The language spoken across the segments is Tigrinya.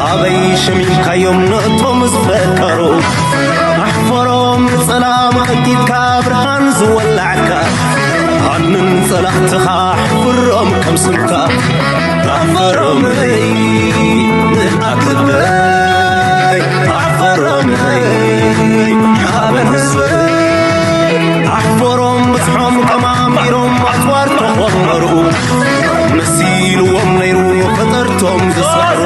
ኣበይ ሸሚምካዮም ነቶም ዝፈከሩ? ኣሕፈሮም ንጸላም ኣንቂትካ ብርሃን ዝወላዕካ። ሃንን ጸላእትኻ ኣሕፍሮም ከም ስምካ። ኣሕፈሮም ንኣትበይ ኣሕፈሮም ሓበን ህዝበይ። ኣሕፈሮም ብዝሖም ቀማሚሮም ኣጽዋር ተኾመሩ። መሲልዎም ነይሩ ፈጠርቶም ዝሰሕሩ።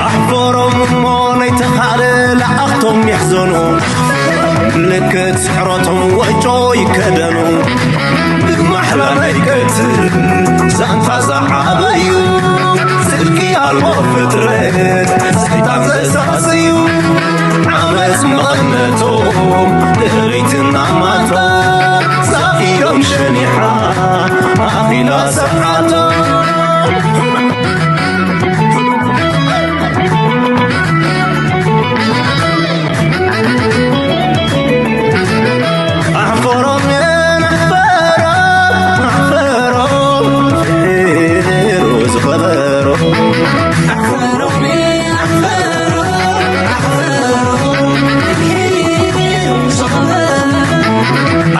ኣሕፈሮም እሞ ናይ ተኻለ ለኣኽቶም ይሕዘኑ። ምልክት ስሕረቶም ወጮ ይከደኑ። ብማሕላ ናይ ቀትል ዛንታ ዝዓበዩ። ጽድቂ ኣልቦ ፍጥረት ሰይጣን ዘሳስዩ። ዓመጽ መቐነቶም ድሕሪትና ማቶ። ዛፊሮም ሸኒሓ ኣኺላ ሰዓቶ። ኣሕፈሮም ኣሕፈሮም ኣሕፈሮም ፍሒሩ ዝኸበሮ። ኣሕፈሮም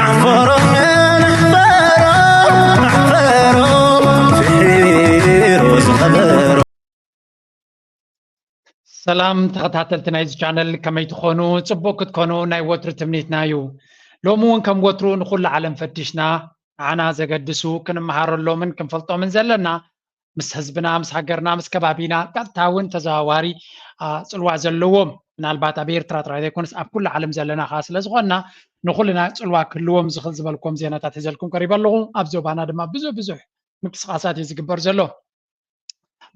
ኣሕፈሮም ኣሕፈሮም ፍሒሩ ዝኸበሮ። ሰላም ተኸታተልቲ ናይዚ ቻነል፣ ከመይ ትኾኑ? ጽቡቕ ክትኮኑ ናይ ወትሩ ትምኒትና እዩ። ሎሚ እውን ከም ወትሩ ንኹሉ ዓለም ፈቲሽና፣ ንዓና ዘገድሱ ክንመሃረሎምን ክንፈልጦምን ዘለና ምስ ህዝብና፣ ምስ ሃገርና፣ ምስ ከባቢና ቀጥታ እውን ተዘዋዋሪ፣ አ፣ ጽልዋ ዘለዎም፣ ምናልባት ኣብ ኤርትራ ጥራይ ዘይኮነስ ኣብ ኩሉ ዓለም ዘለና ኸኣ ስለ ዝኾንና ንኹልና ጽልዋ ክህልዎም ዝኽእል ዝበልኩም ዜናታት ሒዘልኩም ቀሪበ ኣለኹ። ኣብ ዞባና ድማ ብዙሕ ብዙሕ ምንቅስቓሳት እዩ ዝግበር ዘሎ።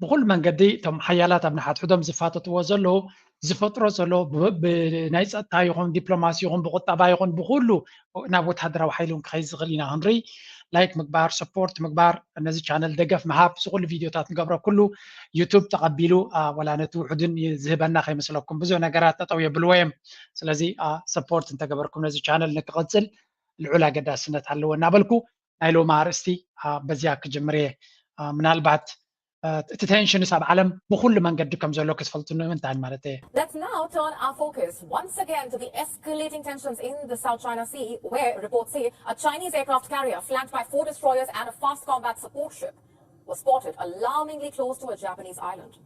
ብኹሉ መንገዲ እቶም ሓያላት ኣብ ንሓድሕዶም ዝፋጠጥዎ ዘለዉ ዝፈጥሮ ዘሎ ብ-፣ ብ-፣ ናይ ጸጥታ ይኹን ዲፕሎማሲ ይኹን ብቁጠባ ይኹን ብኹሉ ናብ ወተሃደራዊ ሓይሊ እውን ክኸይድ ዝኽእል ኢና ክንርኢ። ላይክ ምግባር፣ ሰፖርት ምግባር፣ ነዚ ቻነል ደገፍ ምሃብ፣ እዚ ኩሉ ቪድዮታት ንገብሮ ኩሉ ዩቱብ ተቐቢሉ፣ አ፣ ወላ ነቲ ውሑድን ይ-፣ ዝህበና ከይመስለኩም ብዙሕ ነገራት ጠጠው የብልዎ እዮም። ስለዚ፣ አ፣ ሰፖርት እንተገበርኩም ነዚ ቻነል ንክቕጽል ልዑል ኣገዳስነት ኣለዎ እናበልኩ ናይ ሎሚ ኣርእስቲ፣ አ፣ በዚያ ክጅምር እየ። አ፣ ምናልባት እቲ ቴንሽንስ ኣብ ዓለም ብኹሉ መንገዲ ከም ዘሎ ክትፈልጡ ንምንታይ ማለት እየ። Let's now turn our focus once again to the escalating tensions in the South China Sea, where reports say a Chinese aircraft carrier flanked by four destroyers and a fast combat support ship was spotted alarmingly close to a Japanese island.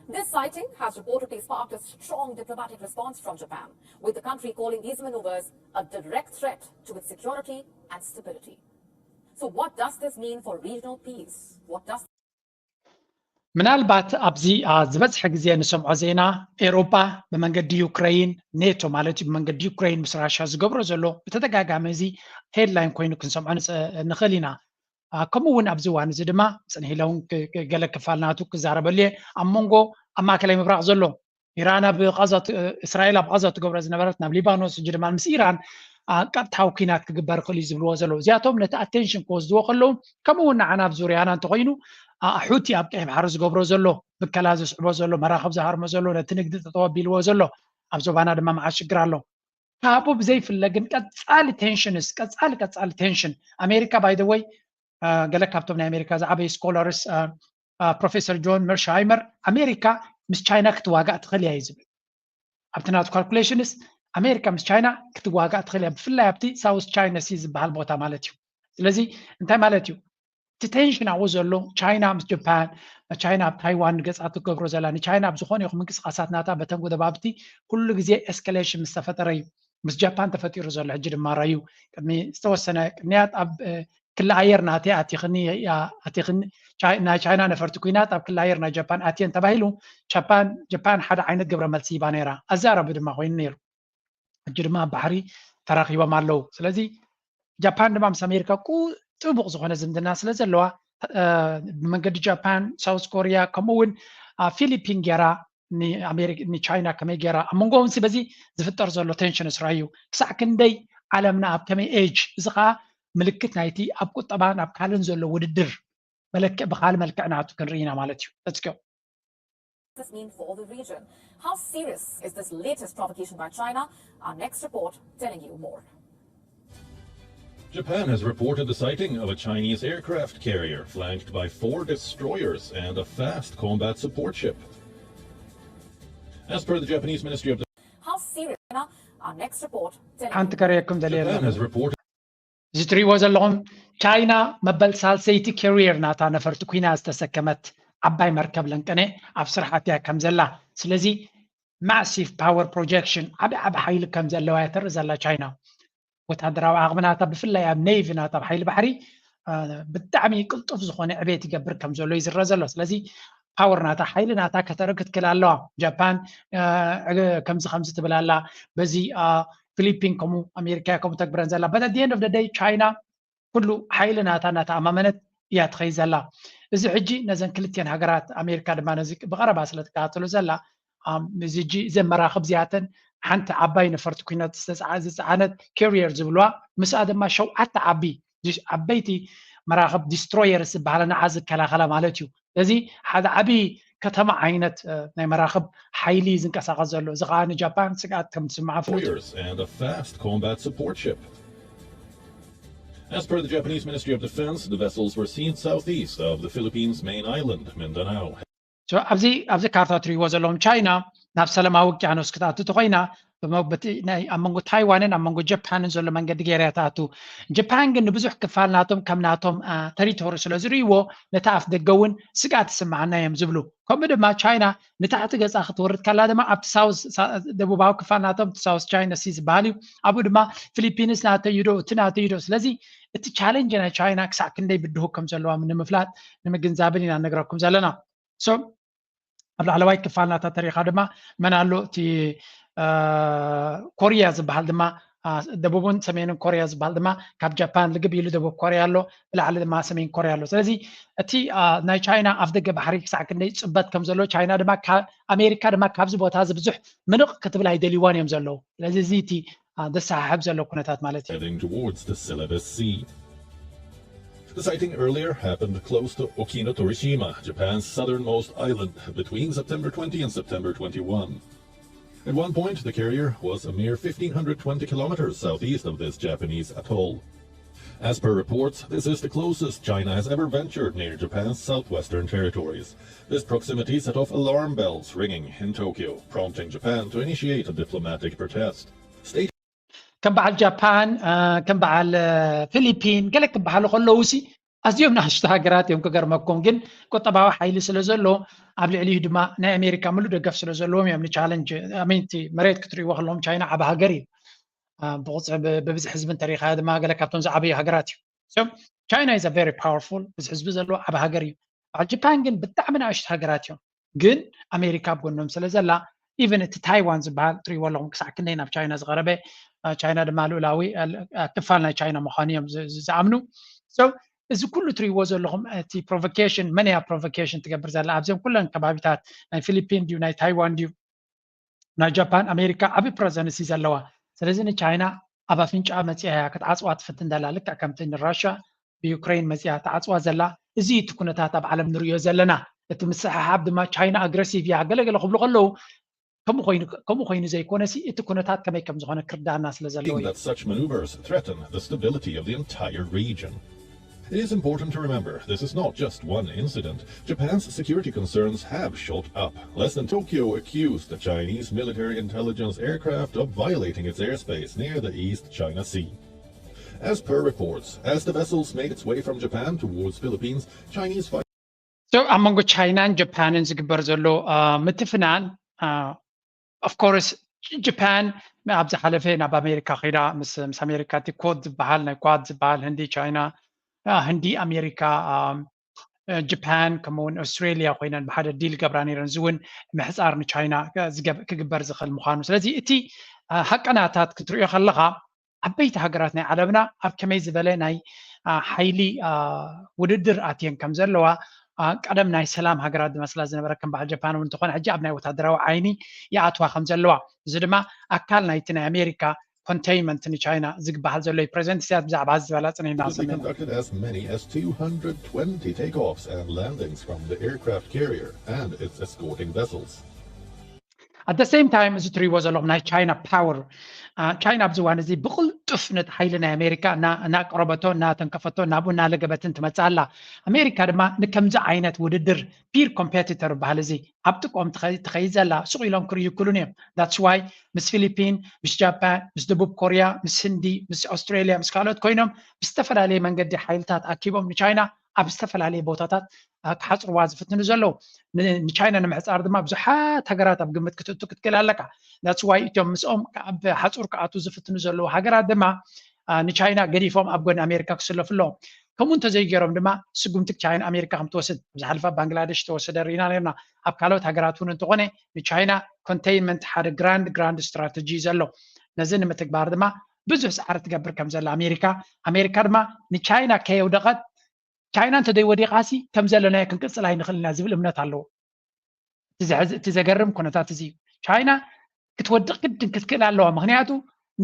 This sighting has reportedly sparked a strong diplomatic response from Japan, with the country calling these maneuvers a direct threat to its security and stability. So, what does this mean for regional peace? What does ምናልባት ኣብዚ ዝበዝሐ ግዜ ንሰምዖ ዜና ኤውሮጳ ብመንገዲ ዩክረይን፣ ኔቶ ማለት እዩ፣ ብመንገዲ ዩክረይን ምስ ራሽያ ዝገብሮ ዘሎ ብተደጋጋሚ እዚ ሄድላይን ኮይኑ ክንሰምዖ ንኽእል ኢና። ከምኡ እውን ኣብዚ እዋን እዚ ድማ ጽንሕ ኢለ እውን ገለ ክፋል ናቱ ክዛረበሉ እየ። ኣብ መንጎ ኣብ ማእከላይ ምብራቕ ዘሎ ኢራን ኣብ ቓዛ እስራኤል ኣብ ቓዛ ትገብሮ ዝነበረት ናብ ሊባኖስ ሕጂ ድማ ምስ ኢራን ቀጥታዊ ኲናት ክግበር ይኽእል እዩ ዝብልዎ ዘለዉ እዚኣቶም ነቲ ኣቴንሽን ክወስድዎ ከለዉ ከምኡ እውን ንዓና ኣብ ዙርያና እንተኮይኑ ሑቲ ኣብ ቀይሕ ባሕሪ ዝገብሮ ዘሎ ብከላ ዘስዕቦ ዘሎ መራኽብ ዝሃርሞ ዘሎ ነቲ ንግዲ ጠጠው ኣቢልዎ ዘሎ ኣብ ዞባና ድማ መዓት ሽግር ኣሎ ካብኡ ብዘይፍለ ግን ቀፃሊ ቴንሽንስ ቀፃሊ ቀፃሊ ቴንሽን ኣሜሪካ ባይደወይ ገለ ካብቶም ናይ ኣሜሪካ ዝዓበዩ ስኮላርስ ፕሮፌሰር ጆን መርሻይመር ኣሜሪካ ምስ ቻይና ክትዋጋእ ትኽእል እያ እዩ ዝብል ኣብቲ ናቱ ካልኩሌሽንስ ኣሜሪካ ምስ ቻይና ክትዋጋእ ትኽእል እያ ብፍላይ ኣብቲ ሳውስ ቻይና ሲ ዝበሃል ቦታ ማለት እዩ ስለዚ እንታይ ማለት እዩ እቲ ቴንሽን ኣብኡ ዘሎ ቻይና ምስ ጃፓን ቻይና ኣብ ታይዋን ገፃ ትገብሮ ዘላ ንቻይና ኣብ ዝኾነ ይኹን ምንቅስቃሳት ናታ በተን ጎደባብቲ ኩሉ ግዜ ኤስካሌሽን ምስ ተፈጠረ እዩ ምስ ጃፓን ተፈጢሩ ዘሎ ሕጂ ድማ ራዩ ቅድሚ ዝተወሰነ ቅንያት ኣብ ክሊ ኣየር ናተይ ኣቲኽኒ ኣቲኽኒ ናይ ቻይና ነፈርቲ ኩናት ኣብ ክሊ ኣየር ናይ ጃፓን ኣትየን ተባሂሉ ጃፓን ጃፓን ሓደ ዓይነት ግብረ መልሲ ሂባ ነይራ ኣዛረቢ ድማ ኮይኑ ነይሩ ሕጂ ድማ ኣብ ባሕሪ ተራኺቦም ኣለዉ ስለዚ ጃፓን ድማ ምስ ኣሜሪካ ጥቡቕ ዝኾነ ዝምድና ስለ ዘለዋ ብመንገዲ ጃፓን ሳውስ ኮሪያ ከምኡ እውን ፊሊፒን ገይራ ንቻይና ከመይ ገይራ ኣብ መንጎ እውን በዚ ዝፍጠር ዘሎ ቴንሽን ስራዩ ክሳዕ ክንደይ ዓለምና ኣብ ከመይ ኤጅ እዚ ከዓ ምልክት ናይቲ ኣብ ቁጠባን ኣብ ካልእን ዘሎ ውድድር መለክዕ ብካል መልክዕ ናቱ ክንርኢ ኢና ማለት እዩ ተፅቅዮ this mean for the region? How serious is this latest provocation by China? Our next report telling you more. Japan has reported the sighting of a Chinese aircraft carrier flanked by four destroyers and a fast combat support ship. As per the Japanese Ministry of Defense, How serious? Our next report. ሓንቲ ከርእየኩም ደልየ Japan ኣለኹ። has reported እዚ ትሪእዎ ዘለኹም ቻይና መበል ሳልሰይቲ carrier ናታ ነፈርቲ ኩናት ዝተሰከመት ዓባይ መርከብ ለንቀነ ኣብ ስራሕ ኣትያ ከም ዘላ። ስለዚ massive power projection ዓቢ ዓቢ ሓይሊ ከም ዘለዋ እያ ተርኢ ዘላ ቻይና። ወታደራዊ ዓቕሚ ናታ ብፍላይ ኣብ navy ናታ ኣብ ሓይሊ ባሕሪ አ፣ ብጣዕሚ ቅልጡፍ ዝኾነ ዕቤት ይገብር ከም ዘሎ ይዝረ ዘሎ። ስለዚ power ናታ ሓይሊ ናታ ከተርኢ ክትክእል ኣለዋ። ጃፓን አ፣ ዕገ- ከምዚ ከምዚ ትብል ኣላ። በዚ አ፣ ፊሊፒን ከምኡ ኣሜሪካ ከምኡ ተግብረን ዘላ። But at the end of the day ቻይና ኩሉ ሓይሊ ናታ እናተኣማመነት እያ ትኸይድ ዘላ። እዚ ሕጂ ነዘን ክልቲኤን ሃገራት ኣሜሪካ ድማ ነዚ ብቐረባ ስለ ትከታተሎ ዘላ ኣም፣ እዚ ሕጂ እዘን መራኽብ እዚኣተን ሓንቲ ዓባይ ነፈርቲ ኩናት ዝተፅዓ- ዝፀዓነት carrier ዝብልዋ ምስኣ ድማ ሸውዓተ ዓቢ ዲስ- ዓበይቲ መራኽብ destroyers ዝበሃላ ንዓ ዝከላኸላ ማለት እዩ። ስለዚ ሓደ ዓቢ ከተማ ዓይነት እ፣ ናይ መራኽብ ሓይሊ እዩ ዝንቀሳቐስ ዘሎ። እዚ ከዓ ንጃፓን ስግኣት ከም ትስምዓ ፍሉጥ እዩ። destroyers and a fast combat support ship. As per the Japanese Ministry of Defense, the vessels were seen southeast of the Philippines' main island, Mindanao. So ኣብዚ ኣብዚ ካርታ ትሪእዎ ዘለኹም ቻይና ናብ ሰላማዊ ውቅያኖስ ክትኣቱ ተኮይና ብመ- በቲ ናይ ኣብ መንጎ ታይዋንን ኣብ መንጎ ጃፓንን ዘሎ መንገዲ ገይራ እያ ትኣቱ። ጃፓን ግን ንብዙሕ ክፋል ናቶም ከም ናቶም አ፣ ተሪቶሪ ስለ ዝርእይዎ ነቲ ኣፍ ደገ እውን ስግኣት ይስምዓና እዮም ዝብሉ። ከምኡ ድማ ቻይና ንታሕቲ ገጻ ክትወርድ ከላ ድማ ኣብቲ ሳውዝ ሳ- ደቡባዊ ክፋል ናቶም እቲ ሳውዝ ቻይና ሲ ዝበሃል እዩ። ኣብኡ ድማ ፊሊፒንስ ናተይ እዩ ዶ እቲ ናተይ እዩ ዶ። ስለዚ እቲ ቻሌንጅ ናይ ቻይና ክሳዕ ክንደይ ብድሁ ከም ዘለዋ ንምፍላጥ ንምግንዛብን ኢና ነግረኩም ዘለና። So ኣብ ላዕለዋይ ክፋል ናታ ተሪኻ ድማ መን ኣሎ እቲ አ፣ ኮሪያ ዝበሃል ድማ አ፣ ደቡብን ሰሜንን ኮሪያ ዝበሃል ድማ ካብ ጃፓን ልግብ ኢሉ ደቡብ ኮሪያ ኣሎ፣ ብላዕሊ ድማ ሰሜን ኮሪያ ኣሎ። ስለዚ እቲ አ፣ ናይ ቻይና ኣፍ ደገ ባሕሪ ክሳዕ ክንደይ ፅበት ከም ዘሎ ቻይና ድማ ካ- ኣሜሪካ ድማ ካብዚ ቦታ እዚ ብዙሕ ምንቕ ክትብል ኣይደልይዋን እዮም ዘለዉ። ስለዚ እዚ እቲ አ፣ ዘሰሓሕብ ዘሎ ኩነታት ማለት እዩ። Heading towards the Celebes Sea. The sighting earlier happened close to Okinotorishima, Japan's southernmost island, between September twenty and September twenty-one. At one point, the carrier was a mere fifteen hundred twenty kilometers southeast of this Japanese atoll. As per reports, this is the closest China has ever ventured near Japan's southwestern territories. This proximity set off alarm bells ringing in Tokyo, prompting Japan to initiate a diplomatic protest. State ከም በዓል ጃፓን አ፣ ከም በዓል አ፣ ፊሊፒን ገለ ክበሃሉ ከለዉ ሲ ኣዝዮም ንኣሽቱ ሃገራት እዮም። ክገርመኩም ግን ቁጠባዊ ሓይሊ ስለ ዘሎ ኣብ ልዕሊኡ ድማ ናይ ኣሜሪካ ምሉእ ደገፍ ስለ ዘለዎም እዮም ንቻለንጅ ኣሜንቲ መሬት ክትሪእዎ ከለዎም ቻይና ዓብ ሃገር እዩ። አ፣ ብቁፅሪ ብ- ብብዝሒ ህዝቢ እንተሪኢኻ ድማ ገለ ካብቶም ዝዓበዩ ሃገራት እዩ። So China is a very powerful ብዙሕ ህዝቢ ዘለዎ ዓብ ሃገር እዩ። በዓል ጃፓን ግን ብጣዕሚ ንኣሽቱ ሃገራት እዮም። ግን ኣሜሪካ ኣብ ጎኖም ስለ ዘላ ኢቨን እቲ ታይዋን ዝበሃል ትሪእዎ ኣለኹም ክሳዕ ክንደይ ናብ ቻይና ዝቐረበ አ፣ ቻይና ድማ ልኡላዊ አ፣ አ፣ ክፋል ናይ ቻይና ምዃኑ እዮም ዝ- ዝ- ዝኣምኑ። So እዚ ኩሉ ትሪእዎ ዘለኹም እቲ ፕሮቮኬሽን መን እያ ፕሮቮኬሽን ትገብር ዘላ ኣብዚኦም ኩለን ከባቢታት ናይ ፊሊፒን ድዩ ናይ ታይዋን ድዩ ናይ ጃፓን ኣሜሪካ ዓቢ ፕረዘንስ እዩ ዘለዋ። ስለዚ ንቻይና ኣብ ኣፍንጫ መፅያ እያ ክትዓፅዋ ትፍትን ዘላ ልክዕ ከምቲ ንራሻ ብዩክሬን መፅያ ትዓፅዋ ዘላ። እዚ እቲ ኩነታት ኣብ ዓለም ንሪኦ ዘለና። እቲ ምስሕሓብ ድማ ቻይና ኣግረሲቭ እያ ገለገለ ክብሉ ከለዉ ከምኡ ኮይኑ ከምኡ ኮይኑ ዘይኮነሲ እቲ ኩነታት ከመይ ከም ዝኾነ ክርዳና ስለ ዘለዎ እዩ። That such maneuvers threaten the stability of the entire region. It is important to remember this is not just one incident. Japan's security concerns have shot up. Less than Tokyo accused the Chinese military intelligence aircraft of violating its airspace near the East China Sea. As per reports, as the vessels made its way from Japan towards Philippines, Chinese fighters So ኣብ መንጎ ቻይናን ጃፓንን ዝግበር ዘሎ አ፣ ምትፍናን of course ጃፓን ኣብ ዝሓለፈ ናብ ኣሜሪካ ከይዳ ምስ ምስ ኣሜሪካ እቲ ኮድ ዝበሃል ናይ ኳድ ዝበሃል ህንዲ ቻይና አ፣ ህንዲ ኣሜሪካ አ፣ እ፣ ጃፓን ከምኡውን ኣውስትሬሊያ ኮይነን ብሓደ ዲል ገብራ ነይረን። እዚ እውን ምሕፃር ንቻይና ዝገብ- ክግበር ዝኽእል ምዃኑ። ስለዚ እቲ አ፣ ሃቀናታት ክትሪኦ ከለኻ ዓበይቲ ሃገራት ናይ ዓለምና ኣብ ከመይ ዝበለ ናይ አ፣ ሓይሊ አ፣ ውድድር ኣትየን ከም ዘለዋ አ፣ ቀደም ናይ ሰላም ሃገራት ዝመስላ ዝነበረ ከም በዓል ጃፓን እውን እንተኾነ ሕጂ ኣብ ናይ ወታደራዊ ዓይኒ ይኣትዋ ከም ዘለዋ። እዚ ድማ ኣካል ናይቲ ናይ ኣሜሪካ ኮንቴይንመንት ንቻይና ዝግበሃል ዘሎ እዩ። ፕሬዚደንት ኢሳያስ ብዛዕባ እዚ ዝበላ ፅንሒና Reportedly conducted as many as two hundred twenty takeoffs and landings from the aircraft carrier and its escorting vessels. At the same time እዚ ትሪእዎ ዘለኹም ናይ ቻይና ፓወር፣ ቻይና ኣብዚ እዋን እዚ ብቕልጡፍ ነቲ ሓይሊ ናይ ኣሜሪካ እናቅረበቶ እናተንከፈቶ ናብኡ እናለገበትን ትመፅእ ኣላ። ኣሜሪካ ድማ ንከምዚ ዓይነት ውድድር ፒር ኮምፔቲተር በሃል እዚ ኣብ ጥቆም ትኸይድ ዘላ ሱቕ ኢሎም ክርእዩ ይክሉን እዮም። That's why ምስ ፊሊፒን፣ ምስ ጃፓን፣ ምስ ደቡብ ኮርያ፣ ምስ ህንዲ፣ ምስ ኣውስትራሊያ፣ ምስ ካልኦት ኮይኖም ብዝተፈላለየ መንገዲ ሓይልታት ኣኪቦም ንቻይና ኣብ ዝተፈላለየ ቦታታት ክሓፅርዋ ዝፍትኑ ዘለዉ። ንቻይና ንምሕፃር ድማ ብዙሓት ሃገራት ኣብ ግምት ክትእቱ ክትክእል ኣለካ። That's why እቶም ምስኦም ኣብ ሓፁር ክኣቱ ዝፍትኑ ዘለዉ ሃገራት ድማ ንቻይና ገዲፎም ኣብ ጎኒ ኣሜሪካ ክስለፉ ኣለዎም። ከምኡ እንተዘይገይሮም ድማ ስጉምቲ ቻይና ኣሜሪካ ከም ትወስድ ኣብ ዝሓለፈ ባንግላደሽ ተወሰደ ርኢና ነርና። ኣብ ካልኦት ሃገራት እውን እንተኾነ ንቻይና ኮንቴይንመንት ሓደ ግራንድ ግራንድ ስትራተጂ ዘሎ። ነዚ ንምትግባር ድማ ብዙሕ ፃዕሪ ትገብር ከም ዘላ ኣሜሪካ፣ ኣሜሪካ ድማ ንቻይና ከየውደቐት ቻይና እንተደይወዲቓሲ ከም ዘለናዮ ክንቅፅል ኣይንኽእል ኢና ዝብል እምነት ኣለዎ። እቲ ዘገርም ኩነታት እዚ እዩ። ቻይና ክትወድቕ ግድን ክትክእል ኣለዋ። ምክንያቱ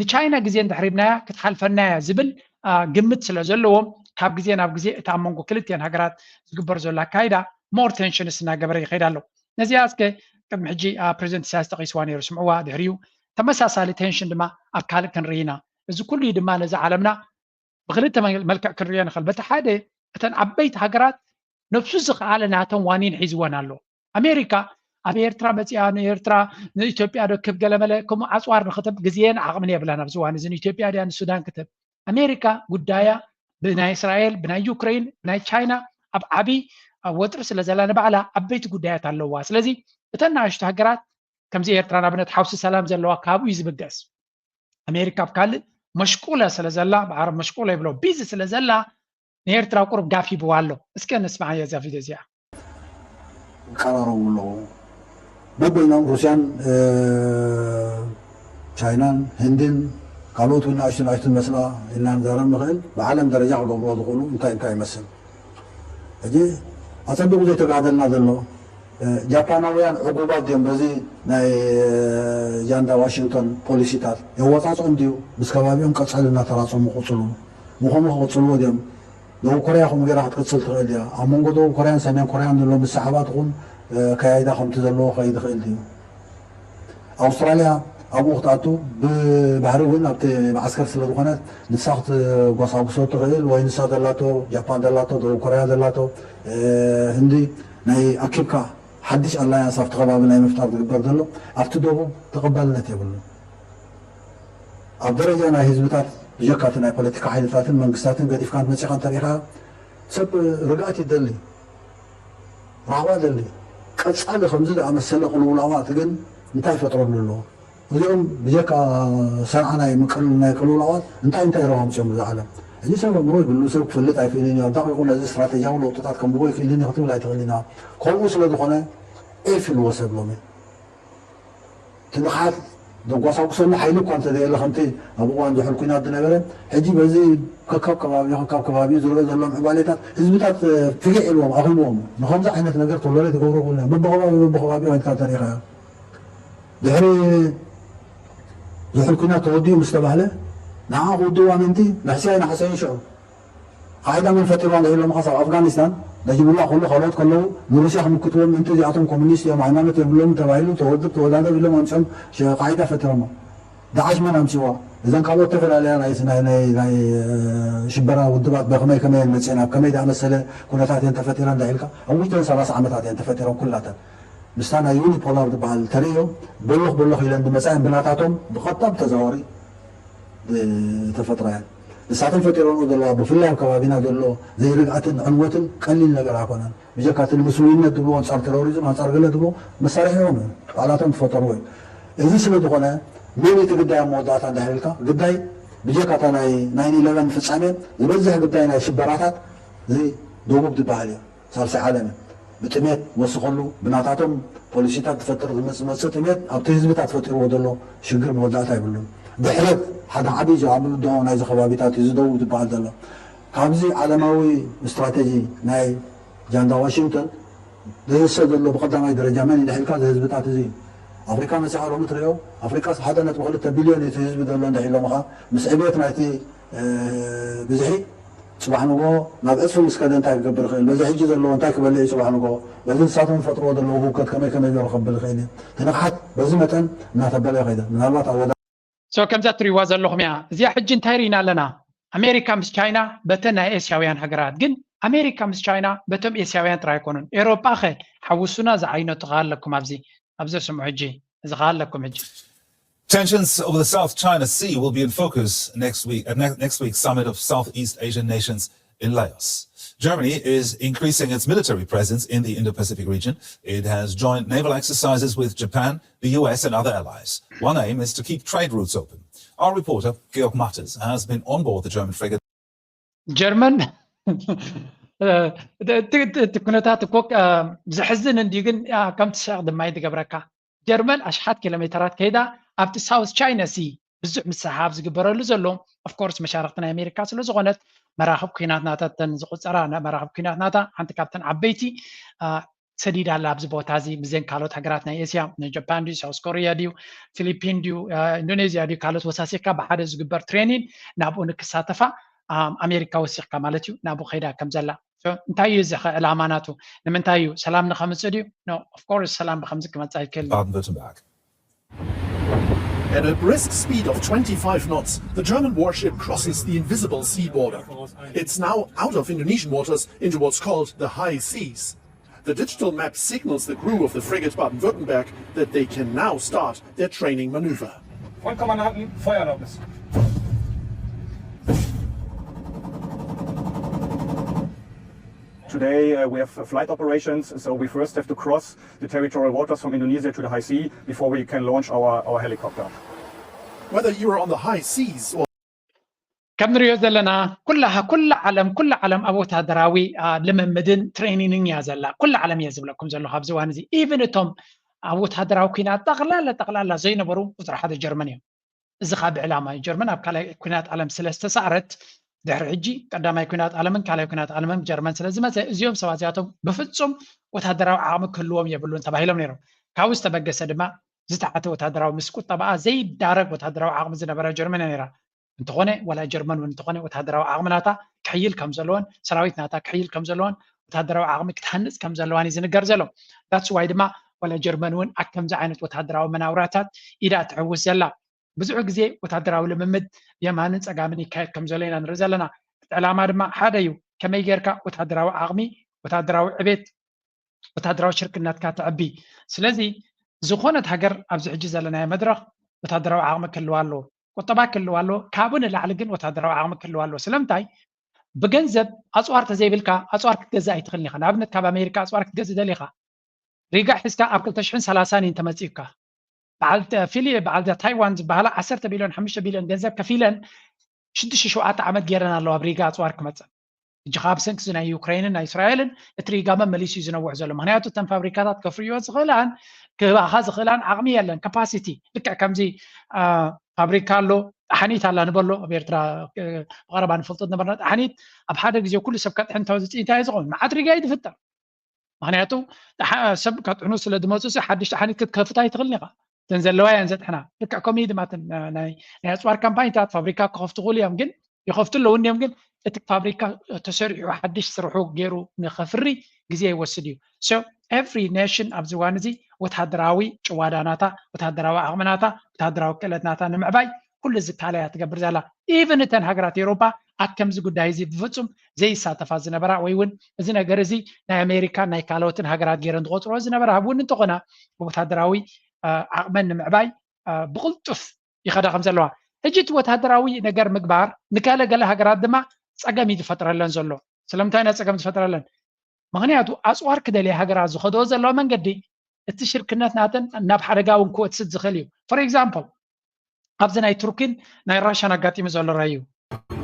ንቻይና ግዜ እንድሕር ሂብናያ ክትሓልፈናያ ዝብል ግምት ስለ ዘለዎም ካብ ግዜ ናብ ግዜ እቲ ኣብ መንጎ ክልቲኤን ሃገራት ዝግበር ዘሎ ኣካይዳ ሞር ቴንሽንስ እናገበረ ይኸይድ ኣሎ። ነዚኣ እስከ ቅድሚ ሕጂ ፕሬዚደንት ኢሳያስ ጠቒስዋ ነይሩ፣ ስምዕዋ ድሕሪኡ ተመሳሳሊ ቴንሽን ድማ ኣብ ካልእ ክንርኢ ኢና። እዚ ኩሉ ድማ ነዚ ዓለምና ብክልተ መልክዕ ክንሪኦ ንኽእል። በቲ ሓደ እተን ዓበይቲ ሃገራት ነብሱ ዝኸኣለ ናተን ዋኒን ሒዝወን ኣሎ። ኣሜሪካ ኣብ ኤርትራ መፂኣ ንኤርትራ ንኢትዮጵያ ዶ ክብ ገለመለ ከምኡ ኣፅዋር ንክትብ ግዜን ዓቕምን የብላን። ኣብዚ እዋን እዚ ንኢትዮጵያ ድያ ንሱዳን ክትብ? ኣሜሪካ ጉዳያ ብናይ እስራኤል ብናይ ዩክሬን ብናይ ቻይና ኣብ ዓብዪ ወጥሪ ስለ ዘላ ንባዕላ ዓበይቲ ጉዳያት ኣለዋ። ስለዚ እተን ንኣሽቱ ሃገራት ከምዚ ኤርትራ ንኣብነት ሓውሲ ሰላም ዘለዋ ካብኡ እዩ ዝብገስ። ኣሜሪካ ኣብ ካልእ መሽቁለ ስለ ዘላ ብዓረብ መሽቁለ ይብሎ ቢዚ ስለ ዘላ ንኤርትራ ቁሩብ ጋፍ ሂብዋ ኣሎ። እስከ ንስምዓያ እዛ ቪድዮ እዚኣ። ይቀራረቡ ኣለዉ። በበይኖም ሩስያን ቻይናን ህንድን ካልኦት እውን ንኣሽቱ ንኣሽቱ መስላ ኢልና ንዛረብ ንኽእል። ብዓለም ደረጃ ክገብርዎ ዝኽእሉ እንታይ እንታይ ይመስል? ሕጂ ኣጸቢቑ ዘይተጋህደልና ዘሎ ጃፓናውያን ዕጉባት ድዮም በዚ ናይ ጃንዳ ዋሽንግቶን ፖሊሲታት የወጻጽኦም ድዩ? ምስ ከባቢኦም ቀጻሊ እናተራጸሙ ክቕጽሉ ምኾኑ ክቕጽልዎ ድዮም? ደቡብ ኮርያ ከምኡ ገይራ ክትቅጽል ትኽእል ድያ? ኣብ መንጎ ደቡብ ኮርያን ሰሜን ኮርያን ዘሎ ምስሕሓባት እውን ከያይዳ ከምቲ ዘለዎ ክኸይድ ይኽእል ድዩ? ኣውስትራልያ ኣብኡ ክትኣቱ ብባህሪ እውን ኣብቲ መዓስከር ስለ ዝኾነት ንሳ ክትጓሳጉሶ ትኽእል ወይ ንሳ ዘላቶ ጃፓን ዘላቶ ደቡብ ኮርያ ዘላቶ ህንዲ ናይ ኣኪብካ ሓድሽ ኣላያንስ ኣብቲ ከባቢ ናይ ምፍጣር ዝግበር ዘሎ ኣብቲ ደቡብ ተቐባልነት የብሉን። ኣብ ደረጃ ናይ ህዝብታት ብጀካ እቲ ናይ ፖለቲካ ሓይልታትን መንግስታትን ገዲፍካ መፂኻ እንተሪኢኻ ሰብ ርግኣት ይደሊ፣ ራህዋ ደሊ። ቀፃሊ ከምዚ ዝኣመሰለ ቅልውላዋት ግን እንታይ ይፈጥረሉ ኣሎ? እዚኦም ብጀካ ሰንዓ ናይ ምቅል ናይ ቅልውላዋት እንታይ እንታይ ረብሓ ኣምፅኦም እዚ ዓለም? እዚ ሰብ ኣእምሮ ይብሉ ሰብ ክፈልጥ ኣይክእልን እዩ። ኣዳቂቁ ነዚ ስትራቴጂያዊ ለውጥታት ከንብቦ ኣይክእልን እዩ ክትብል ኣይትኽእልን ኢና። ከምኡ ስለ ዝኾነ ኤፍ ኢልዎ ሰብ ሎሚ። እቲ ንቕሓት ዘጓሳጉሰሉ ሓይሊ እኳ እንተዘየለ ከምቲ ኣብ እዋን ዝሑል ኲናት ዝነበረ ሕጂ በዚ ከካብ ከባቢ ከካብ ከባቢ ዝረአ ዘሎ ምዕባሌታት ህዝብታት ፍግዕ ኢልዎም ኣኺልዎም ንከምዚ ዓይነት ነገር ቶለሬት ይገብሩ ክብሉ እዮም። በብከባቢ በብከባቢ ኮይንካ እንተሪኢኻዮ ድሕሪ ዝሑል ኲናት ተወዲኡ ምስ ተባህለ ንዓ ክውድእዋ ምእንቲ መሕስያ ይነሓሰዩ ሽዑ ቃዒዳ መን ፈጢርዋ እንድዒ ኢሎምኻ ኣብ ኣፍጋኒስታን ነጅቡላ ከሎ ካልኦት ከለዉ ንሩስያ ክምክትዎም ምእንቲ እዚኣቶም ኮሙኒስት እዮም ሃይማኖት የብሎም ተባሂሉ ተወድብ ተወዳደብ ኢሎም ኣምፅኦም ቃዒዳ ፈጢሮሞ። ዳዓሽ መን ኣምፅዋ? እዘን ካልኦት ተፈላለያ ናይ ናይ ናይ ሽበራ ውድባት በከመይ ከመይ እየን መፅአን ኣብ ከመይ ዝኣመሰለ ኩነታት እየን ተፈጢረን እንድዒ ኢልካ ኣብ ውሽጠን ሰላሳ ዓመታት እየን ተፈጢረን ኩላተን። ምስታ ናይ ዩኒፖላር ዝበሃል ተርእዮ በሎኽ በሎኽ ኢለን ዝመፃ እየን ብናታቶም ብቐጥታ ብተዘዋዋሪ ዝተፈጥራ እየን። ንሳተን ፈጢረንኦ ዘለዋ ብፍላይ ኣብ ከባቢና ዘሎ ዘይርግኣትን ዕንወትን ቀሊል ነገር ኣይኮነን። ብጀካ እቲ ንምስሉይነት ዝብልዎ ኣንፃር ቴሮሪዝም ኣንፃር ገለ ዝብልዎ መሳርሒ እዮም ባዕላቶም ዝፈጠርዎ እዩ። እዚ ስለ ዝኾነ መን እቲ ግዳይ ኣብ መወዳእታ እንድሕር ኢልካ ግዳይ ብጀካ እታ ናይ ናይን ኢለቨን ፍፃሜ ዝበዝሕ ግዳይ ናይ ሽበራታት እዚ ደቡብ ዝበሃል እዩ። ሳልሳይ ዓለም እዩ። ብጥሜት ወስኸሉ ብናታቶም ፖሊሲታት ዝፈጥር ዝመፅእ ጥሜት ኣብቲ ህዝብታት ፈጢርዎ ዘሎ ሽግር መወዳእታ ይብሉን። ድሕረት ሓደ ዓብዪ ዝዓብሉ ዶ ናይዚ ከባቢታት እዩ ዝደቡብ ዝበሃል ዘሎ። ካብዚ ዓለማዊ ስትራቴጂ ናይ ጃንዳ ዋሽንግተን ዝህሰ ዘሎ ብቀዳማይ ደረጃ መን እዩ ድሕልካ እዚ ህዝብታት እዚ እዩ። ኣፍሪካ መፅኻ ሎሚ ትሪኦ ኣፍሪካ ሓደ ነጥቢ ክልተ ቢልዮን እቲ ህዝቢ ዘሎ እንድሕር ኢሎምኻ ምስ ዕብየት ናይቲ ብዝሒ ጽባሕ ንግሆ ናብ ዕጽፊ ምስ ከደ እንታይ ክገብር ይኽእል? በዚ ሕጂ ዘለዎ እንታይ ክበልዕ እዩ ጽባሕ ንግሆ? በዚ ንሳቶም ዝፈጥርዎ ዘለዉ ህውከት ከመይ ከመይ ገይሩ ከብል ይኽእል እዩ? እቲ ንቕሓት በዚ መጠን እናተበለ ይኸይድ። ምናልባት ኣብ ወዳ so ከምዛ እትሪእዋ ዘለኹም እያ። እዚኣ ሕጂ እንታይ ርኢና ኣለና? ኣሜሪካ ምስ ቻይና በተን ናይ ኤስያውያን ሃገራት፣ ግን ኣሜሪካ ምስ ቻይና በቶም ኤስያውያን ጥራይ ኣይኮኑን። ኤውሮጳ ኸ ሓውሱና ዝዓይነቱ ከ ኣለኩም ኣብዚ ኣብዚ ስምዑ ሕጂ እዚ ከ ኣለኩም ሕጂ Tensions over the South China Sea will be in focus next week at ne- next week's summit of Southeast Asian nations in Laos. Germany is increasing its military presence in the Indo Pacific region. It has joint naval exercises with Japan, the U S, and other allies. One aim is to keep trade routes open. Our reporter, Georg Mattes, has been on board the German frigate. ጀርመን እቲ ኩነታት እኮ ዘሕዝን እንዲዩ፣ ግን ከምቲ ሰቕ ድማ ይትገብረካ። ጀርመን ኣሽሓት ኪሎ ሜተራት ከይዳ ኣብቲ ሳውስ ቻይና ሲ ብዙሕ ምስሓብ ዝግበረሉ ዘሎ፣ ኦፍኮርስ መሻርክቲ ናይ ኣሜሪካ ስለ ዝኾነት፣ መራኽብ ኩናት ናታ፣ ተን ዝቁፀራ መራኽብ ኩናት ናታ ሓንቲ ካብተን ዓበይቲ ሰዲዳ ኣላ ኣብዚ ቦታ እዚ። ምዘን ካልኦት ሃገራት ናይ ኤስያ፣ ጃፓን ድዩ፣ ሳውስ ኮሪያ ድዩ፣ ፊሊፒን ድዩ፣ ኢንዶኔዝያ ድዩ፣ ካልኦት ወሳሲካ ብሓደ ዝግበር ትሬኒን ናብኡ ንክሳተፋ ኣሜሪካ ወሲኽካ ማለት እዩ ናብኡ ከይዳ ከም ዘላ። እንታይ እዩ እዚ ዕላማ ናቱ? ንምንታይ እዩ? ሰላም ንኸምፅእ ድዩ? No, of course ሰላም ብከምዚ ክመፅእ ኣይክእል። Baden-Württemberg. At a brisk speed of twenty-five knots, the German warship crosses the invisible sea border. It's now out of Indonesian waters into what's called the high seas. The digital map signals the crew of the frigate Baden-Württemberg that they can now start their training maneuver. Von Kommandanten Feuererlaubnis. Today uh, we have flight operations, so we first have to cross the territorial waters from Indonesia to the high sea before we can launch our, our helicopter. Whether you're on the high seas or ከም ንሪኦ ዘለና ኩላ ኩላ ዓለም ኩላ ዓለም ኣብ ወታደራዊ ልምምድን ትሬኒንን እያ ዘላ። ኩላ ዓለም እየ ዝብለኩም ዘለኹ ኣብዚ እዋን እዚ። ኢቭን እቶም ኣብ ወታደራዊ ኩናት ጠቕላላ ጠቕላላ ዘይነበሩ ቁፅሪ ሓደ ጀርመን እዮም። እዚ ካብ ዕላማ እዩ። ጀርመን ኣብ ካልኣይ ኩናት ዓለም ስለ ዝተሳዕረት ድሕሪ ሕጂ ቀዳማይ ኩናት ዓለምን ካልኣይ ኩናት ዓለምን ጀርመን ስለ ዝመፀ እዚኦም ሰባት እዚኣቶም ብፍፁም ወታደራዊ ዓቕሚ ክህልዎም የብሉን ተባሂሎም ነይሮም። ካብኡ ዝተበገሰ ድማ ዝተዓተ ወታደራዊ ምስ ቁጠባኣ ዘይዳረግ ወታደራዊ ዓቕሚ ዝነበረ ጀርመን እያ ነይራ። እንተኾነ ዋላ ጀርመን እውን እንተኾነ ወታደራዊ ዓቕሚ ናታ ክሕይል ከም ዘለዎን ሰራዊት ናታ ክሕይል ከም ዘለዎን ወታደራዊ ዓቕሚ ክትሃንፅ ከም ዘለዋን እዩ ዝንገር ዘሎ። That's why ድማ ዋላ ጀርመን እውን ኣብ ከምዚ ዓይነት ወታደራዊ መናውራታት ኢዳ ትሕውስ ዘላ። ብዙሕ ግዜ ወታደራዊ ልምምድ የማንን ፀጋምን ይካየድ ከም ዘሎ ኢና ንርኢ ዘለና። እቲ ዕላማ ድማ ሓደ እዩ፣ ከመይ ጌርካ ወታደራዊ ዓቕሚ፣ ወታደራዊ ዕቤት፣ ወታደራዊ ሽርክነትካ ተዕቢ። ስለዚ ዝኾነት ሃገር ኣብዚ ሕጂ ዘለናዮ መድረኽ ወታደራዊ ዓቕሚ ክህልዋ ኣለዎ፣ ቁጠባ ክህልዋ ኣለዎ፣ ካብኡ ንላዕሊ ግን ወታደራዊ ዓቕሚ ክህልዋ ኣለዎ። ስለምንታይ? ብገንዘብ ኣፅዋር ተዘይብልካ ኣፅዋር ክትገዝእ ኣይትኽእልን ኢኻ። ንኣብነት ካብ ኣሜሪካ ኣፅዋር ክትገዝእ ደሊኻ ሪጋ ሒዝካ ኣብ ክልተ ሽሕን ሰላሳን እዩ እንተመፂኡካ። በዓል ተ- ፊሊ በዓል እዛ ታይዋን ዝበሃላ ዓሰርተ ቢልዮን ሓሙሽተ ቢልዮን ገንዘብ ከፊለን ሽዱሽተ ሸውዓተ ዓመት ገይረን ኣለዋ ኣብ ሪጋ ኣፅዋር ክመፅእ። ሕጂ ካብ ሰንኪ ናይ ዩክሬንን ናይ እስራኤልን እቲ ሪጋ መመሊሱ እዩ ዝነውሕ ዘሎ። ምክንያቱ እተን ፋብሪካታት ከፍርዮ ዝኽእላን ክህባኻ ዝኽእላን ዓቕሚ የለን። ካፓሲቲ ልክዕ ከምዚ ፋብሪካ ኣሎ፣ ጣሓኒት ኣላ ንበሎ ኣብ ኤርትራ ብቀረባ ንፈልጦ ነበርና። ጣሓኒት ኣብ ሓደ ግዜ ኩሉ ሰብ ከጥሕን እንተወፅእ እንታይ እዩ ዝኸውን? መዓት ሪጋ እዩ ዝፍጠር። ምክንያቱ ሰብ ከጥሕኑ ስለ ዝመፁ ሓድሽ ጣሓኒት ክትከፍት ኣይትኽእልን ኢኻ። እተን ዘለዋ እየን ዘጥሕና። ልክዕ ከምኡ እዩ ድማ እተን ናይ ኣፅዋር ካምፓኒታት ፋብሪካ ክኸፍቱ ክኽእሉ እዮም፣ ግን ይኸፍቱ ኣለዉ እንዲዮም፣ ግን እቲ ፋብሪካ ተሰሪሑ ሓድሽ ስርሑ ገይሩ ንኸፍሪ ግዜ ይወስድ እዩ። So every nation ኣብዚ እዋን እዚ ወታደራዊ ጭዋዳ ናታ፣ ወታደራዊ ዓቕሚ ናታ፣ ወታደራዊ ክእለት ናታ ንምዕባይ ኩሉ ዝካኣላ እያ ትገብር ዘላ። ኢቨን እተን ሃገራት ኤውሮፓ ኣብ ከምዚ ጉዳይ እዚ ብፍፁም ዘይሳተፋ ዝነበራ ወይ እውን እዚ ነገር እዚ ናይ ኣሜሪካን ናይ ካልኦትን ሃገራት ገይረን ዝቆፅሮ ዝነበራ እውን እንተኾና ወታደራዊ ዓቕመን ንምዕባይ ብቕልጡፍ ይኸዳ ከም ዘለዋ። ሕጂ እቲ ወታደራዊ ነገር ምግባር ንገለ ገለ ሃገራት ድማ ፀገም እዩ ዝፈጥረለን ዘሎ። ስለምንታይ ናይ ፀገም ዝፈጥረለን? ምክንያቱ ኣፅዋር ክደልያ ሃገራት ዝኸደኦ ዘለዋ መንገዲ እቲ ሽርክነት ናተን ናብ ሓደጋ እውን ክወስድ ዝኽእል እዩ። For example ኣብዚ ናይ ቱርኪን ናይ ራሻን ኣጋጢሙ ዘሎ ራዩ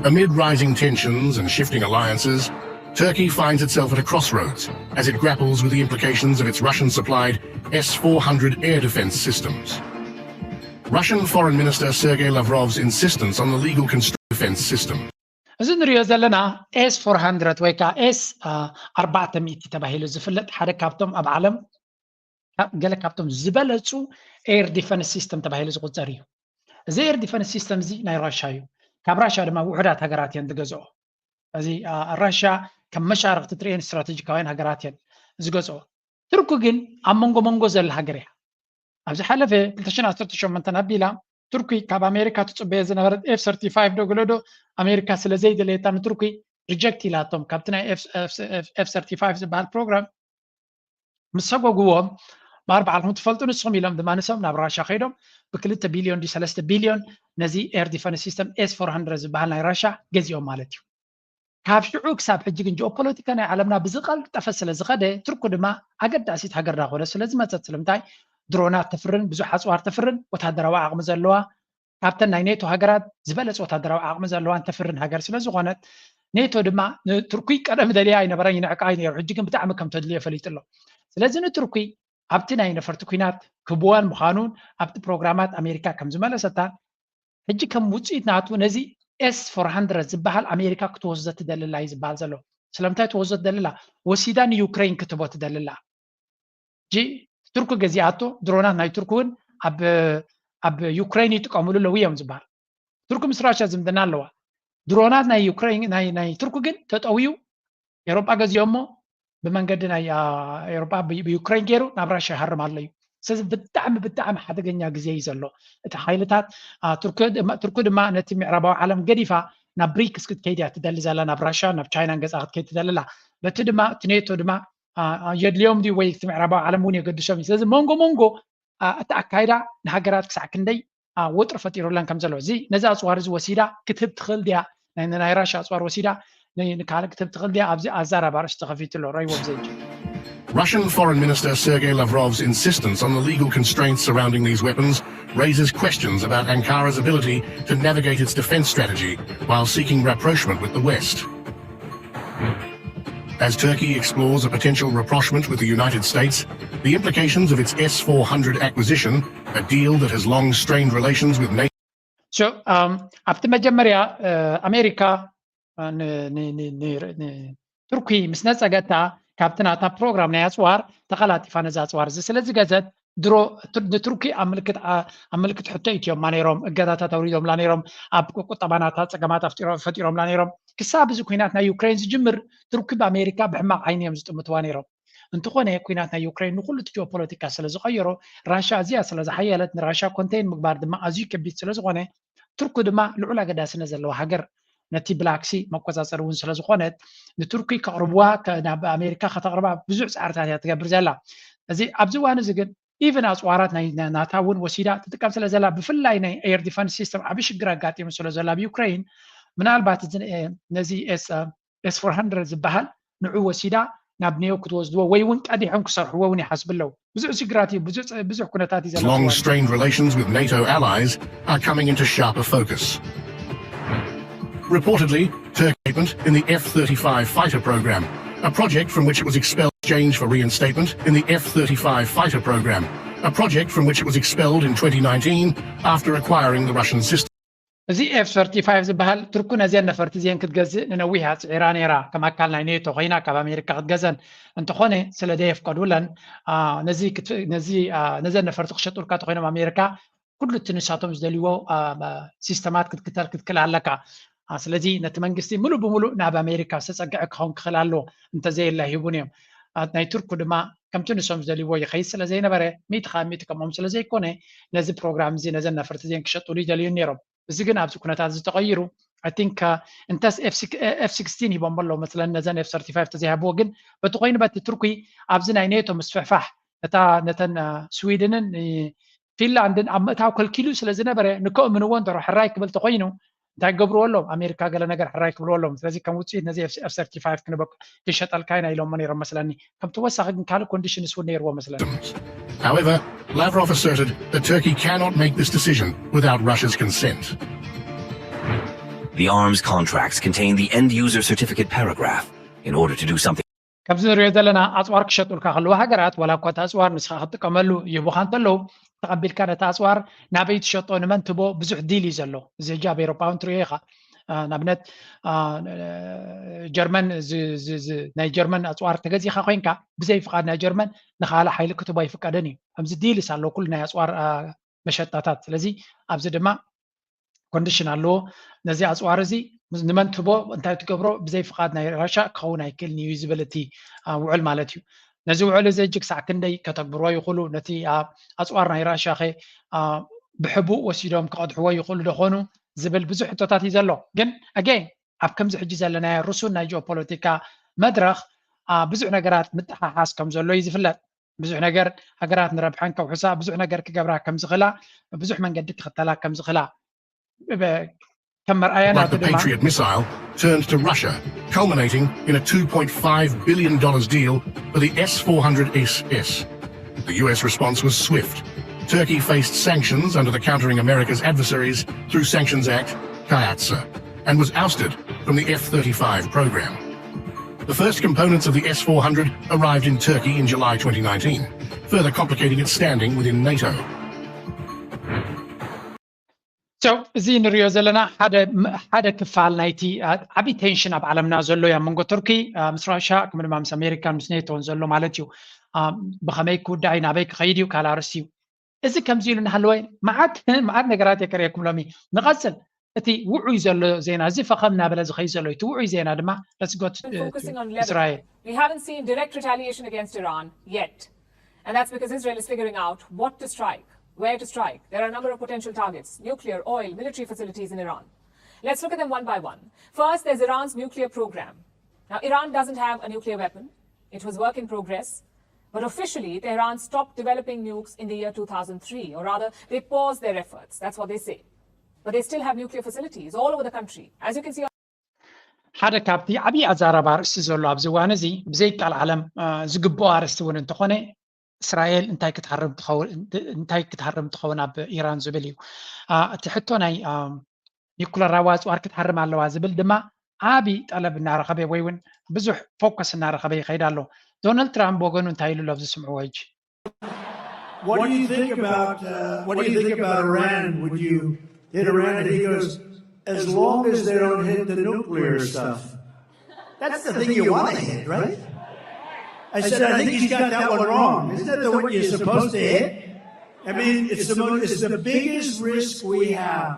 Amid rising tensions and shifting alliances, Turkey finds itself at a crossroads as it grapples with the implications of its Russian supplied S four hundred air defense systems. Russian Foreign Minister Sergei Lavrov's insistence on the legal construct defense system. እዚ ንሪኦ ዘለና ኤስ ፎር ሃንድረድ ወይ ከዓ ኤስ ኣርባዕተ ሚእቲ ተባሂሉ ዝፍለጥ ሓደ ካብቶም ኣብ ዓለም ገለ ካብቶም ዝበለፁ air defense system ተባሂሉ ዝቁፀር እዩ። እዚ air defense system እዚ ናይ ራሻ እዩ። ካብ ራሻ ድማ ውሑዳት ሃገራት እየን ዝገዝኦ። እዚ ራሻ ከም መሻርክቲ ትርእየን ስትራቴጂካውያን ሃገራት እየን ዝገዝኦ። ቱርኪ ግን ኣብ መንጎ መንጎ ዘላ ሃገር እያ። ኣብ ዝሓለፈ ክልተ ሽሕን ዓሰርተ ሸሞንተን ኣቢላ ቱርኪ ካብ ኣሜሪካ ትፅበዮ ዝነበረት ኤፍ ሰርቲፋይቭ ዶ ገለ ዶ ኣሜሪካ ስለ ዘይደለየታ ንቱርኪ ሪጀክት ኢላቶም ካብቲ ናይ ኤፍ ሰርቲፋይቭ ዝበሃል ፕሮግራም ምስ ሰጎግዎም ብኣርባዓ ኣለኹም ትፈልጡ ንስኹም ኢሎም ድማ ንሶም ናብ ራሻ ከይዶም ብክልተ ቢልዮን ድዩ ሰለስተ ቢልዮን ነዚ ኤር ዲፈንስ ሲስተም ኤስ ፎር ሃንድረድ ዝበሃል ናይ ራሻ ገዚኦም ማለት እዩ። ካብ ሽዑ ክሳብ ሕጂ ግን ጂኦፖለቲካ ናይ ዓለምና ብዝቐልጠፈ ስለ ዝኸደ ቱርኪ ድማ ኣገዳሲት ሃገር ዳኾነ ስለ ዝመፀት ስለምንታይ ድሮናት ተፍርን ብዙሕ ኣፅዋር ተፍርን ወታደራዊ ዓቕሚ ዘለዋ ካብተን ናይ ኔቶ ሃገራት ዝበለፅ ወታደራዊ ዓቕሚ ዘለዋን ተፍርን ሃገር ስለ ዝኾነት ኔቶ ድማ ንቱርኪ ቀደም ደልያ ኣይነበረን ይንዕቃ ነይሩ ሕጂ ግን ብጣዕሚ ከም ተድልዮ ፈሊጡ ኣሎ። ስለዚ ንቱርኪ ኣብቲ ናይ ነፈርቲ ኩናት ክህብዋን ምዃኑን ኣብቲ ፕሮግራማት ኣሜሪካ ከም ዝመለሰታን ሕጂ ከም ውፅኢት ናቱ ነዚ ኤስ ፎር ሃንድረድ ዝበሃል ኣሜሪካ ክትወስዶ ትደልላ እዩ ዝበሃል ዘሎ። ስለምንታይ ትወስዶ ትደልላ? ወሲዳ ንዩክሬን ክትቦ ትደልላ። ጂ ቱርኪ ገዚኣቶ ድሮናት ናይ ቱርኪ እውን ኣብ ኣብ ዩክሬን ይጥቀምሉ ኣለዉ እዮም ዝበሃል። ቱርኪ ምስ ራሻ ዝምድና ኣለዋ። ድሮናት ናይ ዩክሬን ናይ ናይ ቱርኪ ግን ተጠውዩ ኤሮጳ ገዚኦሞ ብመንገዲ ናይ ኤሮጳ ብዩክሬን ገይሩ ናብ ራሻ ይሃርም ኣሎ እዩ። ስለዚ ብጣዕሚ ብጣዕሚ ሓደገኛ ግዜ እዩ ዘሎ። እቲ ሓይልታት ቱርኪ ድማ ነቲ ምዕራባዊ ዓለም ገዲፋ ናብ ብሪክስ ክትከይድ እያ ትደሊ ዘላ ናብ ራሻ ናብ ቻይናን ገፃ ክትከይድ ትደሊ ኣላ። በቲ ድማ እቲ ኔቶ ድማ የድልዮም ድዩ ወይ እቲ ምዕራባዊ ዓለም እውን የገድሶም እዩ። ስለዚ መንጎ መንጎ እቲ ኣካይዳ ንሃገራት ክሳዕ ክንደይ ወጥሪ ፈጢሩለን ከም ዘሎ እዚ ነዚ ኣፅዋር እዚ ወሲዳ ክትህብ ትኽእል ድያ ናይ ራሻ ኣፅዋር ወሲዳ ንካልእ ክትህብ ትኽእል ድያ ኣብዚ ኣዛራብ ኣርእስቲ ተኸፊቱ ኣሎ ረይዎም ዘንጂ Russian Foreign Minister Sergei Lavrov's insistence on the legal constraints surrounding these weapons raises questions about Ankara's ability to navigate its defense strategy while seeking rapprochement with the West. As Turkey explores a potential rapprochement with the United States, the implications of its S four hundred acquisition, a deal that has long strained relations with NATO. ኣብቲ መጀመርያ ኣሜሪካ ቱርኪ ምስ ነፀገታ ካብቲ ናታ ፕሮግራም ናይ ኣፅዋር ተቐላጢፋ ነዚ ኣፅዋር እዚ ስለ ዝገዘት ድሮ ንቱርኪ ኣብ ምልክት ሕቶ ኢትዮማ ነይሮም እገዳታት ኣውሪዶምላ ነይሮም ኣብ ቁጠባ ናታ ፀገማት ፈጢሮምላ ነይሮም ክሳብ እዚ ኩናት ናይ ዩክሬን ዝጅምር ቱርኪ ብኣሜሪካ ብሕማቕ ዓይኒ እዮም ዝጥምትዋ ነይሮም እንተኾነ ኩናት ናይ ዩክሬን ንኩሉ እቲ ጂኦፖለቲካ ስለ ዝቐየሮ ራሻ ኣዝያ ስለ ዝሓየለት ንራሻ ኮንቴን ምግባር ድማ ኣዝዩ ከቢድ ስለ ዝኾነ ቱርኪ ድማ ልዑል ኣገዳስነት ዘለዋ ሃገር ነቲ ብላክሲ መቆፃፀሪ እውን ስለ ዝኾነት ንቱርኪ ከቕርብዋ ናብ ኣሜሪካ ከተቕርባ ብዙሕ ፃዕርታት እያ ትገብር ዘላ እዚ ኣብዚ እዋን እዚ ግን ኢቨን ኣፅዋራት ናይ ናታ እውን ወሲዳ ትጥቀም ስለ ዘላ ብፍላይ ናይ ኤር ዲፈንስ ሲስተም ዓብ ሽግር ኣጋጢሙ ስለ ዘሎ ኣብ ዩክሬን ምናልባት ነዚ ኤስ ፎር ሃንድረድ ዝበሃል ንዑ ወሲዳ ናብ ኔዮ ክትወስድዎ ወይ እውን ቀዲሖም ክሰርሕዎ እውን ይሓስቡ ኣለዉ ብዙሕ ሽግራት እዩ ብዙሕ ኩነታት እዩ ዘሎ long strained relations with NATO allies are coming into sharper focus. Reportedly, Turkey in the F thirty-five fighter program, a project from which it was expelled in exchange for reinstatement in the F thirty-five fighter program, a project from which it was expelled in twenty nineteen after acquiring the Russian system. እዚ ኤፍ ሰርቲፋይቭ ዝበሃል ቱርኪ ነዚአን ነፈርቲ እዚአን ክትገዝእ ንነዊሕ ኣፅዒራ ነይራ ከም ኣካል ናይ ኔቶ ኮይና ካብ ኣሜሪካ ክትገዘን እንተኾነ ስለ ዘየፍቀዱለን ነዘን ነፈርቲ ክሸጡልካ ተኮይኖም ኣሜሪካ ኩሉ እቲ ንሳቶም ዝደልይዎ ሲስተማት ክትክተል ክትክል ኣለካ ስለዚ ነቲ መንግስቲ ሙሉእ ብሙሉእ ናብ ኣሜሪካ ዝተፀግዐ ክኸውን ክኽእል ኣለዎ እንተዘየላ ሂቡን እዮም ናይ ቱርኩ ድማ ከምቲ ንሶም ዝደልይዎ ይኸይድ ስለ ዘይነበረ ሚእቲ ካብ ሚእቲ ከምኦም ስለ ዘይኮነ ነዚ ፕሮግራም እዚ ነዘን ነፈርቲ እዚአን ክሸጡሉ ይደልዩ ነይሮም እዚ ግን ኣብዚ ኩነታት እዚ ተቐይሩ I think እንተስ ኤፍ ሲክስቲን ሂቦም ኣለዉ መስለኒ ነዘን ኤፍ ሰርቲፋይቭ ተዘይሃብዎ ግን በቲ ኮይኑ በቲ ቱርኪ ኣብዚ ናይ ኔቶ ምስፍሕፋሕ እታ ነተን ስዊድንን ፊንላንድን ኣብ ምእታው ከልኪሉ ስለ ዝነበረ ንከእምንዎ እንተሮ ሕራይ ክብል ተኮይኑ እንታይ ገብርዎ ኣለዎም ኣሜሪካ ገለ ነገር ሕራይ ክብልዎ ኣለዎም ስለዚ ከም ውፅኢት ነዚ ኤፍ ሰርቲፋይቭ ክንሸጠልካ ኢና ኢሎሞ ነይሮም መስለኒ ከም ተወሳኺ ግን ካልእ ኮንዲሽንስ እውን ነይርዎ መስለኒ However, Lavrov asserted that Turkey cannot make this decision without Russia's consent. The arms contracts contain the end user certificate paragraph. In order to do something ከምዚ ንሪኦ ዘለና ኣፅዋር ክሸጡልካ ከለዉ ሃገራት ዋላ እኳ እቲ ኣፅዋር ንስኻ ክትጥቀመሉ ይህቡኻ እንተለዉ ተቐቢልካ ነቲ ኣፅዋር ናበይ ትሸጦ ንመን ትቦ ብዙሕ ዲል እዩ ዘሎ እዚ ሕጂ ኣብ ኤሮፓ እውን ትሪኦ ኢኻ ንኣብነት ጀርመን ናይ ጀርመን ኣፅዋር ተገዚኻ ኮይንካ ብዘይ ፍቓድ ናይ ጀርመን ንኻልእ ሓይሊ ክትቦ ኣይፍቀድን እዩ ከምዚ ዲልስ ኣሎ ኩሉ ናይ ኣፅዋር መሸጣታት ስለዚ ኣብዚ ድማ ኮንዲሽን ኣለዎ ነዚ ኣፅዋር እዚ ንመን ትቦ እንታይ ትገብሮ ብዘይ ፍቓድ ናይ ራሻ ክኸውን ኣይክእልን እዩ ዝብል እቲ ውዕል ማለት እዩ። ነዚ ውዕል እዚ እጅ ክሳዕ ክንደይ ከተግብርዎ ይኽእሉ፣ ነቲ ኣፅዋር ናይ ራሻ ኸ ብሕቡእ ወሲዶም ክቐድሕዎ ይኽእሉ ዶ ኾኑ ዝብል ብዙሕ ሕቶታት እዩ ዘሎ። ግን ኣገይን ኣብ ከምዚ ሕጂ ዘለናዮ ርሱን ናይ ጂኦፖለቲካ መድረኽ ብዙሕ ነገራት ምጥሓሓስ ከም ዘሎ እዩ ዝፍለጥ። ብዙሕ ነገር ሃገራት ንረብሐን ከውሕሳ ብዙሕ ነገር ክገብራ ከም ዝኽእላ፣ ብዙሕ መንገዲ ክኽተላ ከም ዝኽእላ ከም መርኣያ Like ናቱ the ድማ Patriot missile turned to Russia, culminating in a two point five billion dollars deal for the S four hundred S S. The U S response was swift. Turkey faced sanctions under the Countering America's Adversaries through Sanctions Act, Kayatsa, and was ousted from the F thirty-five program. The first components of the S four hundred arrived in Turkey in July twenty nineteen, further complicating its standing within NATO. So እዚ ንሪኦ ዘለና ሓደ ሓደ ክፋል ናይቲ ዓብዪ ቴንሽን ኣብ ዓለምና ዘሎ እዩ ኣብ መንጎ ቱርኪ ምስ ራሻ ከምኡ ድማ ምስ ኣሜሪካን ምስ ኔቶን ዘሎ ማለት እዩ። ብኸመይ ክውዳእ እዩ ናበይ ክኸይድ እዩ ካልእ ኣርእስቲ እዩ። እዚ ከምዚ ኢሉ እናሃለወ መዓት መዓት ነገራት እየ ከርእየኩም ሎሚ። ንቐፅል እቲ ውዑይ ዘሎ ዜና እዚ ፈኸም እናበለ ዝኸይድ ዘሎ እቲ ውዑይ ዜና ድማ let's go to focusing on እስራኤል Lebanon. We haven't seen direct retaliation against Iran yet. And that's because Israel is figuring out what to strike, where to strike. There are a number of potential targets nuclear, oil, military facilities in Iran. Let's look at them one by one. First, there's Iran's nuclear program. Now, Iran doesn't have a nuclear weapon, it was work in progress. But officially, Tehran stopped developing nukes in the year two thousand three, or rather, they paused their efforts. That's what they say. But they still have nuclear facilities all over the country. As you can see, ሓደ ካብቲ ዓብዪ ኣዛራቢ ኣርእስቲ ዘሎ ኣብዚ እዋን እዚ ብዘይ ቃል ዓለም ዝግብኦ ኣርእስቲ እውን እንተኾነ እስራኤል እንታይ ክትሃርም ትኸውን እንታይ ክትሃርም ትኸውን ኣብ ኢራን ዝብል እዩ። እቲ ሕቶ ናይ ኒኩለራዊ ኣፅዋር ክትሃርም ኣለዋ ዝብል ድማ ዓቢ ጠለብ እናረኸበ ወይ እውን ብዙሕ ፎከስ እናረኸበ ይኸይድ ኣሎ። ዶናልድ ትራምፕ ብወገኑ እንታይ ኢሉ ኣሎ ኣብዚ ስምዕዎ ሕጂ። What do you think about uh, what do you think about Iran? Would you hit Iran? And he goes, as long as they don't hit the nuclear stuff. That's the thing you want to hit, right? I said, I think he's got that one wrong. Isn't that the one you're supposed to hit? I mean, it's the most, it's the biggest risk we have.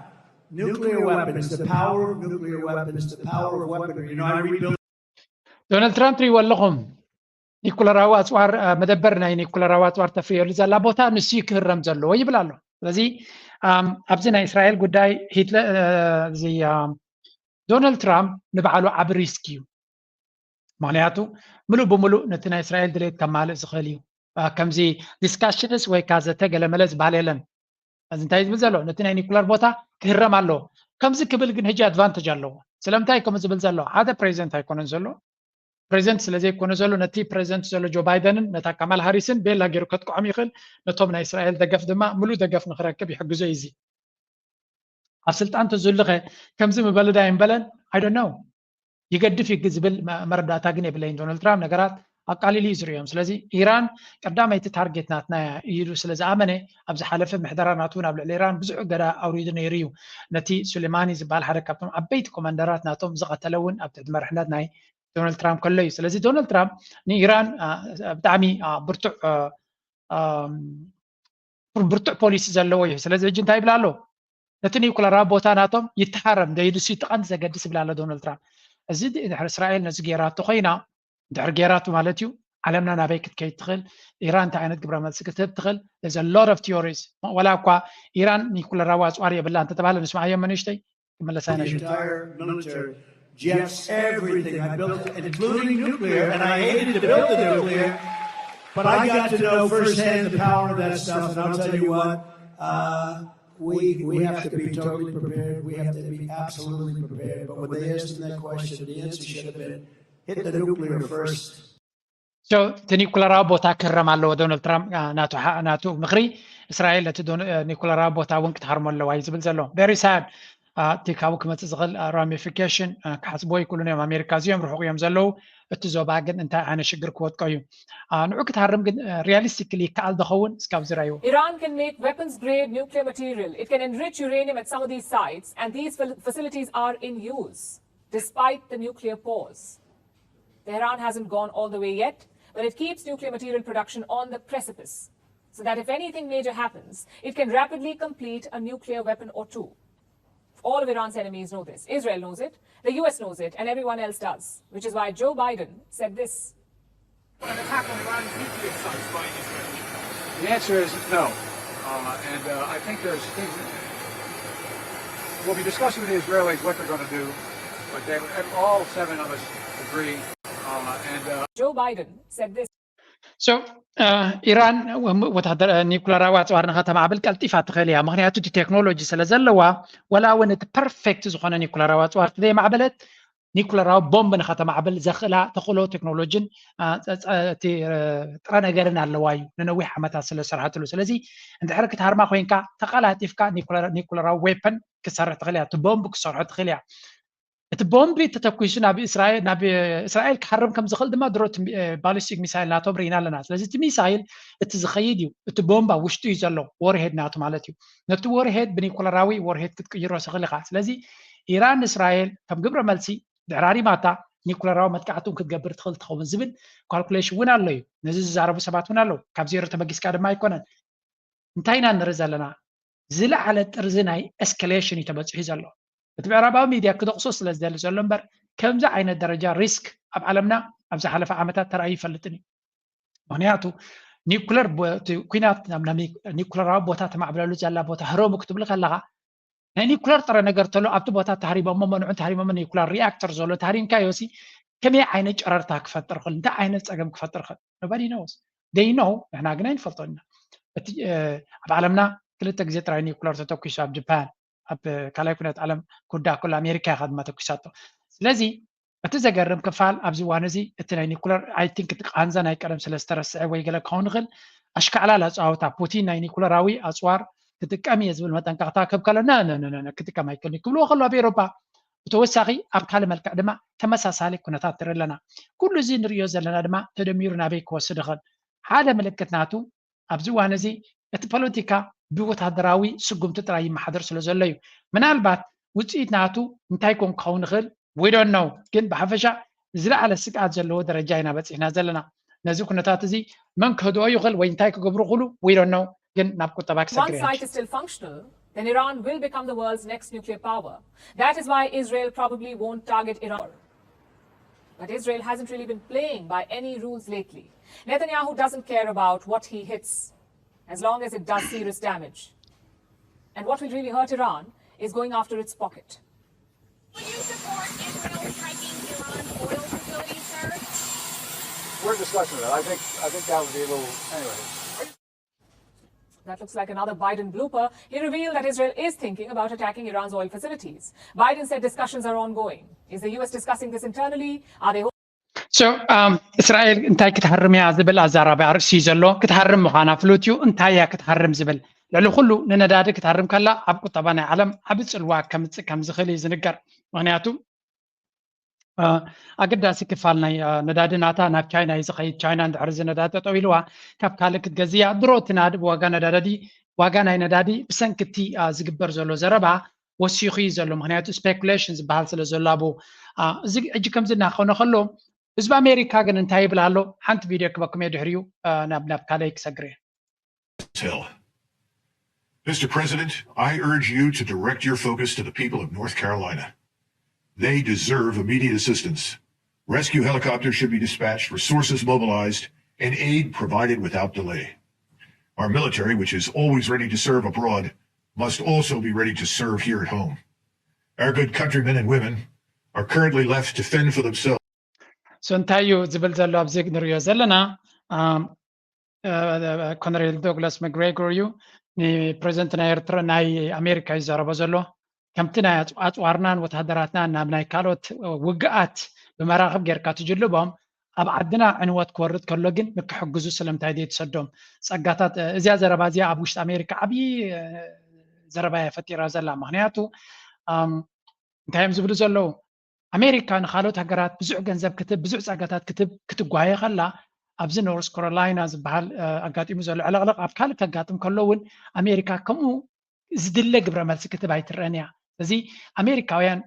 Nuclear weapons, the power of nuclear weapons, the power of weaponry. You know, I rebuilt. ዶናልድ ትራምፕ ትሪእዎ ኣለኹም ኒኩለራዊ ኣፅዋር መደበር ናይ ኒኩለራዊ ኣፅዋር ተፍርየሉ ዘላ ቦታ ንሱ ክህረም ዘለዎ ይብል ኣሎ። ስለዚ ኣብዚ ናይ እስራኤል ጉዳይ ሂትለር እዚ ዶናልድ ትራምፕ ንባዕሉ ዓቢ ሪስክ እዩ። ምክንያቱ ምሉእ ብምሉእ ነቲ ናይ እስራኤል ድሌት ከማልእ ዝኽእል እዩ። ከምዚ ዲስካሽንስ ወይ ከዓ ዘተ ገለመለ ዝበሃል የለን። እዚ እንታይ ዝብል ዘሎ ነቲ ናይ ኒኩለር ቦታ ክህረም ኣለዎ። ከምዚ ክብል ግን ሕጂ ኣድቫንተጅ ኣለዎ። ስለምንታይ ከምኡ ዝብል ዘሎ ሓደ ፕሬዚደንት ኣይኮነን ዘሎ። ፕሬዚደንት ስለዘይኮነ ዘሎ ነቲ ፕሬዚደንት ዘሎ ጆ ባይደንን ነታ ካማል ሃሪስን ቤላ ገይሩ ከጥቅዖም ይኽእል። ነቶም ናይ እስራኤል ደገፍ ድማ ምሉእ ደገፍ ንክረክብ ይሕግዞ እዩ። እዚ ኣብ ስልጣን ተዝህሉኸ ከምዚ ምበለ ዳ ይምበለን I don't know። ይገድፍ እዩ ዝብል መረዳእታ ግን የብለይን። ዶናልድ ትራምፕ ነገራት ኣቃሊሉ እዩ ዝርእዮም። ስለዚ ኢራን ቀዳመይቲ ታርጌት ናትና እያ ኢሉ ስለ ዝኣመነ ኣብ ዝሓለፈ ምሕደራ ናቱ እውን ኣብ ልዕሊ ኢራን ብዙሕ እገዳ ኣውሪዱ ነይሩ እዩ። ነቲ ሱሌማኒ ዝበሃል ሓደ ካብቶም ዓበይቲ ኮማንደራት ናቶም ዝቐተለ እውን ኣብ ትሕቲ መርሕነት ናይ ዶናልድ ትራምፕ ከሎ እዩ። ስለዚ ዶናልድ ትራምፕ ንኢራን ብጣዕሚ ብርቱዕ ብርቱዕ ፖሊሲ ዘለዎ እዩ። ስለዚ ሕጂ እንታይ ይብል ኣሎ? ነቲ ኒኩለራዊ ቦታ ናቶም ይተሃረም ደይድሱ ይትቐን ዘገድስ ይብል ኣሎ ዶናልድ ትራምፕ። እዚ ድሕሪ እስራኤል ነዚ ገይራቶ ኮይና ድሕሪ ገይራቱ ማለት እዩ ዓለምና ናበይ ክትከይድ ትኽእል፣ ኢራን እንታይ ዓይነት ግብረ መልሲ ክትህብ ትኽእል። There's a lot of theories። ወላ እኳ ኢራን ኒኩለራዊ ኣፅዋር የብላ እንተተባሃለ ንስማዓዮ መኒሽተይ ክመለሳ ኢና። The entire military, jets, everything. I built it, including nuclear, and I hated to build the nuclear, but I got to know firsthand the power of that stuff. And I'll tell you what, uh, we we have to be totally prepared. We have to be absolutely prepared. But when they asked him that question, the answer should have been hit the nuclear first. እቲ ኒኩለራዊ ቦታ ክህረም ኣለዎ። ዶናልድ ትራምፕ ናቱ ምኽሪ እስራኤል ነቲ ኒኩለራዊ ቦታ እውን ክትሃርሞ ኣለዋ እዩ ዝብል ዘሎ። Very sad። እቲ ካብኡ ክመፅእ ዝኽእል ራሚፊኬሽን ክሓስብዎ ይክእሉን እዮም። ኣሜሪካ እዚኦም ርሑቕ እዮም ዘለዉ። እቲ ዞባ ግን እንታይ ዓይነት ሽግር ክወድቆ እዩ? ንዑ ክትሃርም ግን ሪያሊስቲክሊ ይከኣል ዶ ኸውን? እስካብ ዝረኣይዎ Iran can make weapons grade nuclear material. It can enrich uranium at some of these sites, and these facilities are in use despite the nuclear pause. Tehran hasn't gone all the way yet, but it keeps nuclear material production on the precipice so that if anything major happens, it can rapidly complete a nuclear weapon or two. Of All of Iran's enemies know this. Israel knows it, the U S knows it, and everyone else does. Which is why Joe Biden said this. An attack on Iran's nuclear sites by Israel. The answer is no. Uh, and uh, I think there's things that will be discussed with the Israelis what they're going to do, but they, all seven of us agree. Uh, and uh, Joe Biden said this. So ኢራን ወታደር ኒኩለራዊ ኣፅዋር ንኸተማዕብል ቀልጢፋ ትኽእል እያ። ምክንያቱ እቲ ቴክኖሎጂ ስለ ዘለዋ፣ ወላ እውን እቲ ፐርፌክት ዝኾነ ኒኩለራዊ ኣፅዋር ዘይማዕበለት፣ ኒኩለራዊ ቦምብ ንኸተማዕብል ዘኽእላ ተኽእሎ ቴክኖሎጂን እቲ ጥረ ነገርን ኣለዋ እዩ። ንነዊሕ ዓመታት ስለ ዝሰርሐትሉ። ስለዚ እንድሕር ክትሃርማ ኮይንካ፣ ተቐላጢፍካ ኒኩለራዊ ዌፐን ክትሰርሕ ትኽእል እያ። እቲ ቦምብ ክትሰርሖ ትኽእል እያ። እቲ ቦምቢ ተተኩሱ ናብ እስራኤል ናብ እስራኤል ክሃርም ከም ዝኽእል ድማ ድሮ ባሊስቲክ ሚሳይል ናቶም ርኢና ኣለና። ስለዚ እቲ ሚሳይል እቲ ዝኸይድ እዩ፣ እቲ ቦምብ ኣብ ውሽጡ እዩ ዘሎ፣ ወርሄድ ናቱ ማለት እዩ። ነቲ ወርሄድ ብኒኩለራዊ ወርሄድ ክትቅይሮ ትኽእል ኢኻ። ስለዚ ኢራን ንእስራኤል ከም ግብረ መልሲ ድሕሪ ሃሪማታ ኒኩለራዊ መጥቃዕቲ እውን ክትገብር ትኽእል ትኸውን ዝብል ካልኩሌሽን እውን ኣሎ እዩ። ነዚ ዝዛረቡ ሰባት እውን ኣለዉ። ካብ ዜሮ ተበጊስካ ድማ ኣይኮነን። እንታይ ኢና ንርኢ ዘለና? ዝለዓለ ጥርዚ ናይ ኤስካሌሽን እዩ ተበፂሑ ዘሎ። እቲ ምዕራባዊ ሚድያ ክደቕሶ ስለ ዝደሊ ዘሎ እምበር፣ ከምዚ ዓይነት ደረጃ ሪስክ ኣብ ዓለምና ኣብ ዝሓለፈ ዓመታት ተራእዩ ይፈልጥን እዩ። ምክንያቱ ኒኩለር ኩናት ኒኩለራዊ ቦታ ተማዕብለሉ ዘላ ቦታ ህረሙ ክትብል ከለካ ናይ ኒኩለር ጥረ ነገር ተሎ ኣብቲ ቦታ ተሃሪቦሞ መንዑ ተሃሪቦሞ ኒኩለር ሪኣክተር ዘሎ ተሃሪምካዮ ሲ ከመይ ዓይነት ጨረርታ ክፈጥር ክእል እንታይ ዓይነት ፀገም ክፈጥር ክእል nobody knows። They know፣ ንሕና ግን ኣይንፈልጦ ኢና። እቲ ኣብ ዓለምና ክልተ ግዜ ጥራይ ኒኩለር ተተኪሱ ኣብ ጃፓን ኣብ ካልኣይ ኩነት ዓለም ክውዳእ ከሎ ኣሜሪካ ኢኻ ድማ ተኪሳቶ። ስለዚ እቲ ዘገርም ክፋል ኣብዚ እዋን እዚ እቲ ናይ ኒኩለር I think እቲ ቃንዛ ናይ ቀደም ስለ ዝተረስዐ ወይ ገለ ክኸውን ይኽእል ኣሽካዕላል ኣጻወታ ፑቲን ናይ ኒኩለራዊ ኣጽዋር ክጥቀም እየ ዝብል መጠንቀቕታ ክህብ ከሎ ነ ነ ነ ነ ክጥቀም ኣይክእልን ክብልዎ ከሎ ኣብ ኤውሮጳ ብተወሳኺ ኣብ ካልእ መልክዕ ድማ ተመሳሳሊ ኩነታት ንርኢ ኣለና። ኩሉ እዚ ንርእዮ ዘለና ድማ ተደሚሩ ናበይ ክወስድ ይኽእል? ሓደ ምልክት ናቱ ኣብዚ እዋን እዚ እቲ ፖለቲካ ብወታደራዊ ስጉምቲ ጥራይ ይመሓደር ስለ ዘሎ እዩ። ምናልባት ውፅኢት ናቱ እንታይ ኮን ክኸውን ይኽእል we don't know። ግን ብሓፈሻ ዝለዓለ ስግኣት ዘለዎ ደረጃ ኢና በፂሕና ዘለና። ነዚ ኩነታት እዚ መን ክህድኦ ይኽእል ወይ እንታይ ክገብሩ ይኽእሉ we don't know። ግን ናብ ቁጠባ One ክሰግር እየ። site is still functional, then Iran will become the world's next nuclear power. That is why Israel probably won't target Iran. But Israel hasn't really been playing by any rules lately. Netanyahu doesn't care about what he hits, as long as it does serious damage. And what will really hurt Iran is going after its pocket. Would you support Israel striking Iran's oil facilities, sir? We're discussing that. I think I think that would be a little anyway. That looks like another Biden blooper. He revealed that Israel is thinking about attacking Iran's oil facilities. Biden said discussions are ongoing. Is the U S discussing this internally? Are they So እስራኤል እንታይ ክትሃርም እያ ዝብል ኣዛራቢ ኣርእስቲ እዩ ዘሎ። ክትሃርም ምዃና ፍሉጥ እዩ። እንታይ እያ ክትሃርም ዝብል ልዕሊ ኩሉ ንነዳዲ ክትሃርም ከላ ኣብ ቁጠባ ናይ ዓለም ዓቢ ጽልዋ ከምጽእ ከም ዝኽእል እዩ ዝንገር። ምክንያቱ ኣገዳሲ ክፋል ናይ ነዳዲ ናታ ናብ ቻይና እዩ ዝኸይድ። ቻይና እንድሕር እዚ ነዳዲ ጠጠው ኢልዋ ካብ ካልእ ክትገዝእ እያ። ድሮ እቲ ናዲ ብዋጋ ነዳዲ ዋጋ ናይ ነዳዲ ብሰንኪ እቲ ዝግበር ዘሎ ዘረባ ወሲኹ እዩ ዘሎ። ምክንያቱ ስፔኩሌሽን ዝበሃል ስለ ዘሎ ኣብኡ እዚ ሕጂ ከምዚ እናኾነ ከሎ ህዝቢ ኣሜሪካ ግን እንታይ ይብል ኣሎ? ሓንቲ ቪድዮ ክበኩም እየ ድሕሪኡ ናብ ናብ ካልኣይ ክሰግር እየ። Hill. Mister President, I urge you to direct your focus to the people of North Carolina. They deserve immediate assistance. Rescue helicopters should be dispatched, resources mobilized, and aid provided without delay. Our military, which is always ready to serve abroad, must also be ready to serve here at home. Our good countrymen and women are currently left to fend for themselves. So እንታይ እዩ ዝብል ዘሎ ኣብዚ ንሪኦ ዘለና ኮነሬል ዶግላስ መግሬጎር እዩ። ንፕሬዚደንት ናይ ኤርትራ ናይ ኣሜሪካ እዩ ዘረቦ ዘሎ። ከምቲ ናይ ኣጽዋርናን ወተሃደራትናን ናብ ናይ ካልኦት ውግኣት ብመራኽብ ጌርካ ትጅልቦም ኣብ ዓድና ዕንወት ክወርድ ከሎ ግን ንክሕግዙ ስለምንታይ ድየ ትሰዶም? ጸጋታት እዚኣ ዘረባ እዚኣ ኣብ ውሽጢ ኣሜሪካ ዓብዪ ዘረባ እያ ፈጢራ ዘላ። ምክንያቱ እንታይ እዮም ዝብሉ ዘለዉ? ኣሜሪካ ንካልኦት ሃገራት ብዙሕ ገንዘብ ክትብ ብዙሕ ጸጋታት ክትብ ክትጓየ ከላ ኣብዚ ኖርስ ካሮላይና ዝበሃል ኣጋጢሙ ዘሎ ዕልቕልቕ ኣብ ካልእ ከጋጥም ከሎ እውን ኣሜሪካ ከምኡ ዝድለ ግብረ መልሲ ክትብ ኣይትረአን እያ። ስለዚ ኣሜሪካውያን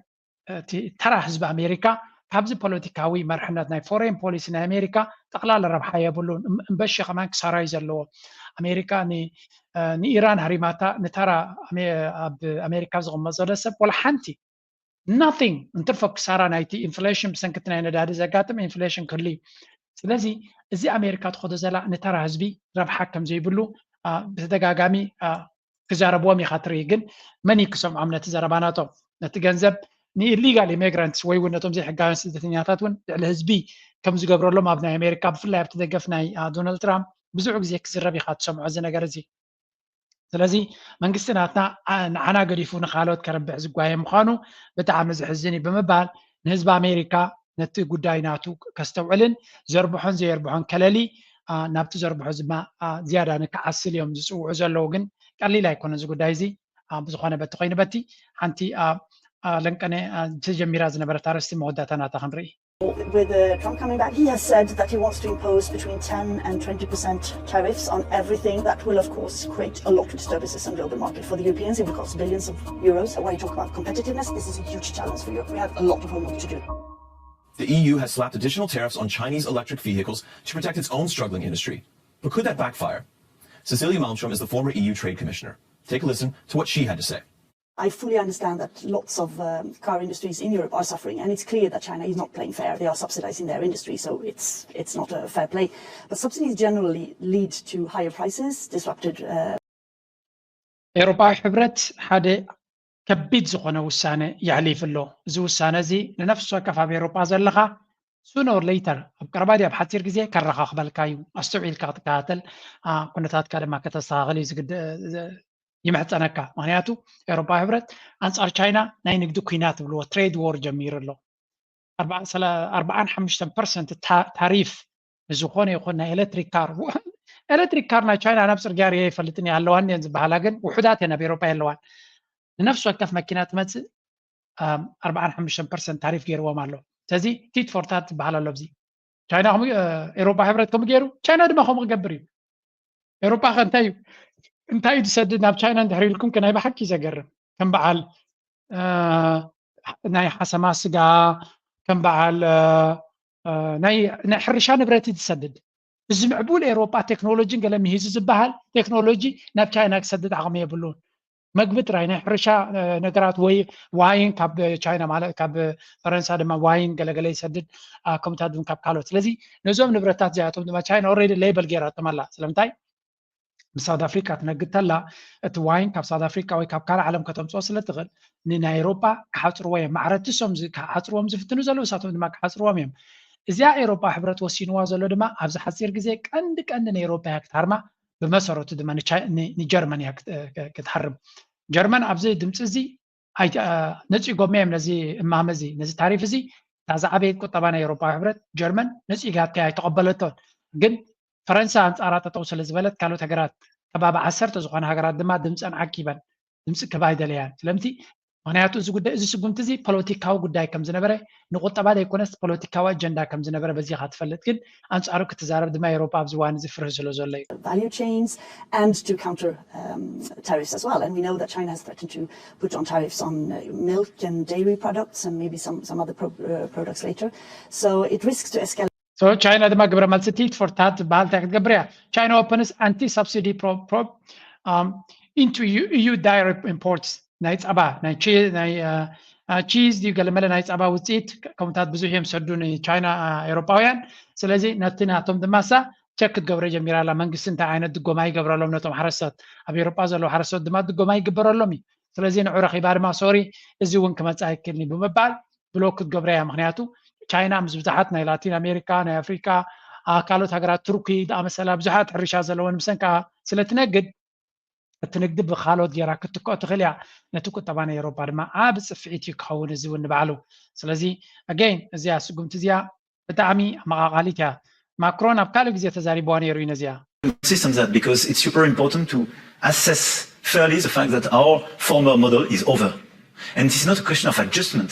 እቲ ተራ ህዝቢ ኣሜሪካ ካብዚ ፖለቲካዊ መርሕነት ናይ ፎሬን ፖሊሲ ናይ ኣሜሪካ ጠቕላላ ረብሓ የብሉን። እምበሺ ከማን ክሳራ እዩ ዘለዎ። ኣሜሪካ ንኢራን ሃሪማታ ንተራ ኣብ ኣሜሪካ ዝቕመጥ ዘሎ ሰብ ወላ ሓንቲ nothing፣ እንትርፎ ክሳራ ናይቲ ኢንፍሌሽን፣ ብሰንክቲ ናይ ነዳዲ ዘጋጥም ኢንፍሌሽን ክህሉ እዩ። ስለዚ እዚ ኣሜሪካ ትኸዶ ዘላ ንተራ ህዝቢ ረብሓ ከም ዘይብሉ ብተደጋጋሚ ክዛረብዎም ኢኻ ትርኢ። ግን መን እዩ ክሰምዖም ነቲ ዘረባ ናቶም? ነቲ ገንዘብ ንኢሊጋል ኢሚግራንትስ ወይ እውን ነቶም ዘይሕጋውያን ስደተኛታት እውን ልዕሊ ህዝቢ ከም ዝገብረሎም ኣብ ናይ ኣሜሪካ፣ ብፍላይ ኣብቲ ደገፍ ናይ ዶናልድ ትራምፕ ብዙሕ ግዜ ክዝረብ ኢኻ ትሰምዖ እዚ ነገር እዚ። ስለዚ መንግስቲ ናትና ንዓና ገዲፉ ንካልኦት ከረብሕ ዝጓየ ምዃኑ ብጣዕሚ ዝሕዝን እዩ ብምባል ንህዝቢ ኣሜሪካ ነቲ ጉዳይ ናቱ ከስተውዕልን ዘርብሖን ዘየርብሖን ከለሊ ናብቲ ዘርብሖ ድማ ዝያዳ ንክዓስል እዮም ዝፅውዑ ዘለዉ። ግን ቀሊል ኣይኮነ እዚ ጉዳይ እዚ። ብዝኾነ በቲ ኮይኑ በቲ ሓንቲ ለንቀነ ተጀሚራ ዝነበረት ኣርእስቲ መወዳእታ ናታ ክንርኢ። With uh, Trump coming back, he has said that he wants to impose between ten and twenty percent tariffs on everything. That will, of course, create a lot of disturbances in the global market. For the Europeans, it will cost billions of euros. When you talk about competitiveness, this is a huge challenge for Europe. We have a lot of homework to do. The E U has slapped additional tariffs on Chinese electric vehicles to protect its own struggling industry. But could that backfire? Cecilia Malmstrom is the former E U Trade Commissioner. Take a listen to what she had to say. I fully understand that lots of um, car industries in Europe are suffering, and it's clear that China is not playing fair. They are subsidizing their industry, so it's it's not a fair play. But subsidies generally lead to higher prices, disrupted. Uh, ኤውሮጳዊ ሕብረት ሓደ ከቢድ ዝኾነ ውሳነ የሕሊፉ ኣሎ። እዚ ውሳነ እዚ ንነፍሲ ወከፍ ኣብ ኤውሮጳ ዘለኻ sooner or later፣ ኣብ ቀረባ ድዩ ኣብ ሓፂር ግዜ፣ ከረኻኽበልካ እዩ። ኣስተውዒልካ ክትከታተል፣ ኩነታትካ ድማ ከተስተኻኽል እዩ ይምሕፀነካ። ምክንያቱ ኤውሮፓዊ ሕብረት ኣንፃር ቻይና ናይ ንግዲ ኩናት ዝብልዎ ትሬድ ዎር ጀሚሩ ኣሎ። ኣርባዓን ሓሙሽተን ፐርሰንት ታሪፍ ንዝኾነ ይኹን ናይ ኤሌክትሪክ ካር፣ ኤሌክትሪክ ካር ናይ ቻይና ናብ ፅርግያ ርየ ይፈልጥን ኣለዋን እየን ዝበሃላ፣ ግን ውሑዳት እየን ኣብ ኤውሮፓ የለዋን። ንነፍሲ ወከፍ መኪና ትመፅእ ኣርባዓን ሓሙሽተን ፐርሰንት ታሪፍ ገይርዎም ኣሎ። ስለዚ ቲት ፎር ታት ዝበሃል ኣሎ ኣብዚ። ቻይና ኤውሮፓ ሕብረት ከምኡ ገይሩ፣ ቻይና ድማ ከምኡ ክገብር እዩ። ኤውሮፓ ከ እንታይ እዩ እንታይ እዩ ዝሰድድ ናብ ቻይና እንድሕር ኢልኩም፣ ከ ናይ ብሓቂ ዘገርም። ከም በዓል ናይ ሓሰማ ስጋ፣ ከም በዓል ናይ ሕርሻ ንብረት እዩ ዝሰድድ። እዚ ምዕቡል ኤውሮጳ ቴክኖሎጂን ገለ ምሂዙ ዝበሃል ቴክኖሎጂ ናብ ቻይና ክሰድድ ዓቕሚ የብሉን። መግቢ ጥራይ፣ ናይ ሕርሻ ነገራት ወይ ዋይን ካብ ቻይና ማለት ካብ ፈረንሳ ድማ ዋይን ገለገለ ይሰድድ፣ ከምኡታት እውን ካብ ካልኦት። ስለዚ ነዞም ንብረታት እዚኣቶም ድማ ቻይና ኦልሬዲ ሌበል ገይራቶም ኣላ። ስለምንታይ? ምስ ሳውት ኣፍሪካ ትነግድ ተላ እቲ ዋይን ካብ ሳውት ኣፍሪካ ወይ ካብ ካልእ ዓለም ከተምፅኦ ስለ ትኽእል ንናይ ኤውሮጳ ክሓፅርዎ እዮም። ማዕረቲ እሶም ክሓፅርዎም ዝፍትኑ ዘለዉ እሳቶም ድማ ክሓፅርዎም እዮም። እዚኣ ኤውሮጳ ሕብረት ወሲንዋ ዘሎ ድማ ኣብዚ ሓፂር ግዜ ቀንዲ ቀንዲ ንኤውሮጳ እያ ክትሃርማ። ብመሰረቱ ድማ ንጀርመን እያ ክትሃርም። ጀርመን ኣብዚ ድምፂ እዚ ነፂጎም እዮም ነዚ እማመ እዚ፣ ነዚ ታሪፍ እዚ። እታ ዝዓበየት ቁጠባ ናይ ኤውሮጳዊ ሕብረት ጀርመን ነፂጋቶ ኣይተቐበለቶን። ግን ፈረንሳ ኣንፃራ ጠጠው ስለ ዝበለት ካልኦት ሃገራት ከባቢ ዓሰርተ ዝኾነ ሃገራት ድማ ድምፀን ዓቂበን ድምፂ ክህባ ኣይደለያን። ስለምቲ ምክንያቱ እዚ ጉዳይ እዚ ስጉምቲ እዚ ፖለቲካዊ ጉዳይ ከም ዝነበረ ንቁጠባ ዘይኮነስ ፖለቲካዊ ኣጀንዳ ከም ዝነበረ በዚኻ ትፈልጥ። ግን ኣንጻሩ ክትዛረብ ድማ ኤውሮጳ ኣብዚ እዋን እዚ ፍርህ ስለ ዘሎ እዩ። value chains and to counter um, tariffs as well. And we know that China has threatened to put on tariffs on uh, milk and dairy products and maybe some, some other pro- uh, products later. So it risks to escalate. So China ድማ ግብረ መልሲ ቲት ፎር ታት ዝበሃል እንታይ ክትገብር እያ? China opens anti subsidy probe um, into EU dairy imports. ናይ ጸባ ናይ ቺዝ ድዩ ገለመለ ናይ ጸባ ውፅኢት ከምኡታት ብዙሕ እዮም ዝሰዱ ንቻይና ኤውሮጳውያን። ስለዚ ነቲ ናቶም ድማ እሳ ቸክ ክትገብሮ ጀሚራ ኣላ። መንግስቲ እንታይ ዓይነት ድጎማ ይገብረሎም ነቶም ሓረስቶት፣ ኣብ ኤውሮጳ ዘለዉ ሓረስቶት ድማ ድጎማ ይግበረሎም እዩ። ስለዚ ንዑ ረኺባ ድማ ሶሪ እዚ እውን ክመፅእ ኣይክእልን እዩ ብምባል ብሎክ ክትገብሮ እያ። ምክንያቱ ቻይና ምስ ብዙሓት ናይ ላቲን ኣሜሪካ፣ ናይ ኣፍሪካ፣ ካልኦት ሃገራት ቱርኪ ዝኣመሰላ ብዙሓት ሕርሻ ዘለወን ምሰን ከዓ ስለትነግድ እቲ ንግዲ ብካልኦት ጌራ ክትክኦ ትኽእል እያ። ነቲ ቁጠባ ናይ ኤውሮፓ ድማ ዓቢ ጽፍዒት እዩ ክኸውን እዚ እውን ንባዕሉ። ስለዚ ኣገይን እዚኣ ስጉምቲ እዚኣ ብጣዕሚ ኣመቓቓሊት እያ። ማክሮን ኣብ ካልእ ግዜ ተዛሪብዋ ነይሩ እዩ ነዚኣ። System that because it's super important to assess fairly the fact that our former model is over. And this is not a question of adjustment.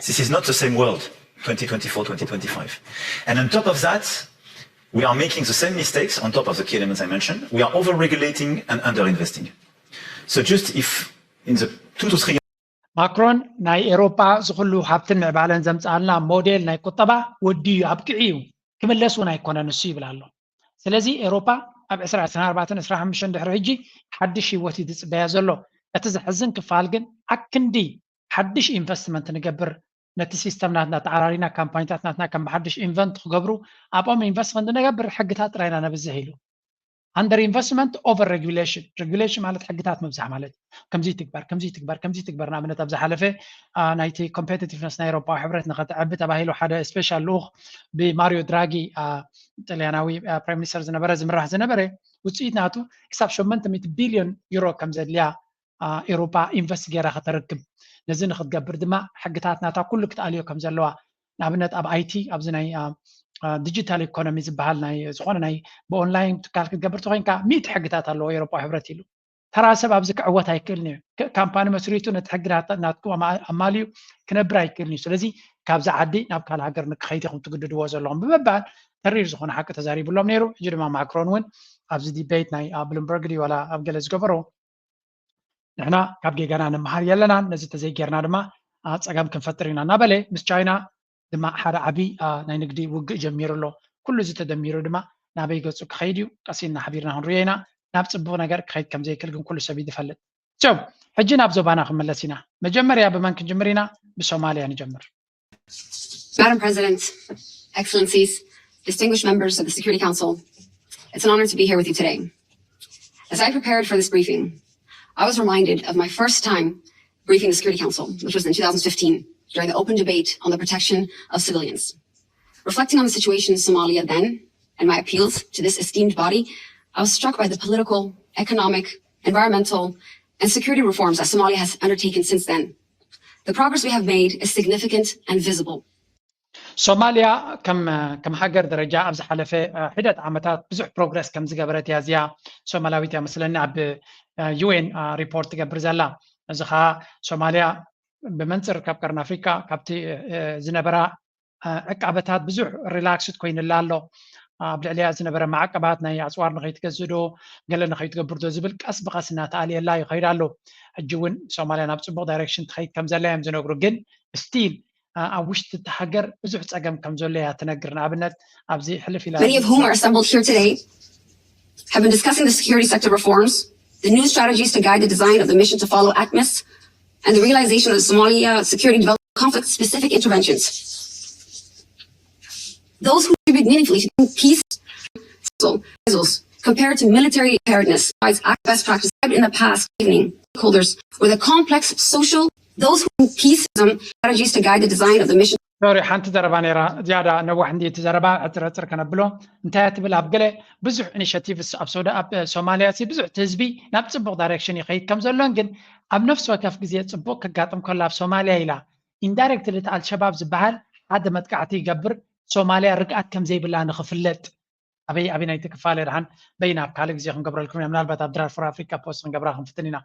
This is not the same world, twenty twenty-four, twenty twenty-five. And on top of that, we are making the same mistakes on top of the key elements I mentioned. We are over-regulating and under-investing. So just if in the two to three ማክሮን ናይ ኤሮፓ ዝኩሉ ሃብትን ምዕባለን ዘምፅኣልና ሞዴል ናይ ቁጠባ ወዲ እዩ ኣብቅዒ እዩ። ክምለስ እውን ኣይኮነን እሱ ይብል ኣሎ። ስለዚ ኤሮፓ ኣብ ዕስራ ዕስራን ኣርባዕተን ዕስራን ሓሙሽተን ድሕሪ ሕጂ ሓድሽ ህይወት እዩ ዝፅበያ ዘሎ። እቲ ዘሕዝን ክፋል ግን ኣክንዲ ሓድሽ ኢንቨስትመንት ንገብር፣ ነቲ ሲስተም ናትና ተዓራሪና ካምፓኒታት ናትና ከም ብሓድሽ ኢንቨንት ክገብሩ ኣብኦም ኢንቨስት ንገብር ሕግታት ጥራይና ነብዝሕ ኢሉ። Under investment, over regulation። ሬጉሌሽን ማለት ሕግታት ምብዛሕ ማለት እዩ። ከምዚ ትግበር ከምዚ ትግበር ከምዚ ትግበር ንኣብነት ኣብ ዝሓለፈ ናይቲ ኮምፔቲቲቭነስ ናይ ኤሮፓዊ ሕብረት ንኸተዕቢ ተባሂሉ ሓደ ስፔሻል ልኡኽ ብማሪዮ ድራጊ ጥልያናዊ ፕራይም ሚኒስተር ዝነበረ ዝምራሕ ዝነበረ ውፅኢት ናቱ ክሳብ ሸሞንተ ሚእቲ ቢልዮን ዩሮ ከም ዘድልያ ኤሮፓ ኢንቨስት ገይራ ከተረክብ። ነዚ ንክትገብር ድማ ሕግታት ናታ ኩሉ ክትኣልዮ ከም ዘለዋ ንኣብነት ኣብ ኣይቲ ኣብዚ ናይ ዲጂታል ኢኮኖሚ ዝበሃል ናይ ዝኾነ ናይ ብኦንላይን ትካል ክትገብር ተኮይንካ ሚእቲ ሕግታት ኣለዎ ኤሮፓ ሕብረት ኢሉ። ተራ ሰብ ኣብዚ ክዕወት ኣይክእልን እዩ። ካምፓኒ መስሪቱ ነቲ ሕግታት ናትኩም ኣማልዩ ክነብር ኣይክእልን እዩ። ስለዚ ካብዚ ዓዲ ናብ ካልእ ሃገር ንክኸይድ ኢኹም ትግድድዎ ዘለኹም ብምባል ተሪር ዝኾነ ሓቂ ተዛሪብሎም ነይሩ። ሕጂ ድማ ማክሮን እውን ኣብዚ ዲቤት ናይ ብሉምበርግ ድዩ ዋላ ኣብ ገለ ዝገበሮ ንሕና ካብ ጌጋና ንመሃር የለናን፣ ነዚ ተዘይጌርና ድማ ፀገም ክንፈጥር ኢና እናበለ ምስ ቻይና ድማ ሓደ ዓብዪ ናይ ንግዲ ውግእ ጀሚሩ ኣሎ። ኩሉ እዚ ተደሚሩ ድማ ናበይ ገፁ ክኸይድ እዩ? ቀስ ኢልና ሓቢርና ክንሪኦ ኢና። ናብ ፅቡቕ ነገር ክኸይድ ከም ዘይክእል ግን ኩሉ ሰብ እዩ ዝፈልጥ። ሕጂ ናብ ዞባና ክንመለስ ኢና። መጀመርያ ብመን ክንጅምር ኢና? ብሶማልያ ንጀምር። Madam President, Excellencies, distinguished members of the Security Council, it's an honor to be here with you today. As I prepared for this briefing, I was reminded of my first time briefing the Security Council, which was in two thousand fifteen, during the open debate on the protection of civilians. Reflecting on the situation in Somalia then and my appeals to this esteemed body, I was struck by the political, economic, environmental, and security reforms that Somalia has undertaken since then. The progress we have made is significant and visible. ሶማልያ ከም ከም ሃገር ደረጃ ኣብ ዝሓለፈ ሒደት ዓመታት ብዙሕ ፕሮግረስ ከም ዝገበረት እያ እዚኣ ሶማላዊት እያ መስለኒ ኣብ ዩኤን ሪፖርት ትገብር ዘላ። እዚ ከዓ ሶማልያ ብመንፅር ካብ ቀርኒ ኣፍሪካ ካብቲ ዝነበራ ዕቃበታት ብዙሕ ሪላክስድ ኮይኑላ ኣሎ። ኣብ ልዕሊያ ዝነበረ ማዕቀባት ናይ ኣፅዋር ንኸይትገዝእ ዶ ገለ ንኸይትገብር ዶ ዝብል ቀስ ብቐስ እናተኣልየላ ይኸይድ ኣሎ። ሕጂ እውን ሶማልያ ናብ ፅቡቕ ዳይሬክሽን ትኸይድ ከም ዘላ እዮም ዝነግሩ። ግን ስቲል ኣብ ውሽጢ እቲ ሃገር ብዙሕ ፀገም ከም ዘሎ እያ ትነግር። ንኣብነት ኣብዚ ሕልፍ ኢላ Many of whom are assembled here today have been discussing the security sector reforms, the new strategies to guide the design of the mission to follow ATMIS, and the realization that the Somalia security development conflict specific interventions. Those who contribute meaningfully to peace compared to military preparedness provides best practice in the past evening. Stakeholders with a complex social, those who peace strategies to guide the design of the mission. ሶሪ ሓንቲ ዘረባ ነይራ ዝያዳ ነዋሕ እንዲ እቲ ዘረባ ዕፅር ዕፅር ከነብሎ እንታይ ትብል ኣብ ገለ ብዙሕ ኢኒሽቲቭስ ኣብ ሶዳ ኣብ ሶማልያ ሲ ብዙሕ እቲ ህዝቢ ናብ ፅቡቅ ዳይሬክሽን ይኸይድ ከም ዘሎን ግን ኣብ ነፍሲ ወከፍ ግዜ ፅቡቅ ክጋጥም ከሎ ኣብ ሶማልያ ኢላ ኢንዳይሬክትሊ እቲ ኣልሸባብ ዝበሃል ሓደ መጥቃዕቲ ይገብር ሶማልያ ርግኣት ከም ዘይብላ ንክፍለጥ ኣበይ ኣበይ ናይቲ ክፋለ ድሓን በይና ኣብ ካልእ ግዜ ክንገብረልኩም ኢና ምናልባት ኣብ ድራር ፎር ኣፍሪካ ፖስት ክንገብራ ክንፍትን ኢና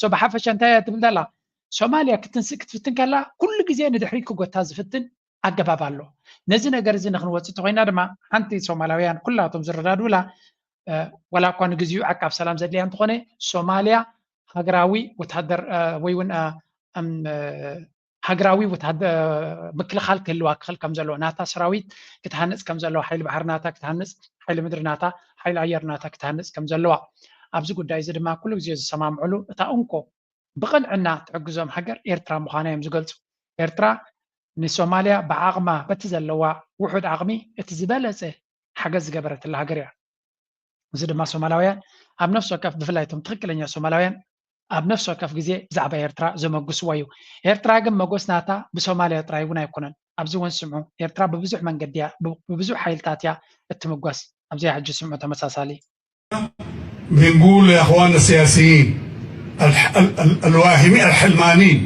ሶ ብሓፈሻ እንታይ እያ ትብል ዘላ ሶማልያ ክትንስእ ክትፍትን ከላ ኩሉ ግዜ ንድሕሪት ክጎታ ዝፍትን ኣገባብ ኣሎ ነዚ ነገር እዚ ንክንወፅእ ተኮይና ድማ ሓንቲ ሶማላውያን ኩላቶም ዝረዳድኡላ ዋላ እኳ ንግዚኡ ዓቃብ ሰላም ዘድልያ እንተኾነ ሶማልያ ሃገራዊ ወታደር ወይ እውን ሃገራዊ ምክልኻል ክህልዋ ክኽእል ከም ዘለዎ ናታ ሰራዊት ክትሃንፅ ከም ዘለዋ ሓይሊ ባሕሪ ናታ ክትሃንፅ ሓይሊ ምድሪ ናታ ሓይሊ ኣየር ናታ ክትሃንፅ ከም ዘለዋ ኣብዚ ጉዳይ እዚ ድማ ኩሉ ግዜ ዝሰማምዕሉ እታ እንኮ ብቕንዕና ትሕግዞም ሃገር ኤርትራ ምዃና እዮም ዝገልፁ። ኤርትራ ንሶማልያ ብዓቕማ በቲ ዘለዋ ውሑድ ዓቕሚ እቲ ዝበለፀ ሓገዝ ዝገበረትላ ሃገር እያ። እዚ ድማ ሶማላውያን ኣብ ነፍሲ ወከፍ ብፍላይ እቶም ትኽክለኛ ሶማላውያን ኣብ ነፍሲ ወከፍ ግዜ ብዛዕባ ኤርትራ ዘመጉስዎ እዩ። ኤርትራ ግን መጎስ ናታ ብሶማልያ ጥራይ እውን ኣይኮነን። ኣብዚ እውን ስምዑ፣ ኤርትራ ብብዙሕ መንገዲ እያ፣ ብብዙሕ ሓይልታት እያ እትምጎስ። ኣብዚኣ ሕጂ ስምዑ ተመሳሳሊ። بنقول يا اخواننا السياسيين الح... ال... ال... الواهمين الحلمانين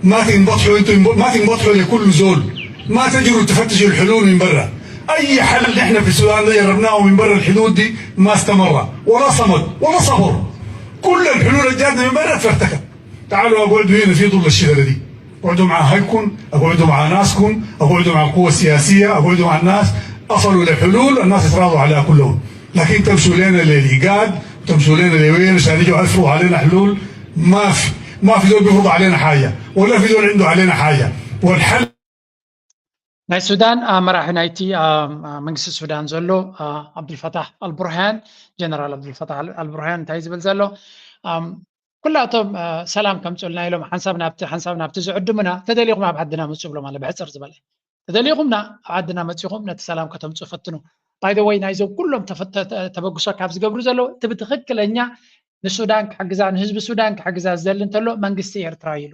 ما تنبطحوا انتوا ما تنبطحوا لكل زول ما تجروا تفتشوا الحلول من برا اي حل نحن في السودان ده جربناه من برا الحدود دي ما استمر ولا صمد ولا صبر كل الحلول الجاتنا من برا اتفرتكت تعالوا اقعدوا هنا في ظل الشجره دي اقعدوا مع اهلكم اقعدوا مع ناسكم اقعدوا مع القوى السياسيه اقعدوا مع الناس اصلوا لحلول الناس يتراضوا عليها كلهم لكن تمشوا لنا للايجاد وتمشوا لنا لوين عشان يجوا يفرضوا علينا حلول ما في ما في زول بيفرض علينا حاجه ولا في زول عنده علينا حاجه والحل ናይ ሱዳን መራሒ ናይቲ መንግስቲ ሱዳን ዘሎ ኣብዱልፈታሕ ኣልቡርሃን፣ ጀነራል ኣብዱልፈታሕ ኣልቡርሃን እንታይ ዝብል ዘሎ፣ ኩላቶም ሰላም ከምፅኡልና ኢሎም ሓንሳብ ናብቲ ሓንሳብ ናብቲ ዝዕድሙና፣ ተደሊኹም ኣብ ዓድና ምፁ ብሎም ኣሎ ብሕፅር ዝበለ። ተደሊኹምና ኣብ ዓድና መፂኹም ነቲ ሰላም ከተምፅኡ ፈትኑ። ባይ ወይ ናይዞም ኩሎም ተበግሶ ካብ ዝገብሩ ዘለዉ እቲ ብትኽክለኛ ንሱዳን ክሕግዛ ንህዝቢ ሱዳን ክሕግዛ ዝደሊ እንተሎ መንግስቲ ኤርትራ ኢሉ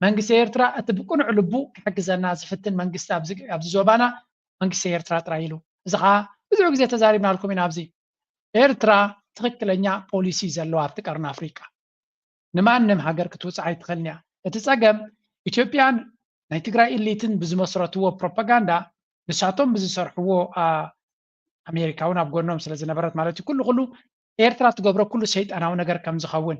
መንግስቲ ኤርትራ እቲ ብቅኑዕ ልቡ ክሕግዘና ዝፍትን መንግስቲ ኣብዚ ዞባና መንግስቲ ኤርትራ ጥራይ ኢሉ። እዚ ከዓ ብዙሕ ግዜ ተዛሪብናልኩም ኢና። ኣብዚ ኤርትራ ትኽክለኛ ፖሊሲ ዘለዋ ኣብቲ ቀርኒ ኣፍሪቃ ንማንም ሃገር ክትውፅዓ ኣይትኽእልን እያ። እቲ ፀገም ኢትዮጵያን ናይ ትግራይ ኢሊትን ብዝመስረትዎ ፕሮፓጋንዳ ንሳቶም ብዝሰርሕዎ ኣሜሪካ እውን ኣብ ጎኖም ስለ ዝነበረት ማለት እዩ። ኩሉ ኩሉ ኤርትራ ትገብሮ ኩሉ ሰይጣናዊ ነገር ከም ዝኸውን፣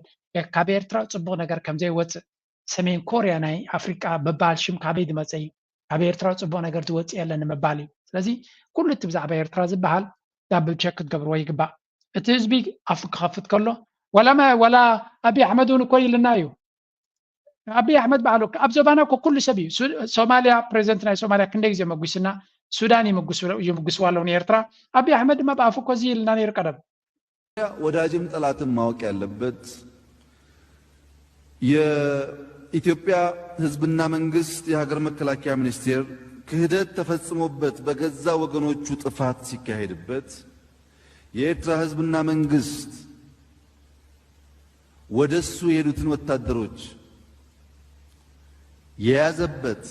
ካብ ኤርትራ ፅቡቕ ነገር ከም ዘይወፅእ፣ ሰሜን ኮርያ ናይ ኣፍሪቃ በባል ሽም ካበይ ዝመፀ እዩ፣ ካብ ኤርትራ ፅቡቕ ነገር ዝወፅእ የለን ንምባል እዩ። ስለዚ ኩሉ እቲ ብዛዕባ ኤርትራ ዝበሃል ዳብል ቸክ ክትገብርዎ ይግባእ። እቲ ህዝቢ ኣፉ ክኸፍት ከሎ ዋላ ዋላ ኣብይ ኣሕመድ እውን እኮ ኢልና እዩ። ኣብይ ኣሕመድ በዓሉ ኣብ ዞባና እኮ ኩሉ ሰብ እዩ። ሶማልያ ፕሬዚደንት ናይ ሶማልያ ክንደይ ግዜ መጉስና፣ ሱዳን ይምጉስዋ ኣለዉ ንኤርትራ። ኣብይ ኣሕመድ ድማ ብኣፉ እኮ እዚ ኢልና ነይሩ ቀደም። ወዳጅም ጠላትም ማወቅ ያለበት የኢትዮጵያ ህዝብና መንግስት የሀገር መከላከያ ሚኒስቴር ክህደት ተፈጽሞበት በገዛ ወገኖቹ ጥፋት ሲካሄድበት የኤርትራ ህዝብና መንግስት ወደሱ የሄዱትን ወታደሮች የያዘበት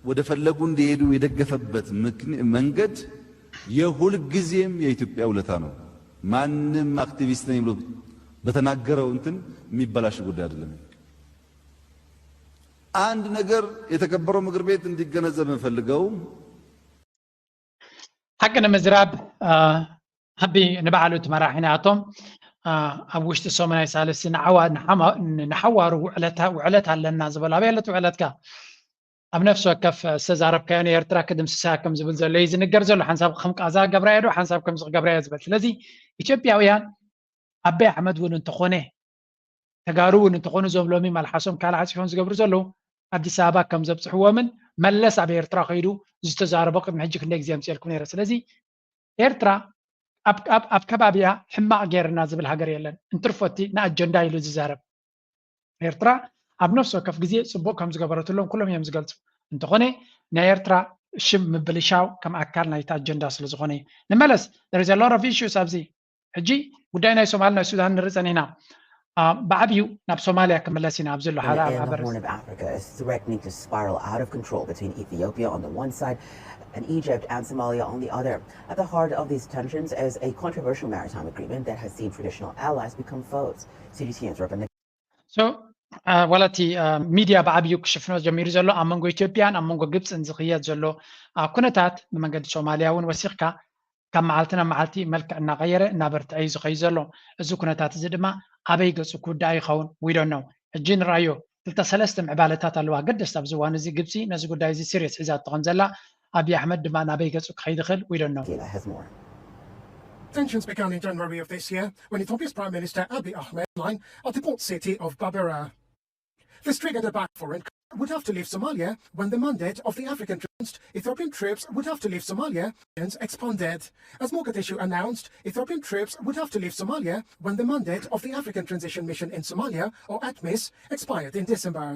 ወደ ፈለጉ እንዲሄዱ የደገፈበት መንገድ የሁልጊዜም የኢትዮጵያ ውለታ ነው። ማንም አክቲቪስት ነኝ ብሎ በተናገረው እንትን የሚበላሽ ጉዳይ አይደለም። አንድ ነገር የተከበረው ምክር ቤት እንዲገነዘብ የምፈልገው ሓቂ ንምዝራብ ኣቢ ንባዕሉ እቲ መራሒ ናቶም ኣብ ውሽጢ ሰሙናይ ሳልስቲ ንሓዋሩ ውዕለት ኣለና ዝበሉ ኣበይ ኣለቲ ውዕለትካ ኣብ ነፍሲ ወከፍ ዝተዛረብካዮ ንኤርትራ ክድምስሳ ከም ዝብል ዘሎ እዩ ዝንገር ዘሎ ሓንሳብ ከም ቃዛ ገብራዮ ዶ ሓንሳብ ከምዚ ክገብራዮ ዝበል ስለዚ ኢትዮጵያውያን ኣበይ ኣሕመድ እውን እንተኾነ ተጋሩ እውን እንተኾኑ እዞም ሎሚ መልሓሶም ካልእ ዓፂፎም ዝገብሩ ዘለዉ ኣዲስ ኣበባ ከም ዘብፅሕዎምን መለስ ኣብ ኤርትራ ከይዱ ዝተዛረቦ ቅድሚ ሕጂ ክንደይ ግዜ ኣምፅኤልኩም ነይረ ስለዚ ኤርትራ ኣብ ከባቢያ ሕማቕ ገይርና ዝብል ሃገር የለን እንትርፎቲ ንኣጀንዳ ኢሉ ዝዛረብ ኤርትራ ኣብ ነፍሲ ወከፍ ግዜ ፅቡቅ ከም ዝገበረትሎም ኩሎም እዮም ዝገልፁ እንተኾነ ናይ ኤርትራ ሽም ምብልሻው ከም ኣካል ናይቲ ኣጀንዳ ስለ ዝኾነ እዩ ንመለስ there is a lot of issues ኣብዚ ሕጂ ጉዳይ ናይ ሶማል ናይ ሱዳን ንርኢ ጸኒሕና። ብዓብዩ ናብ ሶማልያ ክምለስ ኢና ኣብዚ ዘሎ ሓደ ኣብ Horn of Africa is threatening to spiral out of control between Ethiopia on the one side and Egypt and Somalia on the other. At the heart of these tensions is a controversial maritime agreement that has seen traditional allies become foes. C G T N's Robin So ዋላ እቲ ሚድያ ብዓብዩ ክሽፍኖ ጀሚሩ ዘሎ ኣብ መንጎ ኢትዮጵያን ኣብ መንጎ ግብፅን ዝኽየድ ዘሎ ኩነታት ብመንገዲ ሶማልያ እውን ወሲኽካ ካብ መዓልቲ ናብ መዓልቲ መልክዕ እናቐየረ እናበርትዐ እዩ ዝኸይድ ዘሎ። እዚ ኩነታት እዚ ድማ ኣበይ ገፁ ክውዳእ ይኸውን? We don't know። ሕጂ ንርኣዮ። ክልተ ሰለስተ ምዕባለታት ኣለዋ ኣገደስቲ ኣብዚ እዋን እዚ። ግብፂ ነዚ ጉዳይ እዚ serious ሒዛቶ ከም ዘላ ኣብይ ኣሕመድ ድማ ናበይ ገፁ ክኸይድ ይኽእል? We don't know። Kila has more. Tensions began in January of this year when Ethiopia's Prime Minister Abiy Ahmed line at the port city of Berbera. This triggered a back foreign would have to leave Somalia when the mandate of the African troops, Ethiopian troops would have to leave Somalia, expanded. As Mogadishu announced, Ethiopian troops would have to leave Somalia when the mandate of the African Transition Mission in Somalia, or ATMIS, expired in December.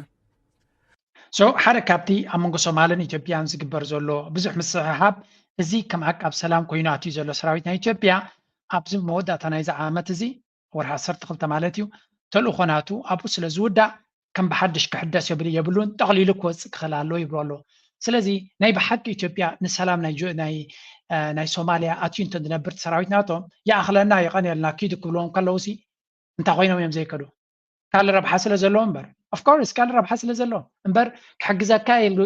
So ሓደ ካብቲ ኣብ መንጎ ሶማልን ኢትዮጵያን ዝግበር ዘሎ ብዙሕ ምስሕሓብ እዚ ከም ዓቃብ ሰላም ኮይኑ ኣትዩ ዘሎ ሰራዊት ናይ ኢትዮጵያ ኣብዚ መወዳእታ ናይዚ ዓመት እዚ ወርሒ ዓሰርተ ክልተ ማለት እዩ ተልእኾ ናቱ ኣብኡ ስለ ዝውዳእ ከም ብሓድሽ ክሕደስ የብሉን ጠቕሊሉ ክወፅእ ክኽእል ኣለዎ ይብሉ ኣለዉ ስለዚ ናይ ብሓቂ ኢትዮጵያ ንሰላም ናይ ሶማልያ ኣትዩ እንተ ዝነብር ሰራዊት ናቶም ይኣኽለና የቐንየልና ኪዱ ክብልዎም ከለዉ ሲ እንታይ ኮይኖም እዮም ዘይከዱ ካልእ ረብሓ ስለ ዘለዎ እምበር of course ካልእ ረብሓ ስለ ዘለዎ እምበር ክሕግዘካ ኢሉ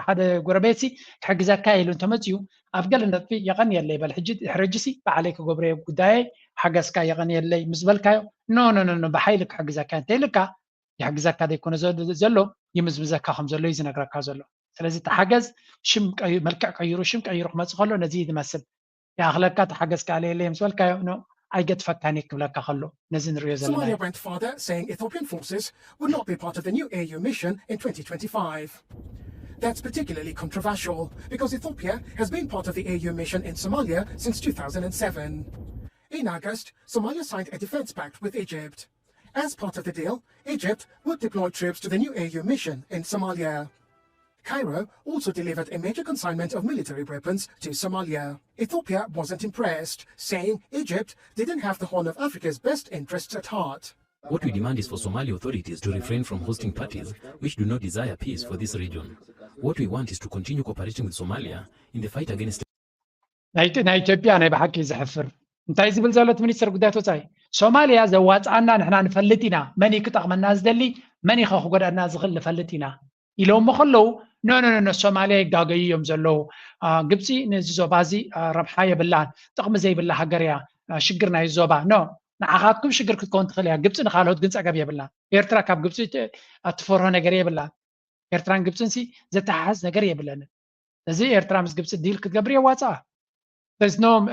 ሓደ ጎረቤት ሲ ክሕግዘካ ኢሉ እንተመፅዩ ኣብ ገለ ነጥቢ የቐንየለይ በል ሕጂ ድሕሪ ሕጂ ሲ ባዕለይ ክገብረዮ ጉዳየይ ሓገዝካ የቐንየለይ ምስ በልካዮ no no no no ብሓይሊ ክሕግዘካ እንተኢልካ ይሕግዘካ ዘይኮነ ዘሎ ይምዝምዘካ ከም ዘሎ እዩ ዝነግረካ ዘሎ ስለዚ ተሓገዝ ሽም መልክዕ ቀይሩ ሽም ቀይሩ ክመፅእ ከሎ ነዚ እዩ ዝመስል ይኣኽለካ ተሓገዝ ካልእ የለይ ምስ በልካዮ no ኣይገድፈካን እየ ክብለካ ከሎ ነዚ ንሪኦ ዘለና Somalia went further, saying Ethiopian forces would not be part of the new A U mission in twenty twenty-five. That's particularly controversial because Ethiopia has been part of the A U mission in Somalia since two thousand seven. In August, Somalia signed a defense pact with Egypt. As part of the deal, Egypt would deploy troops to the new A U mission in Somalia. Cairo also delivered a major consignment of military weapons to Somalia. Ethiopia wasn't impressed, saying Egypt didn't have the Horn of Africa's best interests at heart. What we demand is for Somali authorities to refrain from hosting parties which do not desire peace for this region. What we want is to continue cooperating with Somalia in the fight against ናይ ኢትዮ- ናይ ኢትዮጵያ ናይ ብሓቂ ዘሕፍር እንታይ ዝብል ዘሎ እቲ ሚኒስትር ጉዳያት ወፃኢ ሶማልያ ዘዋፅኣና ንሕና ንፈልጥ ኢና መን እዩ ክጠቕመና ዝደሊ መን እዩ ክጎዳእና ዝኽእል ንፈልጥ ኢና ኢሎሞ ከለዉ ኖ ኖ ኖ ኖ ሶማልያ ይጋገዩ እዮም ዘለዉ አ፣ ግብፂ ነዚ ዞባ እዚ አ፣ ረብሓ የብላን ጥቕሚ ዘይብላ ሃገር እያ አ፣ ሽግር ናይ ዞባ ኖ ንዓኻትኩም ሽግር ክትከውን ትኽእል እያ ግብፂ ንካልኦት ግን ፀገም የብላን ኤርትራ ካብ ግብፂ ት- እትፈርሆ ነገር የብላን ኤርትራን ግብፅን ሲ ዘተሓሕዝ ነገር የብለንን እዚ ኤርትራ ምስ ግብፂ ዲል ክትገብር የዋፅኣ በዝኖም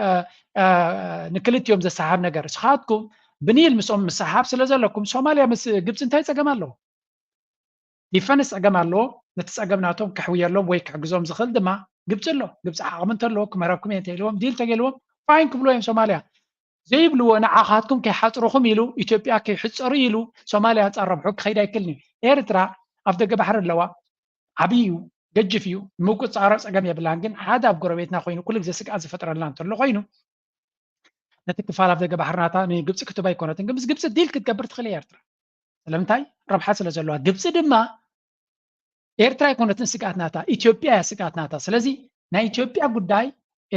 ንክልቲኦም ዘሰሓብ ነገር ስኻትኩም ብኒል ምስኦም ምሰሓብ ስለ ዘለኩም ሶማልያ ምስ ግብፂ እንታይ ፀገም ኣለዎ ዲፈንስ ፀገም ኣለዎ ነቲ ፀገም ናቶም ከሕውየሎም ወይ ክሕግዞም ዝኽእል ድማ ግብፂ ኣሎ ግብፂ ዓቕሚ እንተለዎ ክመረኩም እየ እንተኢልዎም ዲል ተገይልዎም ፋይን ክብልዎ እዮም ሶማልያ ዘይብልዎ ንዓኻትኩም ከይሓፅሩኹም ኢሉ ኢትዮጵያ ከይሕፀሩ ኢሉ ሶማልያ ኣንፃር ረብሑ ክኸይድ ኣይክልን እዩ ኤርትራ ኣብ ደገ ባሕሪ ኣለዋ ዓብይ እዩ ገጅፍ እዩ ንምቁፃሮ ፀገም የብላን ግን ሓደ ኣብ ጎረቤትና ኮይኑ ኩሉ ግዜ ስግኣት ዝፈጥረልና እንተሎ ኮይኑ ነቲ ክፋል ኣብ ደገ ባሕርናታ ንግብፂ ክትባ ኣይኮነትን ግን ምስ ግብፂ ዲል ክትገብር ትኽእል እያ ኤርትራ ስለምንታይ ረብሓ ስለ ዘለዋ ግብፂ ድማ ኤርትራ ኣይኮነትን ስግኣት ናታ ኢትዮጵያ እያ ስግኣት ናታ ስለዚ ናይ ኢትዮጵያ ጉዳይ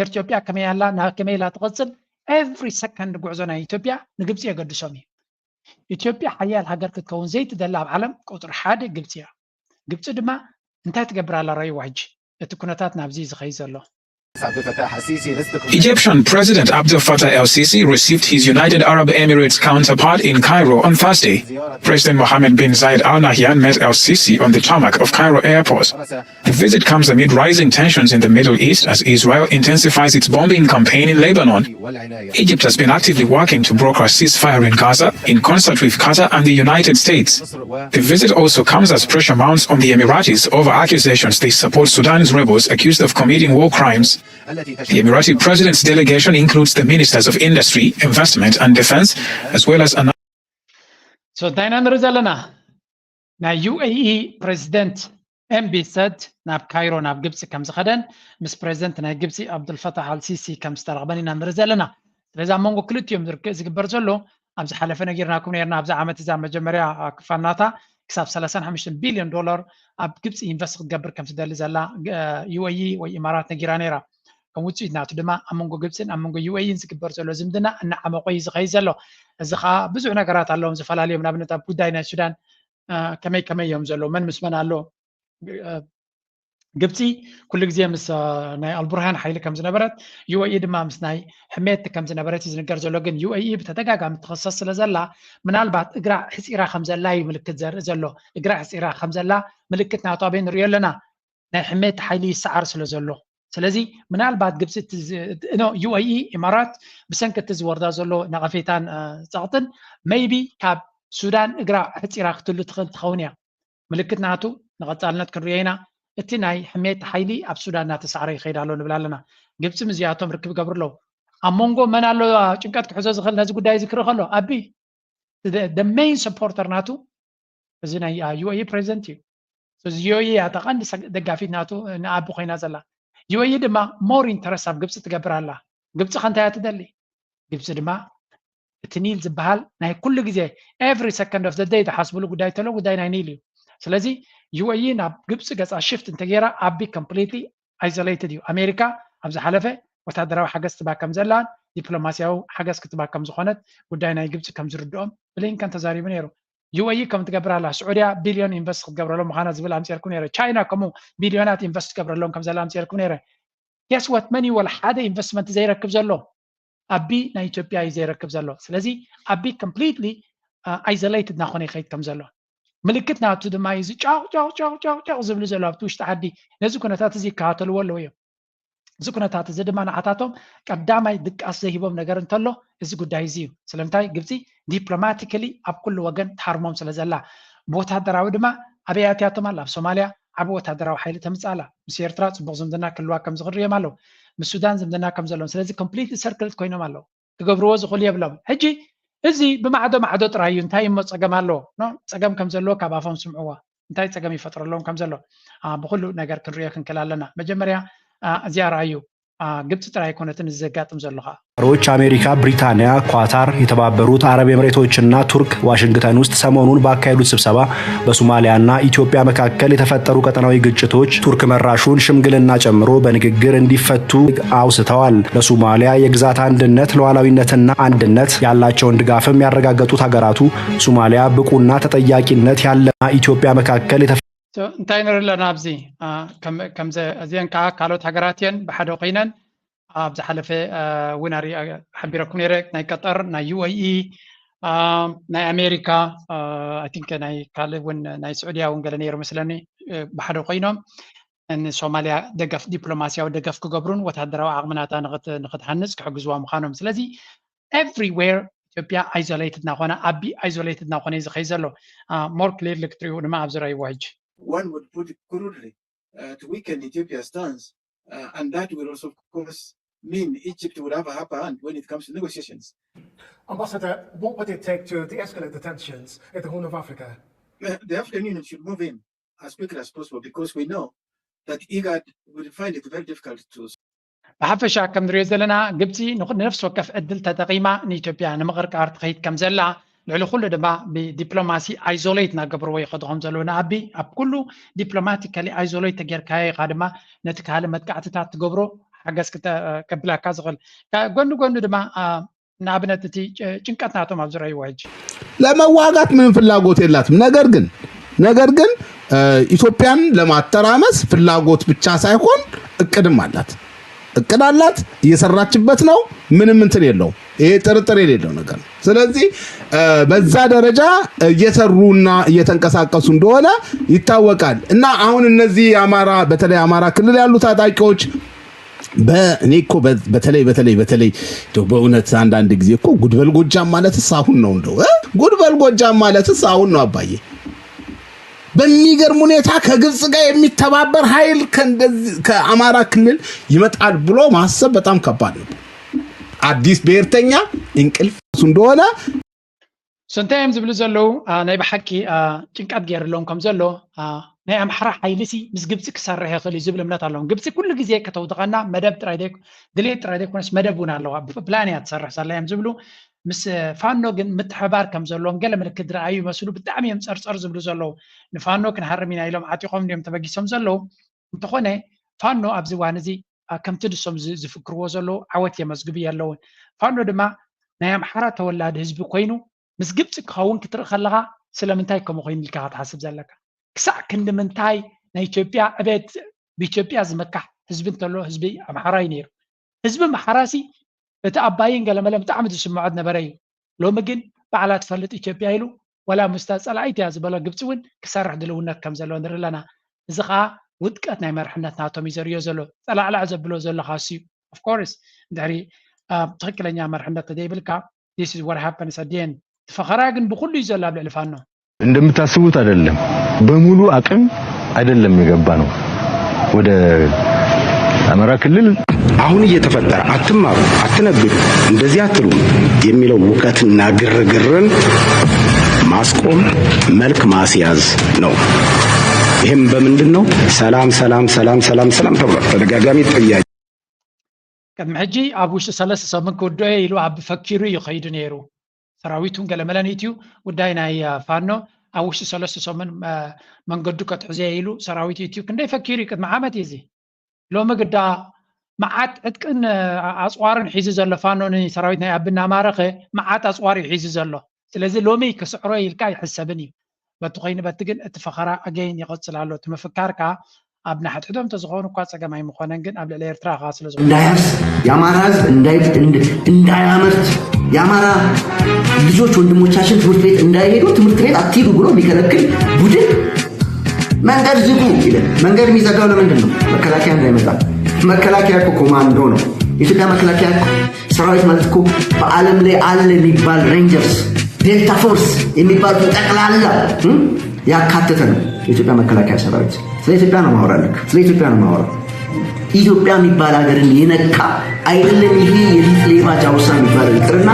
ኤርትዮጵያ ከመይ ኣላ ናብ ከመይ ኢላ ትቐፅል every second ጉዕዞ ናይ ኢትዮጵያ ንግብፂ የገድሶም እዩ ኢትዮጵያ ሓያል ሃገር ክትከውን ዘይትደሊ ኣብ ዓለም ቁፅሪ ሓደ ግብፂ እያ ግብፂ ድማ እንታይ ትገብር ኣላ ረይዋ ሕጂ እቲ ኩነታት ናብዚ ዝኸይ ዘሎ Egyptian President Abdel Fattah el Sisi received his United Arab Emirates counterpart in Cairo on Thursday. President Mohammed bin Zayed Al Nahyan met El Sisi on the tarmac of Cairo airport. The visit comes amid rising tensions in the Middle East as Israel intensifies its bombing campaign in Lebanon. Egypt has been actively working to broker a ceasefire in Gaza in concert with Qatar and the United States. The visit also comes as pressure mounts on the Emiratis over accusations they support Sudan's rebels accused of committing war crimes. The Emirati president's delegation includes the ministers of industry, investment, and defense, as well as another. So, እንታይ ኢና ንርኢ ዘለና ናይ ዩ ኤ ኢ ፕሬዚደንት ኤምቢሰድ ናብ ካይሮ ናብ ግብፂ ከም ዝኸደን ምስ ፕሬዚደንት ናይ ግብፂ ኣብዱልፈታሕ ኣልሲሲ ከም ዝተረኽበን ኢና ንርኢ ዘለና። ስለዚ ኣብ መንጎ ክልቲኦም ዝርክ- ዝግበር ዘሎ ኣብ ዝሓለፈ ነጊርናኩም ነርና ኣብዚ ዓመት እዛ መጀመርያ ክፋል ናታ ክሳብ ሰላሳን ሓሙሽተን ቢልዮን ዶላር ኣብ ግብፂ ኢንቨስት ክትገብር ከም ትደሊ ዘላ ዩ ኤ ኢ ወይ ኢማራት ነጊራ ነይራ። ከም ውፅኢት ናቱ ድማ ኣብ መንጎ ግብፅን ኣብ መንጎ ዩ ኤ ኢን ዝግበር ዘሎ ዝምድና እናዓመቆ እዩ ዝኸይድ ዘሎ። እዚ ከዓ ብዙሕ ነገራት ኣለዎም ዝፈላለዮም። ንኣብነት ኣብ ጉዳይ ናይ ሱዳን ከመይ ከመይ እዮም ዘለዉ፣ መን ምስ መን ኣሎ። ግብፂ ኩሉ ግዜ ምስ ናይ ኣልቡርሃን ሓይሊ ከም ዝነበረት፣ ዩ ኤ ኢ ድማ ምስ ናይ ሕሜቲ ከም ዝነበረት እዩ ዝንገር ዘሎ። ግን ዩ ኤ ኢ ብተደጋጋሚ ትኽሰስ ስለ ዘላ፣ ምናልባት እግራ ሕፂራ ከም ዘላ እዩ ምልክት ዘርኢ ዘሎ። እግራ ሕፂራ ከም ዘላ ምልክት ናቱ ኣበይ ንሪኦ ኣለና? ናይ ሕሜቲ ሓይሊ ይሰዓር ስለ ዘሎ። ስለዚ ምናልባት ግብፂ ዩ ኤ ኢ ኢማራት ብሰንኪ እቲ ዝወርዳ ዘሎ ነቐፌታን ፀቕጥን ሜይቢ ካብ ሱዳን እግራ ሕፂራ ክትሉ ትኽእል ትኸውን እያ። ምልክት ናቱ ንቐፃልነት ክንሪኦ ኢና። እቲ ናይ ሕሜት ሓይሊ ኣብ ሱዳን እናተሳዕረ ይኸይድ ኣሎ ንብል ኣለና። ግብፂ ምስዚኣቶም ርክብ ይገብሩ ኣለዉ። ኣብ መንጎ መን ኣሎ ጭንቀት ክሕዞ ዝኽእል ነዚ ጉዳይ ዝክሪ ከሎ ኣቢ ሜይን ሰፖርተር ናቱ እዚ ናይ ዩ ኤ ኢ ፕሬዚደንት እዩ። እዚ ዩ ኤ ኢ እያ እታ ቀንዲ ደጋፊት ናቱ ንኣቢ ኮይና ዘላ። ዩ ኤ ኢ ድማ ሞር ኢንተረስት ኣብ ግብፂ ትገብር ኣላ። ግብፂ ከ እንታይ እያ ትደሊ? ግብፂ ድማ እቲ ኒል ዝበሃል ናይ ኩሉ ግዜ every second of the day ዝሓስብሉ ጉዳይ ተሎ ጉዳይ ናይ ኒል እዩ። ስለዚ ዩ ኤ ኢ ናብ ግብፂ ገፃ ሽፍት እንተገይራ ኣቢ ኮምፕሊትሊ ኣይዞሌትድ እዩ። ኣሜሪካ ኣብ ዝሓለፈ ወታደራዊ ሓገዝ ትባ ከም ዘላን ዲፕሎማሲያዊ ሓገዝ ክትባ ከም ዝኾነት ጉዳይ ናይ ግብፂ ከም ዝርድኦም ብሊንከን ተዛሪቡ ነይሩ። ዩ ኤ ኢ ከም ትገብር ኣላ ስዑድያ ቢልዮን ኢንቨስት ክትገብረሎም ምዃና ዝብል ኣምፅኤልኩም ነይረ። ቻይና ከምኡ ቢልዮናት ኢንቨስት ትገብረሎም ከም ዘላ ኣምፅኤልኩም ነይረ። Guess what? መን እዩ ወላ ሓደ ኢንቨስትመንት ዘይረክብ ዘሎ? ኣቢ ናይ ኢትዮጵያ እዩ ዘይረክብ ዘሎ። ስለዚ ኣቢ ኮምፕሊትሊ ኣይዞሌትድ እናኾነ ይኸይድ ከም ዘሎ ምልክት ናቱ ድማ እዩ እዚ ጫቕ ጫቕ ጫቕ ጫቕ ጫቕ ዝብሉ ዘሎ ኣብቲ ውሽጢ ዓዲ። ነዚ ኩነታት እዚ ይከታተልዎ ኣለዉ እዮም። እዚ ኩነታት እዚ ድማ ንዓታቶም ቀዳማይ ድቃስ ዘይሂቦም ነገር እንተሎ እዚ ጉዳይ እዚ እዩ። ስለምንታይ ግብፂ ዲፕሎማቲካሊ ኣብ ኩሉ ወገን ትሃርሞም ስለ ዘላ፣ ብወታደራዊ ድማ ኣበይ ኣትያቶም ኣላ? ኣብ ሶማልያ፣ ዓብ ወታደራዊ ሓይሊ ተምጻላ ምስ ኤርትራ ጽቡቕ ዝምድና ክልዋ ከም ዝኽርዮም ኣለዉ ምስ ሱዳን ዝምድና ከም ዘለዎም ስለዚ ኮምፕሊትሊ ሰርክልት ኮይኖም ኣለዉ ክገብርዎ ዝኽእሉ የብሎም ሕጂ እዚ ብማዕዶ ማዕዶ ጥራይ እዩ እንታይ እሞ ጸገም ኣለዎ ጸገም ከም ዘለዎ ካብ ኣፎም ስምዕዎ እንታይ ጸገም ይፈጥረሎም ከም ዘሎ ብኩሉ ነገር ክንሪኦ ክንክል ኣለና መጀመርያ እዚኣ ረኣዩ ግብፂ ጥራይ ኣይኮነትን እዚ ዘጋጥም ዘሎ ከዓ። ሮች አሜሪካ፣ ብሪታንያ፣ ኳታር፣ የተባበሩት አረብ ኤምሬቶችና ቱርክ ዋሽንግተን ውስጥ ሰሞኑን ባካሄዱት ስብሰባ በሶማሊያና ኢትዮጵያ መካከል የተፈጠሩ ቀጠናዊ ግጭቶች ቱርክ መራሹን ሽምግልና ጨምሮ በንግግር እንዲፈቱ አውስተዋል። ለሶማሊያ የግዛት አንድነት፣ ሉዓላዊነትና አንድነት ያላቸውን ድጋፍም ያረጋገጡት ሀገራቱ ሶማሊያ ብቁና ተጠያቂነት ያለና ኢትዮጵያ መካከል የተፈ- So፣ እንታይ ንርኢ ኣለና ኣብዚ? አ፣ ከም-፣ ከምዚ እዚአን ከዓ ካልኦት ሃገራት እየን ብሓደ ኮይነን ኣብ ዝሓለፈ አ፣ እውን ኣሪ-፣ ሓቢረኩም ነይረ ናይ ቀጠር ናይ ዩ ኤ ኢ አ፣ ናይ ኣሜሪካ አ፣ I think ናይ ካልእ እውን ናይ ስዑድያ እውን ገለ ነይሩ መስለኒ እ፣ ብሓደ ኮይኖም ንሶማልያ ደገፍ ዲፕሎማሲያዊ ደገፍ ክገብሩን ወታደራዊ ዓቕምናታ ንኽት- ንኽትሃንፅ ክሕግዝዋ ምዃኖም ስለዚ everywhere ኢትዮጵያ isolated እናኾነ ኣቢ isolated እናኾነ እዩ ዝኸይ ዘሎ more clearly ክትሪኡ ድማ ኣብ ዝረእይዎ ሕጂ one would put it crudely, uh, to weaken Ethiopia's stance, uh, and that will also, of course, mean Egypt would have a upper hand when it comes to negotiations. Ambassador, what would it take to de-escalate the tensions in the Horn of Africa? Uh, the African Union should move in as quickly as possible because we know that IGAD will find it very difficult to ብሓፈሻ ከም ንሪኦ ዘለና ግብፂ ንነፍሲ ወከፍ ዕድል ተጠቒማ ንኢትዮጵያ ንምቕርቃር ትኸይድ ከም ዘላ ልዕሊ ኩሉ ድማ ብዲፕሎማሲ isolate እናገብርዎ ይኸዱ ከም ዘለዉ ንኣቢ ኣብ ኩሉ ዲፕሎማቲካሊ isolate ተጌርካዮ ኢኻ ድማ ነቲ ካልእ መጥቃዕትታት ትገብሮ ሓገዝ ክተ- ከብላካ ዝኽእል ጎኒ ጎኒ ድማ ንኣብነት እቲ ጭንቀት ናቶም ኣብ ዝረእይዎ ሕጂ ለመዋጋት ምንም ፍላጎት የላትም። ነገር ግን ነገር ግን ኢትዮጵያን ለማተራመስ ፍላጎት ብቻ ሳይሆን እቅድም አላት። እቅድ አላት፣ እየሰራችበት ነው። ምንም እንትን የለውም። ይሄ ጥርጥር የሌለው ነገር ነው። ስለዚህ በዛ ደረጃ እየሰሩና እየተንቀሳቀሱ እንደሆነ ይታወቃል። እና አሁን እነዚህ የአማራ በተለይ አማራ ክልል ያሉ ታጣቂዎች በእኔ እኮ በተለይ በተለይ በተለይ በእውነት አንዳንድ ጊዜ እኮ ጉድበል ጎጃም ማለትስ አሁን ነው እንደው ጉድበል ጎጃም ማለትስ አሁን ነው አባዬ። በሚገርም ሁኔታ ከግብጽ ጋር የሚተባበር ኃይል ከአማራ ክልል ይመጣል ብሎ ማሰብ በጣም ከባድ ነው። አዲስ ብሔርተኛ እንቅልፍ እንደሆነ So እንታይ እዮም ዝብሉ ዘለዉ? ናይ ብሓቂ ጭንቀት ገይርሎም ከም ዘሎ ናይ ኣምሓራ ሓይሊ ሲ ምስ ግብፂ ክሰርሕ ይኽእል እዩ ዝብል እምነት ኣለዎም። ግብፂ ኩሉ ግዜ ከተውድቐና መደብ ጥራይ ድሌት ጥራይ ዘይኮነስ መደብ እውን ኣለዋ። ብፕላን እያ ትሰርሕ ዘላ እዮም ዝብሉ። ምስ ፋኖ ግን ምትሕባር ከም ዘለዎም ገለ ምልክት ዝረኣዩ ይመስሉ። ብጣዕሚ እዮም ፀርፀር ዝብሉ ዘለዉ። ንፋኖ ክንሃርም ኢና ኢሎም ዓጢቖም እንዲዮም ተበጊሶም ዘለዉ። እንተኾነ ፋኖ ኣብዚ እዋን እዚ ከምቲ ንሶም ዝፍክርዎ ዘለዉ ዓወት የመዝግቡ የለውን። ፋኖ ድማ ናይ ኣምሓራ ተወላዲ ህዝቢ ኮይኑ ምስ ግብፂ ክኸውን ክትርኢ ከለኻ ስለምንታይ ከምኡ ኮይኑ ኢልካ ክትሓስብ ዘለካ? ክሳዕ ክንዲ ምንታይ ናይ ኢትዮጵያ ዕቤት ብኢትዮጵያ ዝመካሕ ህዝቢ እንተሎ ህዝቢ ኣምሓራ እዩ ነይሩ። ህዝቢ ኣምሓራ ሲ እቲ ኣባይን ገለመለን ብጣዕሚ ዝስምዖ ዝነበረ እዩ። ሎሚ ግን ባዕላ ትፈልጥ ኢትዮጵያ ኢሉ ዋላ ምስታ ፀላኢት እያ ዝበሎ ግብፂ እውን ክሰርሕ ድልውነት ከም ዘሎ ንርኢ ኣለና። እዚ ከዓ ውድቀት ናይ መርሕነት ናቶም እዩ ዘርእዮ ዘሎ። ፀላዕላዕ ዘብሎ ዘሎ ካሲ of course እንድሕሪ ትክክለኛ መርሕነት ተዘይብልካ this is what happens at the end። እቲ ፈኸራ ግን ብኩሉ እዩ ዘሎ ኣብ ልዕሊ ፋኖ። እንደምታስቡት አይደለም፣ በሙሉ አቅም አይደለም የገባ ነው ወደ አማራ ክልል። አሁን እየተፈጠረ አትማሩ፣ አትነግዱ፣ እንደዚህ አትሉም የሚለው ውከትና ግርግርን ማስቆም መልክ ማስያዝ ነው። ይህም በምንድን ነው? ሰላም ሰላም ሰላም ሰላም ሰላም ተብሏል። ተደጋጋሚ ጥያቄ ቅድሚ ሕጂ ኣብ ውሽጢ ሰለስተ ሰሙን ክውድኦ ኢሉ ኣብ ፈኪሩ እዩ ከይዱ ነይሩ። ሰራዊቱን ገለመለን ኢትዩ ጉዳይ ናይ ፋኖ ኣብ ውሽጢ ሰለስተ ሰሙን መንገዱ ከትሕዘ ኢሉ ሰራዊት ኢትዩ ክንደይ ፈኪሩ እዩ ቅድሚ ዓመት እዩ እዚ። ሎሚ ግዳ መዓት ዕጥቅን ኣፅዋርን ሒዙ ዘሎ ፋኖ ንሰራዊት ናይ ኣቢ እናማረኸ መዓት ኣፅዋር እዩ ሒዙ ዘሎ። ስለዚ ሎሚ ክስዕሮ ኢልካ ኣይሕሰብን እዩ። በቲ ኮይኑ በቲ ግን እቲ ፈኸራ ኣገይን ይቐፅል ኣሎ። እቲ ምፍካር ከዓ ኣብ ናሕድሕዶም ተዝኾኑ እኳ ፀገም ኣይምኾነን፣ ግን ኣብ ልዕሊ ኤርትራ ከዓ ስለ ዝኾነ እንዳያርስ የአማራ ህዝብ እንዳያመርት የአማራ ልጆች ወንድሞቻችን ትምህርት ቤት እንዳይሄዱ ትምህርት ቤት አትሂዱ ብሎ የሚከለክል ቡድን መንገድ ዝጉ ይላል። መንገድ የሚዘጋው ለምንድን ነው? መከላከያ እንዳይመጣ። መከላከያ እኮ ኮማንዶ ነው። የኢትዮጵያ መከላከያ ሰራዊት ማለት እኮ በዓለም ላይ አለ የሚባል ሬንጀርስ፣ ዴልታ ፎርስ የሚባሉትን ጠቅላላ ያካተተ ነው። የኢትዮጵያ መከላከያ ሰራዊት ስለ ኢትዮጵያ ነው ማውራልክ፣ ስለ ኢትዮጵያ ነው ማውራ። ኢትዮጵያ የሚባል ሀገርን የነካ አይደለም። ይሄ የሊጥ ሌባ ጃውሳ የሚባለው ይቅርና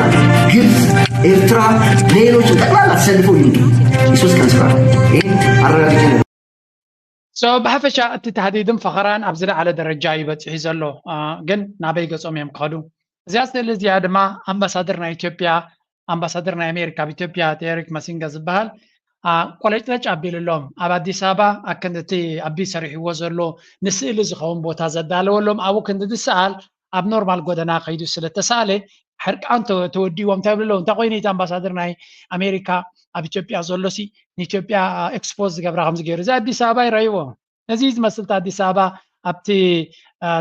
ግብፅ፣ ኤርትራ፣ ሌሎች ጠቅላላ ተሰልፈው ይምጡ። የሶስት ቀን ስራ ይሄ አረጋግጬ ነው። So ብሓፈሻ እቲ ታህዲድን ፈኸራን ኣብ ዝለዓለ ደረጃ እዩ በፂሑ ዘሎ። ግን ናበይ ገፆም እዮም ክኸዱ? እዚኣ ስእሊ እዚኣ ድማ ኣምባሳደር ናይ ኢትዮጵያ ኣምባሳደር ናይ ኣሜሪካ ኣብ ኢትዮጵያ ቴሪክ መሲንገ ዝበሃል ቆለጭለጭ ኣቢሉሎም ኣብ ኣዲስ ኣበባ ኣክንድቲ ኣቢ ሰሪሕዎ ዘሎ ንስእሊ ዝኸውን ቦታ ዘዳለወሎም ኣብኡ ክንዲ ዝሰኣል ኣብ ኖርማል ጎደና ከይዱ ስለተሰኣለ ሕርቃን ተወዲዎም እንታይ ብለው እንታይ ኮይኑ እቲ ኣምባሳደር ናይ ኣሜሪካ ኣብ ኢትዮጵያ ዘሎ ሲ ንኢትዮጵያ ኤክስፖዝ ዝገብራ ከምዚ ገይሩ እዚ ኣዲስ ኣበባ ይረይዎ ነዚ ዝመስል ኣዲስ ኣበባ ኣብቲ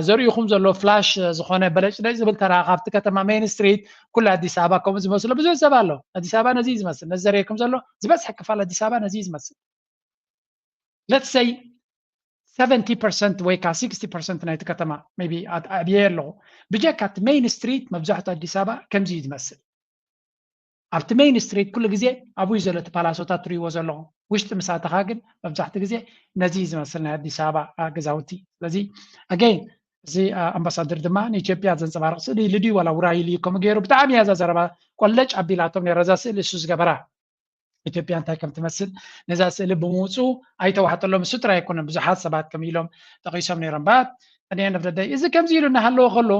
ዘርእኹም ዘሎ ፍላሽ ዝኾነ በለጭለጭ ዝብል ተራ ካብቲ ከተማ ሜን ስትሪት ኩሉ ኣዲስ ኣበባ ከምኡ ዝመስሎ ብዙሕ ሰብ ኣሎ። ኣዲስ ኣበባ ነዚ ዝመስል ነዚ ዘርእኩም ዘሎ ዝበዝሐ ክፋል ኣዲስ ኣበባ ነዚ ዝመስል let's say seventy percent ወይ ከዓ sixty percent ናይቲ ከተማ maybe ኣዕብየ ኣለኹ ብጀካ እቲ ሜን ስትሪት መብዛሕቱ ኣዲስ ኣበባ ከምዚ እዩ ዝመስል። ኣብቲ ሜን ስትሪት ኩሉ ግዜ ኣብኡ ዘሎ እቲ ፓላሶታት ትሪእዎ ዘለኹም ውሽጢ ምስ ኣተኻ ግን መብዛሕቲ ግዜ ነዚ እዩ ዝመስል ናይ ኣዲስ ኣበባ ገዛውቲ ስለዚ ኣገይን እዚ ኣምባሳደር ድማ ንኢትዮጵያ ዘንፀባርቕ ስእሊ ኢሉ ድዩ ዋላ ውራይ ኢሉ እዩ ከምኡ ገይሩ ብጣዕሚ እያ እዛ ዘረባ ቆለጭ ኣቢላቶም ነይራ እዛ ስእሊ እሱ ዝገበራ ኢትዮጵያ እንታይ ከም ትመስል ነዛ ስእሊ ብምውፁ ኣይተዋሕጠሎም እሱ ጥራይ ኣይኮነን ብዙሓት ሰባት ከም ኢሎም ጠቂሶም ነይሮም ባት ቀኒያ ነፍደደይ እዚ ከምዚ ኢሉ እናሃለዎ ከሎ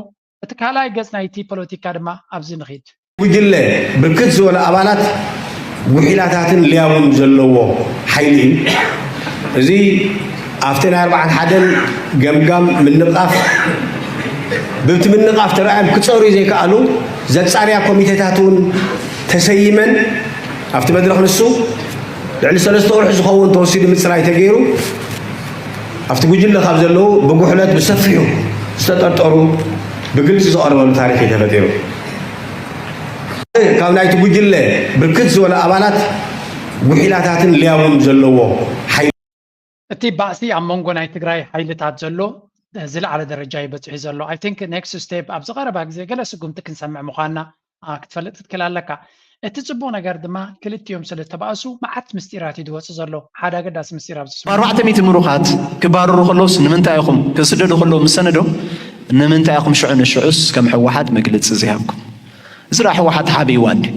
እቲ ካልኣይ ገፅ ናይቲ ፖለቲካ ድማ ኣብዚ ንኺድ ጉጅለ ብርክት ዝበሉ ኣባላት ውሒላታትን ሊያቡን ዘለዎ ሓይሊ እዩ። እዚ ኣብቲ ናይ ኣርብዓን ሓደን ገምጋም ምንቓፍ ብብቲ ምንቓፍ ተረኣዮም ክፀሩ ዘይከኣሉ ዘፃርያ ኮሚቴታት እውን ተሰይመን ኣብቲ መድረኽ ንሱ ልዕሊ ሰለስተ ወርሒ ዝኸውን ተወሲዱ ምፅራይ ተገይሩ ኣብቲ ጉጅለ ካብ ዘለዉ ብጉሕለት ብሰፊሑ ዝተጠርጠሩ ብግልፂ ዝቐረበሉ ታሪክ እዩ ተፈጢሩ። ካብ ናይቲ ጉጅለ ብርክት ዝበሉ ኣባላት ጉሒላታትን ሊያቡን ዘለዎ ሓይሊ። እቲ ባእሲ ኣብ መንጎ ናይ ትግራይ ሓይልታት ዘሎ ዝለዓለ ደረጃ እዩ በፂሑ ዘሎ። I think next step ኣብ ዝቐረባ ግዜ ገለ ስጉምቲ ክንሰምዕ ምዃንና ክትፈልጥ ክትክእል ኣለካ። እቲ ፅቡቕ ነገር ድማ ክልቲኦም ስለ ዝተባእሱ መዓት ምስጢራት እዩ ዝወፅእ ዘሎ። ሓደ ኣገዳሲ ምስጢር ኣብዚ ስሙ። ኣርባዕተ ሚእቲ ምሩኻት ክባረሩ ከለውስ ንምንታይ ኢኹም፣ ክስደዱ ከለዉ ምስ ሰነዶም ንምንታይ ኢኹም ሽዑ ንሽዑስ ከም ህወሓት መግለፂ ዘይሃብኩም? እዚ ደኣ ህወሓት ሓቢእዋ እንዲ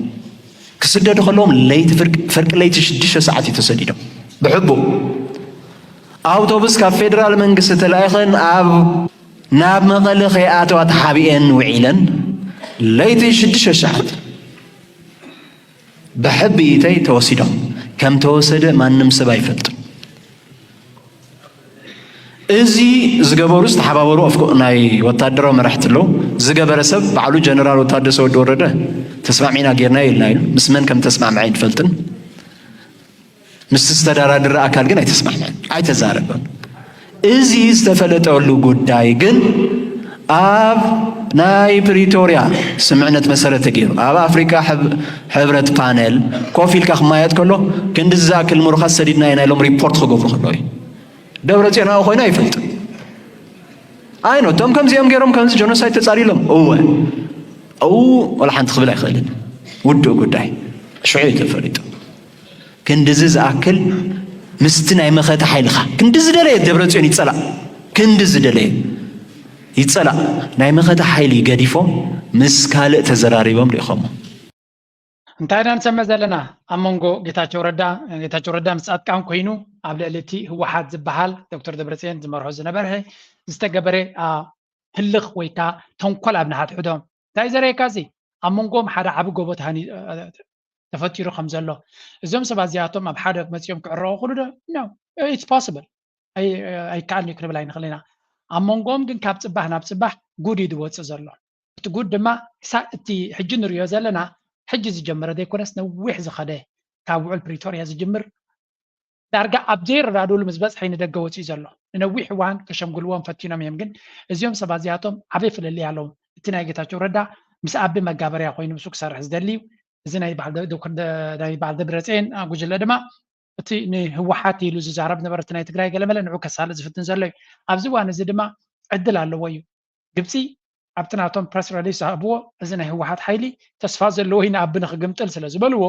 ክስደዱ ከለዎም ለይቲ ፍርቂ ለይቲ ሽዱሽተ ሰዓት እዩ ተሰዲዶም ብሕቡእ ኣውቶቡስ ካብ ፌደራል መንግስቲ ተላኢኸን ኣብ ናብ መቐለ ከይኣተዋ ተሓቢኤን ውዒለን ለይቲ ሽዱሽተ ሰዓት ብሕብኢተይ ተወሲዶም ከም ተወሰደ ማንም ሰብ ኣይፈልጥን። እዚ ዝገበሩ ዝተሓባበሩ ናይ ወታደራዊ መራሕቲ ኣለዉ። ዝገበረ ሰብ ባዕሉ ጀነራል ወታደሰ ወዲ ወረደ ተስማዕሚና ጌርና ኢልና ኢሉ ምስ መን ከም ተስማዕምዐ ኣይንፈልጥን። ምስቲ ዝተደራደረ ኣካል ግን ኣይተስማዕምዐን፣ ኣይተዛረበን። እዚ ዝተፈለጠሉ ጉዳይ ግን ኣብ ናይ ፕሪቶርያ ስምዕነት መሰረት ተገይሩ ኣብ ኣፍሪካ ሕብረት ፓነል ኮፍ ኢልካ ክማየጥ ከሎ ክንዲ ዝኣክል ምሩኻት ሰዲድና ኢና ኢሎም ሪፖርት ክገብሩ ከለዉ እዩ። ደብረ ፅዮን ኣብኡ ኮይኑ ኣይፈልጥን። ኣይ ኖ እቶም ከምዚኦም ገይሮም ከምዚ ጀኖሳይድ ተፃሪሎም እወ እው ወላ ሓንቲ ክብል ኣይኽእልን። ውዱእ ጉዳይ ሽዑ እዩ ተፈሊጡ። ክንድዚ ዝኣክል ምስቲ ናይ መኸተ ሓይልኻ ክንዲ ዝደለየ ደብረፅዮን ይፀላእ ክንዲ ዝደለየ ይፀላእ ናይ መኸተ ሓይሊ ገዲፎም ምስ ካልእ ተዘራሪቦም ርኢኸሞ። እንታይ ኢና ንሰምዕ ዘለና ኣብ መንጎ ጌታቸው ረዳ ጌታቸው ረዳ ምስ ፃድቃን ኮይኑ ኣብ ልዕሊ እቲ ህወሓት ዝበሃል ዶክተር ደብረፅዮን ዝመርሖ ዝነበረ ዝተገበረ ህልኽ ወይ ከዓ ተንኮል ኣብ ንሓድሕዶም እንታይ ዘርእየካ እዚ ኣብ መንጎም ሓደ ዓቢ ጎቦ ተፈጢሩ ከም ዘሎ እዞም ሰባት እዚኣቶም ኣብ ሓደ መፂኦም ክዕረቑ ክሉ ዶ no it's possible ኣይከኣልን እዩ ክንብል ኣይንኽእል ኢና ኣብ መንጎም ግን ካብ ፅባሕ ናብ ፅባሕ ጉድ እዩ ዝወፅእ ዘሎ እቲ ጉድ ድማ ክሳብ እቲ ሕጂ ንሪኦ ዘለና ሕጂ ዝጀመረ ዘይኮነስ ነዊሕ ዝኸደ ካብ ውዕል ፕሪቶርያ ዝጅምር ዳርጋ ኣብ ዘይረዳድእሉ ምስ በፅሐ ንደገ ወፂኡ ዘሎ ንነዊሕ እዋን ከሸምግልዎም ፈቲኖም እዮም ግን እዚኦም ሰባት እዚኣቶም ዓበይ ፍልልይ ኣለዎም እቲ ናይ ጌታቸው ረዳ ምስ ኣቢ መጋበርያ ኮይኑ ምስኡ ክሰርሕ ዝደሊ እዩ እዚ ናይ በዓል ደብረፅየን ጉጅለ ድማ እቲ ንህወሓት ኢሉ ዝዛረብ ነበረ እቲ ናይ ትግራይ ገለመለ ንዑ ከሳልጥ ዝፍትን ዘሎ እዩ ኣብዚ እዋን እዚ ድማ ዕድል ኣለዎ እዩ ግብፂ ኣብቲ ናቶም ፕረስ ረሊስ ዝሃብዎ እዚ ናይ ህወሓት ሓይሊ ተስፋ ዘለዎ እዩ ንኣቢ ንክግምጥል ስለ ዝበልዎ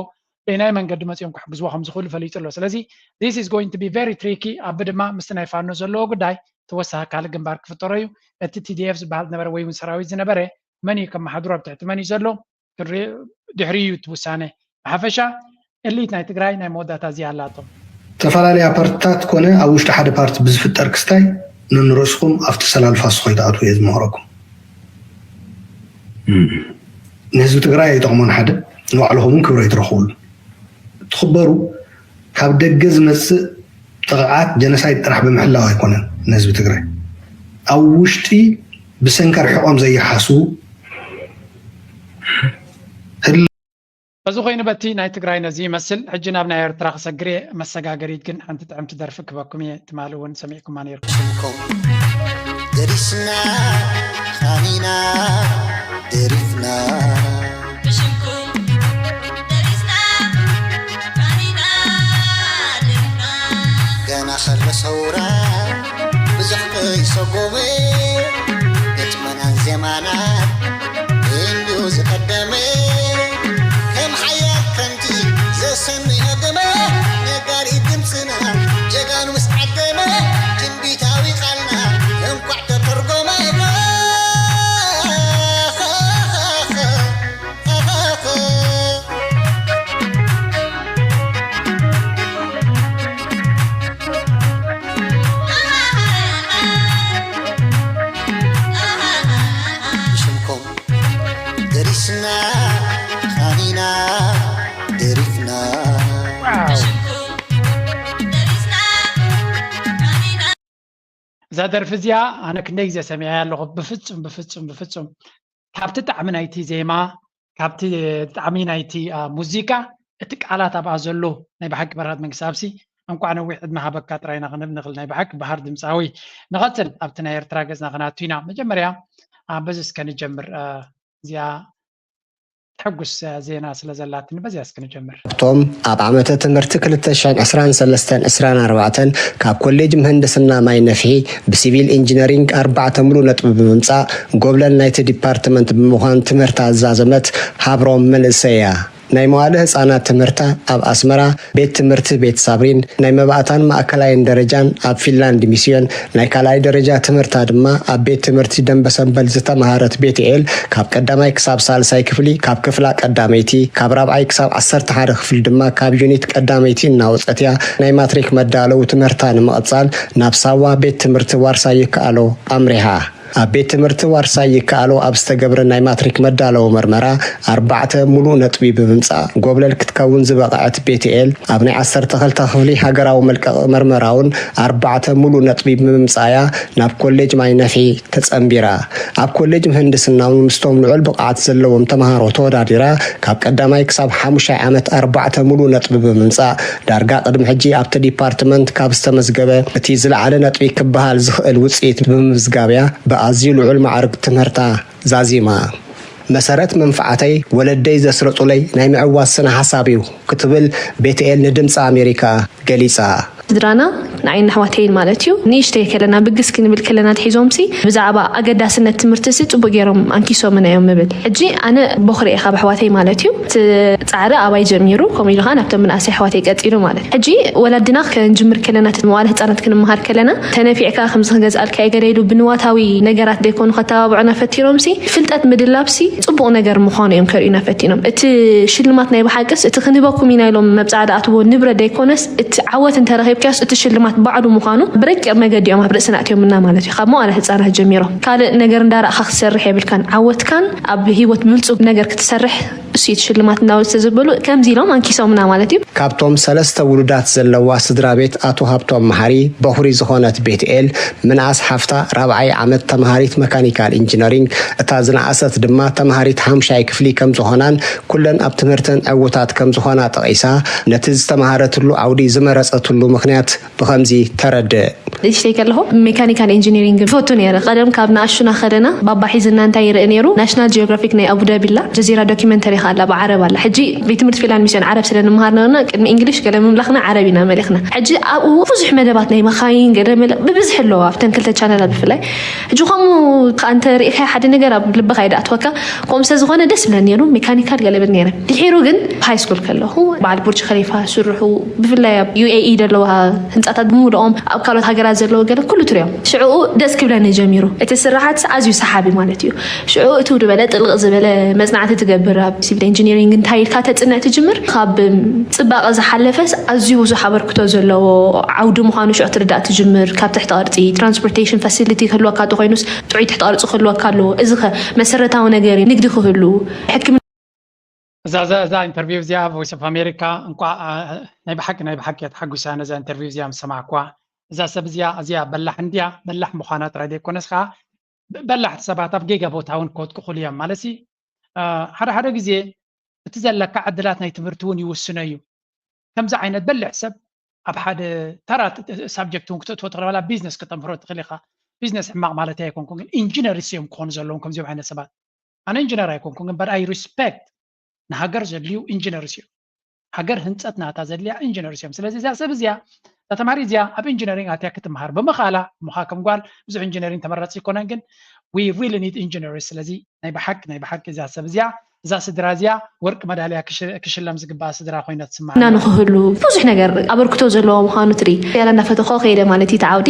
በየናይ መንገዲ መፂኦም ክሕግዝዎ ከም ዝኽእሉ ፈሊጡ ኣሎ። ስለዚ this is going to be very tricky። ኣብ ድማ ምስቲ ናይ ፋኖ ዘለዎ ጉዳይ ተወሳኺ ካልእ ግንባር ክፍጠሮ እዩ። እቲ ቲ ዲ ኤፍ ዝበሃል ዝነበረ ወይ እውን ሰራዊት ዝነበረ መን እዩ ከመሓድሮ፣ ኣብ ትሕቲ መን እዩ ዘሎ ድሕሪ እዩ እቲ ውሳነ። ብሓፈሻ እሊት ናይ ትግራይ ናይ መወዳእታ እዚኣ ኣላቶም። ዝተፈላለያ ፓርትታት ኮነ ኣብ ውሽጢ ሓደ ፓርቲ ብዝፍጠር ክስታይ ነንርእስኹም ኣብቲ ሰላል ፋስኾ ይትኣትዉ እየ ዝመኽረኩም። ንህዝቢ ትግራይ ኣይጠቕሞን ሓደ፣ ንባዕልኹም እውን ክብሪ ኣይትረኽብሉ። ትኽበሩ ካብ ደገ ዝመፅእ ጥቕዓት ጀነሳይድ ጥራሕ ብምሕላው ኣይኮነን ንህዝቢ ትግራይ። ኣብ ውሽጢ ብሰንኪ ርሕቖም ዘይሓስቡ እዚ ኮይኑ በቲ ናይ ትግራይ ነዚ ይመስል። ሕጂ ናብ ናይ ኤርትራ ክሰግር እየ። መሰጋገሪት ግን ሓንቲ ጥዕምቲ ደርፊ ክበኩም እየ። ትማሊ እውን ሰሚዕኩማ ነይርኩም። ደሪስና ኻኒና ደሪፍና ገና ከሎ ሰውራ ብዙሕ ከይሰጎመ ግጥመናን ዜማናን እንዲዩ ዝቐደመ ከም ሓያል ከምቲ ዘሰንዮ ደመ ነጋሪት ድምፅና ጀጋኑ ምስ ዓደመ ትንቢታዊ ቃልና እንኳዕ ተተርጎመ። ብሽምኩም ደሪስና ኻኒና ደሪፍና እዛ ደርፊ እዚኣ ኣነ ክንደይ ግዜ ሰሚዐያ ኣለኹ። ብፍጹም ብፍጹም ብፍጹም ካብቲ ጣዕሚ ናይቲ ዜማ፣ ካብቲ ጣዕሚ ናይቲ ሙዚቃ፣ እቲ ቃላት ኣብኣ ዘሎ ናይ ብሓቂ በረኸት መንግስቲ ኣብሲ እንቋዕ ነዊሕ ዕድመ ሃበካ ጥራይና ክንብል ንኽእል። ናይ ብሓቂ በሃር ድምፃዊ። ንቐፅል ኣብቲ ናይ ኤርትራ ገፅና ክናቱ ኢና። መጀመርያ በዚ እስከ ንጀምር። እዚኣ ተሕጉስ ዜና ስለ ዘላትኒ በዚያ እስኪ ንጀምር። እቶም ኣብ ዓመተ ትምህርቲ ክልተ ሽሕን ዕስራን ሰለስተን ዕስራን ኣርባዕተን ካብ ኮሌጅ ምህንድስና ማይ ነፍሒ ብሲቪል ኢንጂነሪንግ ኣርባዕተ ሙሉእ ነጥቢ ብምምፃእ ጎብለል ናይቲ ዲፓርትመንት ብምዃን ትምህርታ ዝዛዘመት ሃብሮም መንእሰይ እያ። ናይ መዋእለ ህፃናት ትምህርታ ኣብ ኣስመራ ቤት ትምህርቲ ቤት ሳብሪን ናይ መባእታን ማእከላይን ደረጃን ኣብ ፊንላንድ ሚስዮን ናይ ካልኣይ ደረጃ ትምህርታ ድማ ኣብ ቤት ትምህርቲ ደንበ ሰንበል ዝተምሃረት ቤትኤል ካብ ቀዳማይ ክሳብ ሳልሳይ ክፍሊ ካብ ክፍላ ቀዳመይቲ ካብ ራብዓይ ክሳብ ዓሰርተ ሓደ ክፍሊ ድማ ካብ ዩኒት ቀዳመይቲ እናወፀት እያ ናይ ማትሪክ መዳለዊ ትምህርታ ንምቕፃል ናብ ሳዋ ቤት ትምህርቲ ዋርሳይ ይከኣሎ ኣምሪሓ። ኣብ ቤት ትምህርቲ ዋርሳይ ይከኣሎ ኣብ ዝተገብረ ናይ ማትሪክ መዳለዊ መርመራ ኣርባዕተ ሙሉእ ነጥቢ ብምምፃእ ጎብለል ክትከውን ዝበቐዐት ቤትኤል ኣብ ናይ ዓሰርተ ክልተ ክፍሊ ሃገራዊ መልቀቒ መርመራ እውን ኣርባዕተ ሙሉእ ነጥቢ ብምምፃእ እያ ናብ ኮሌጅ ማይ ነፍሒ ተፀንቢራ። ኣብ ኮሌጅ ምህንድስና እውን ምስቶም ልዑል ብቕዓት ዘለዎም ተምሃሮ ተወዳዲራ ካብ ቀዳማይ ክሳብ ሓሙሻይ ዓመት ኣርባዕተ ሙሉእ ነጥቢ ብምምፃእ ዳርጋ ቅድሚ ሕጂ ኣብቲ ዲፓርትመንት ካብ ዝተመዝገበ እቲ ዝለዓለ ነጥቢ ክበሃል ዝኽእል ውፅኢት ብምምዝጋብ እያ ብኣዝዩ ልዑል ማዕርግ ትምህርታ ዛዚማ። መሰረት መንፍዓተይ ወለደይ ዘስረፁለይ ናይ ምዕዋት ስነ ሓሳብ እዩ ክትብል ቤትኤል ንድምፂ ኣሜሪካ ገሊፃ። ስድራና ንዓይን ኣሕዋተይን ማለት እዩ ንእሽተይ ከለና ብግስ ክንብል ከለና ትሒዞምሲ ብዛዕባ ኣገዳስነት ትምህርትሲ ፅቡቅ ገይሮም ኣንኪሶምና እዮም ምብል። ሕጂ ኣነ ቦኽሪ እየ ካብ ኣሕዋተይ ማለት እዩ። እቲ ፃዕሪ ኣባይ ጀሚሩ ከምኡ ኢሉ ከዓ ናብቶም ምንኣሰይ ኣሕዋተይ ቀፂሉ ማለት እዩ። ሕጂ ወላድና ከንጅምር ከለና እቲ መዋለ ህፃናት ክንመሃር ከለና ተነፊዕካ ከምዚ ክገዝኣልካ እየ ገለ ኢሉ ብንዋታዊ ነገራት ዘይኮኑ ከተባብዑና ፈቲኖምሲ ፍልጠት ምድላብሲ ፅቡቅ ነገር ምዃኑ እዮም ከርእዩና ፈቲኖም። እቲ ሽልማት ናይ ብሓቅስ እቲ ክንህበኩም ኢና ኢሎም መብፃዓ ዝኣትዎ ንብረት ዘይኮነስ እቲ ዓወት እንተረኺብካዮስ እቲ ሽልማት ባዕሉ ምዃኑ ብረቂቕ መገዲ እዮም ኣብ ርእስና ኣእትዮምና ማለት እዩ። ካብ መዋእለ ህፃናት ጀሚሮም ካልእ ነገር እንዳረእኻ ክትሰርሕ የብልካን። ዓወትካን ኣብ ህይወት ብልፁግ ነገር ክትሰርሕ እሱ እዩ እቲ ሽልማት እንዳበሉ ዝተዘበሉ ከምዚ ኢሎም ኣንኪሶምና ማለት እዩ። ካብቶም ሰለስተ ውሉዳት ዘለዋ ስድራ ቤት ኣቶ ሃብቶም መሓሪ በኹሪ ዝኾነት ቤትኤል ምንኣስ ሓፍታ ራብዓይ ዓመት ተምሃሪት መካኒካል ኢንጂነሪንግ እታ ዝነኣሰት ድማ ተምሃሪት ሓምሻይ ክፍሊ ከምዝኾናን ኩለን ኣብ ትምህርተን ዕዉታት ከምዝኾና ጠቒሳ ነቲ ዝተምሃረትሉ ዓውዲ ዝመረፀትሉ ምኽንያት ብኸምዚ እዚ ተረድእ። ንእሽተይ ከለኹ ሜካኒካል ኢንጂኒሪንግ ይፈቱ ነይረ። ቀደም ካብ ንኣሽቱና ከለና ባባ ሒዝና እንታይ ይርኢ ነይሩ? ናሽናል ጂኦግራፊክ ናይ ኣቡዳቢ ኣላ፣ ጀዚራ ዶኪመንተሪ ከኣ ኣላ፣ ብዓረብ ኣላ። ሕጂ ቤት ትምህርቲ ፊላን ሚስዮን ዓረብ ስለ ንምሃር ነበርና፣ ቅድሚ እንግሊሽ ገለ ምምላኽና ዓረብ ኢና መሊኽና። ሕጂ ኣብኡ ብዙሕ መደባት ናይ መኻይን ገለ መለ ብብዝሒ ኣለዎ ኣብተን ክልተ ቻነላት ብፍላይ። ሕጂ ከምኡ ከኣ እንተ ርኢኻዮ ሓደ ነገር ኣብ ልብኻ እዩ ዝኣትወካ። ከምኡ ስለ ዝኾነ ደስ ይብለኒ ነይሩ፣ ሜካኒካል ገለ ብል ነይረ። ድሒሩ ግን ሃይ ስኩል ከለኹ በዓል ቡርጅ ኸሊፋ ስርሑ ብፍላይ ኣብ ዩ ኤ ኢ ዘለዋ ህንፃታት ብምሉኦም ኣብ ካልኦት ሃገራት ዘለዉ ገለ ኩሉ ትሪኦም ሽዕኡ ደስ ክብለኒ ጀሚሩ። እቲ ስራሓት ኣዝዩ ሰሓቢ ማለት እዩ። ሽዑ እቲ ዝበለ ጥልቕ ዝበለ መፅናዕቲ ትገብር ኣብ ሲቪል ኢንጂኒሪንግ እንታይ ኢልካ ተፅንዕ ትጅምር። ካብ ፅባቐ ዝሓለፈስ ኣዝዩ ብዙሕ ኣበርክቶ ዘለዎ ዓውዲ ምዃኑ ሽዑ ትርዳእ ትጅምር። ካብ ትሕቲ ቅርፂ ትራንስፖርቴሽን ፋሲሊቲ ክህልወካ እንተኮይኑስ ጥዑይ ትሕቲ ቅርፂ ክህልወካ ኣለዎ። እዚ ኸ መሰረታዊ ነገር እዩ። ንግዲ ክህሉ ሕክምና እዛ እዛ እዛ ኢንተርቪው እዚኣ ቮይስ ኦፍ ኣሜሪካ እንኳ ናይ ብሓቂ ናይ ብሓቂ እያ ተሓጒሳ ነዛ ኢንተርቪው እዚኣ ምስ ሰማዕኩዋ። እዛ ሰብ እዚኣ እዚኣ በላሕ እንድያ፣ በላሕ ምዃና ጥራይ ዘይኮነስ ከዓ በላሕቲ ሰባት ኣብ ጌጋ ቦታ እውን ክወድቁ ይኽእሉ እዮም። ማለት ሓደ ሓደ ግዜ እቲ ዘለካ ዕድላት ናይ ትምህርቲ እውን ይውስኖ እዩ። ከምዚ ዓይነት በልሕ ሰብ ኣብ ሓደ ተራ ሳብጀክት እውን ክተእትዎ ትኽእል። ዋላ ቢዝነስ ክተምህሮ ትኽእል ኢኻ። ቢዝነስ ሕማቕ ማለት ኣይኮንኩን፣ ግን ኢንጂነርስ እዮም ክኾኑ ዘለዎም ከምዚኦም ዓይነት ሰባት። ኣነ ኢንጂነር ኣይኮንኩን፣ ግን but I respect ንሃገር ዘድልዩ ኢንጂነርስ እዮም። ሃገር ህንፀት ናታ ዘድልያ ኢንጂነርስ እዮም። ስለዚ እዚኣ ሰብ እዚኣ እዛ ተማሪ እዚኣ ኣብ ኢንጂነሪንግ ኣትያ ክትምሃር ብምኽኣላ፣ ምዃ ከም ጓል ብዙሕ ኢንጂነሪንግ ተመራፂ ይኮነን፣ ግን we really need engineers። ስለዚ ናይ ብሓቂ ናይ ብሓቂ እዛ ሰብ እዚኣ እዛ ስድራ እዚኣ ወርቂ መዳልያ ክሽ- ክሽለም ዝግባኣ ስድራ ኮይና ትስማዕ። እና ንክህሉ ብዙሕ ነገር ኣበርክቶ ዘለዎ ምዃኑ ትርኢ። ያላ እናፈተኾ ከይደ ማለት እዩ ተዓውዲ።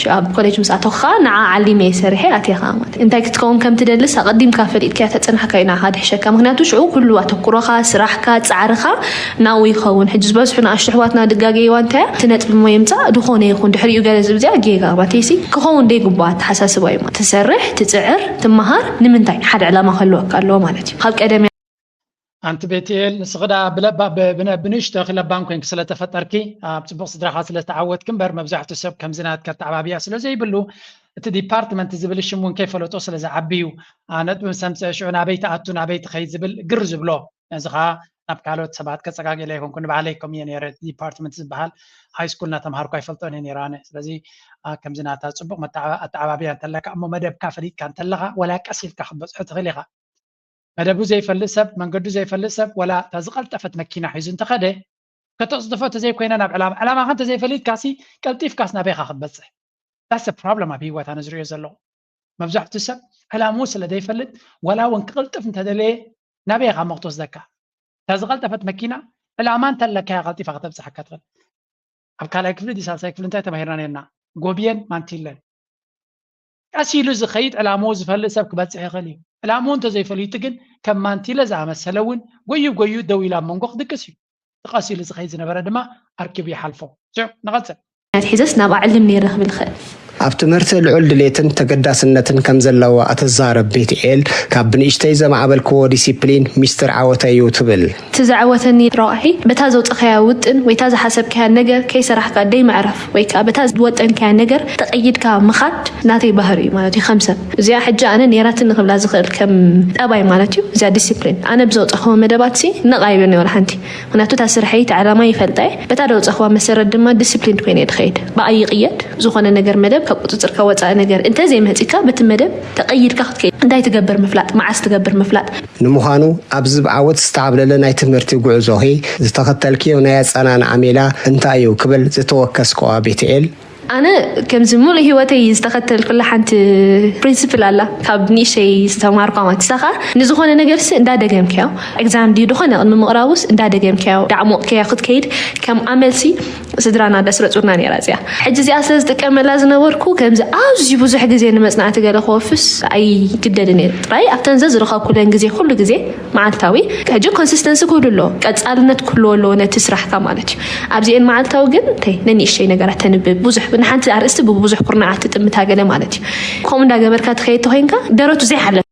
ሽዑ ኣብ ኮሌጅ ምስ ኣተኹኻ ንዓ ዓሊመ እየ ሰሪሐ ኣትየ ኸዓ ማለት እዩ። እንታይ ክትከውን ከም ትደልስ ኣቐዲምካ ፈሊጥካያ ተጸናሕካ እዩ ንዓኻ ድሕሸካ። ምኽንያቱ ሽዑ ኩሉ ኣተኩሮኻ፣ ስራሕካ፣ ጻዕርኻ ናብኡ ይኸውን። ሕጂ ዝበዝሑ ንኣሽቱ ኣሕዋትና ድጋገይዋ እንታይ እያ? እቲ ነጥቢ እሞ የምጻእ፣ ድኾነ ይኹን ድሕሪኡ ገለ ዝብል እዚኣ ጌጋ ማለት እዩሲ ክኸውን ደይግብኦ ኣተሓሳስባ እዩ ማለት። ትሰርሕ፣ ትጽዕር፣ ትመሃር ንምንታይ? ሓደ ዕላማ ክህልወካ ኣለዎ ማለት እዩ። ካብ ቀደም ኣንቲ ቤትኤል ንስኺ ደኣ ብለባ ብንእሽቶ ክለባም ኮይንኪ ስለ ተፈጠርኪ ኣብ ጽቡቕ ስድራኻ ስለ ዝተዓወትኪ እምበር መብዛሕትኡ ሰብ ከምዚ ናትኪ ኣተዓባብያ ስለ ዘይብሉ እቲ ዲፓርትመንት ዝብል ሽም እውን ከይፈለጦ ስለ ዝዓቢ እዩ። ነጥቢ ምስ ኣምጽአ ሽዑ ናበይ ትኣቱ ናበይ ትኸይድ ዝብል ግር ዝብሎ። ነዚ ኸኣ ናብ ካልኦት ሰባት ከጸጋግለ ኣይኮንኩ ንባዕለይ ከምኡ እየ ነይረ። ዲፓርትመንት ዝበሃል ሃይ ስኩል እናተምሃርኩ ኣይፈልጦን እየ ነይረ ኣነ። ስለዚ ከምዚ ናታ ጽቡቕ ኣተዓባብያ እንተለካ እሞ መደብካ ፈሊጥካ እንተለኻ ወላ ቀስ ኢልካ ክትበጽሖ ትኽእል ኢኻ። መደቡ ዘይፈልጥ ሰብ፣ መንገዱ ዘይፈልጥ ሰብ፣ ወላ እታ ዝቐልጠፈት መኪና ሒዙ እንተኸደ፣ ከተቕልጥፎ እንተዘይኮይነ ናብ ዕላማ፣ ዕላማኻ እንተዘይፈሊጥካሲ ቀልጢፍካስ ናበይኻ ክትበጽሕ? That's the problem ኣብ ህይወት ኣነ ዝሪኦ ዘለኹ። መብዛሕትኡ ሰብ ዕላምኡ ስለ ዘይፈልጥ፣ ወላ እውን ክቕልጥፍ እንተደለየ ናበይ ኢኻ እሞ ክትወስደካ? እታ ዝቐልጠፈት መኪና ዕላማ እንተለካ እያ ቀልጢፋ ከተብጽሓካ ትኽእል። ኣብ ካልኣይ ክፍሊ ድዩ ሳልሳይ ክፍሊ እንታይ ተማሂርና ነርና? ጎብየን ማንቲለን። ቀስ ኢሉ ዝኸይድ ዕላምኡ ዝፈልጥ ሰብ ክበጽሕ ይኽእል እዩ። ዕላምኡ እንተዘይፈሊጡ ግን ከም ማንቲለ ዝኣመሰለ እውን ጎዩ ጎዩ ደው ኢሉ ኣብ መንጎ ክድቅስ እዩ። እቲ ቀስ ኢሉ ዝኸይድ ዝነበረ ድማ ኣርኪቡ ይሓልፎ። ሽዑ ንቐጽል። ምኽንያት ሒዘስ ናብ ኣዕልም ነይረ ክብል ይኽእል። ኣብ ትምህርቲ ልዑል ድሌትን ተገዳስነትን ከም ዘለዋ እትዛረብ ቤትኤል፣ ካብ ብንእሽተይ ዘማዕበልክዎ ዲሲፕሊን ሚስጥር ዓወተይ እዩ ትብል። እቲ ዘዕወተኒ ረቋሒ፣ በታ ዘውጸኻያ ውጥን ወይ እታ ዝሓሰብካያ ነገር ከይሰራሕካ ደይ ምዕራፍ ወይ ከኣ በታ ዝወጠንካያ ነገር ተቐይድካ ምኻድ ናተይ ባህሪ እዩ ማለት እዩ ከም ሰብ። እዚኣ ሕጂ ኣነ ኔራትኒ ክብላ ዝኽእል ከም ጠባይ ማለት እዩ። እዚኣ ዲሲፕሊን። ኣነ ብዘውጸኽዎ መደባትሲ ነቕ ኣይብልን እየ ወላ ሓንቲ። ምኽንያቱ እታ ስርሐይ፣ እቲ ዕላማ ይፈልጣ እየ። በታ ዘውጸኽዋ መሰረት ድማ ዲሲፕሊን ኮይነ እየ ዝኸይድ። ብኣይ ይቕየድ። ዝኾነ ነገር መደብ ካብ ቁጽጽርካ ወጻኢ ነገር እንተ ዘይመጺካ በቲ መደብ ተቐይድካ ክትከይድ። እንታይ ትገብር ምፍላጥ፣ መዓስ ትገብር ምፍላጥ። ንምዃኑ ኣብዚ ብዓወት ዝተዓብለለ ናይ ትምህርቲ ጉዕዞኺ ዝተኸተልክዮ ናይ ኣጸናንዓ ሜላ እንታይ እዩ ክብል ዝተወከስክዋ ቤትኤል፣ ኣነ ከምዚ ሙሉእ ህይወተይ ዝተኸተልኩላ ሓንቲ ፕሪንስፕል ኣላ ካብ ንእሽተይ ዝተማሃርኳ ማለት ንሳ ከዓ ንዝኾነ ነገርሲ እንዳደገምክዮ ኤግዛም ድዩ ዝኾነ ቅድሚ ምቕራቡስ እንዳደገምክዮ እንዳዕሞቕክዮ ክትከይድ ከም ኣመልሲ ስድራና ደስረፁና ነይራ እዚኣ። ሕጂ እዚኣ ስለ ዝጥቀመላ ዝነበርኩ ከምዚ ኣዝዩ ብዙሕ ግዜ ንመፅናዕቲ ገለ ክወፍስ ኣይግደድን እየ። ጥራይ ኣብተን ዘዝረኸብኩለን ግዜ ኩሉ ግዜ መዓልታዊ ሕጂ ኮንሲስተንሲ ክህሉ ኣለዎ፣ ቀፃልነት ክህልዎ ኣለዎ ነቲ ስራሕካ ማለት እዩ። ኣብዚኤን መዓልታዊ ግን እንታይ ነንእሽተይ ነገራት ተንብብ፣ ብዙሕ ንሓንቲ ኣርእስቲ ብብዙሕ ኩርናዓት ትጥምታ ገለ ማለት እዩ። ከምኡ እንዳገበርካ ትኸይድ ተኮይንካ ደረቱ ዘይሓለፍ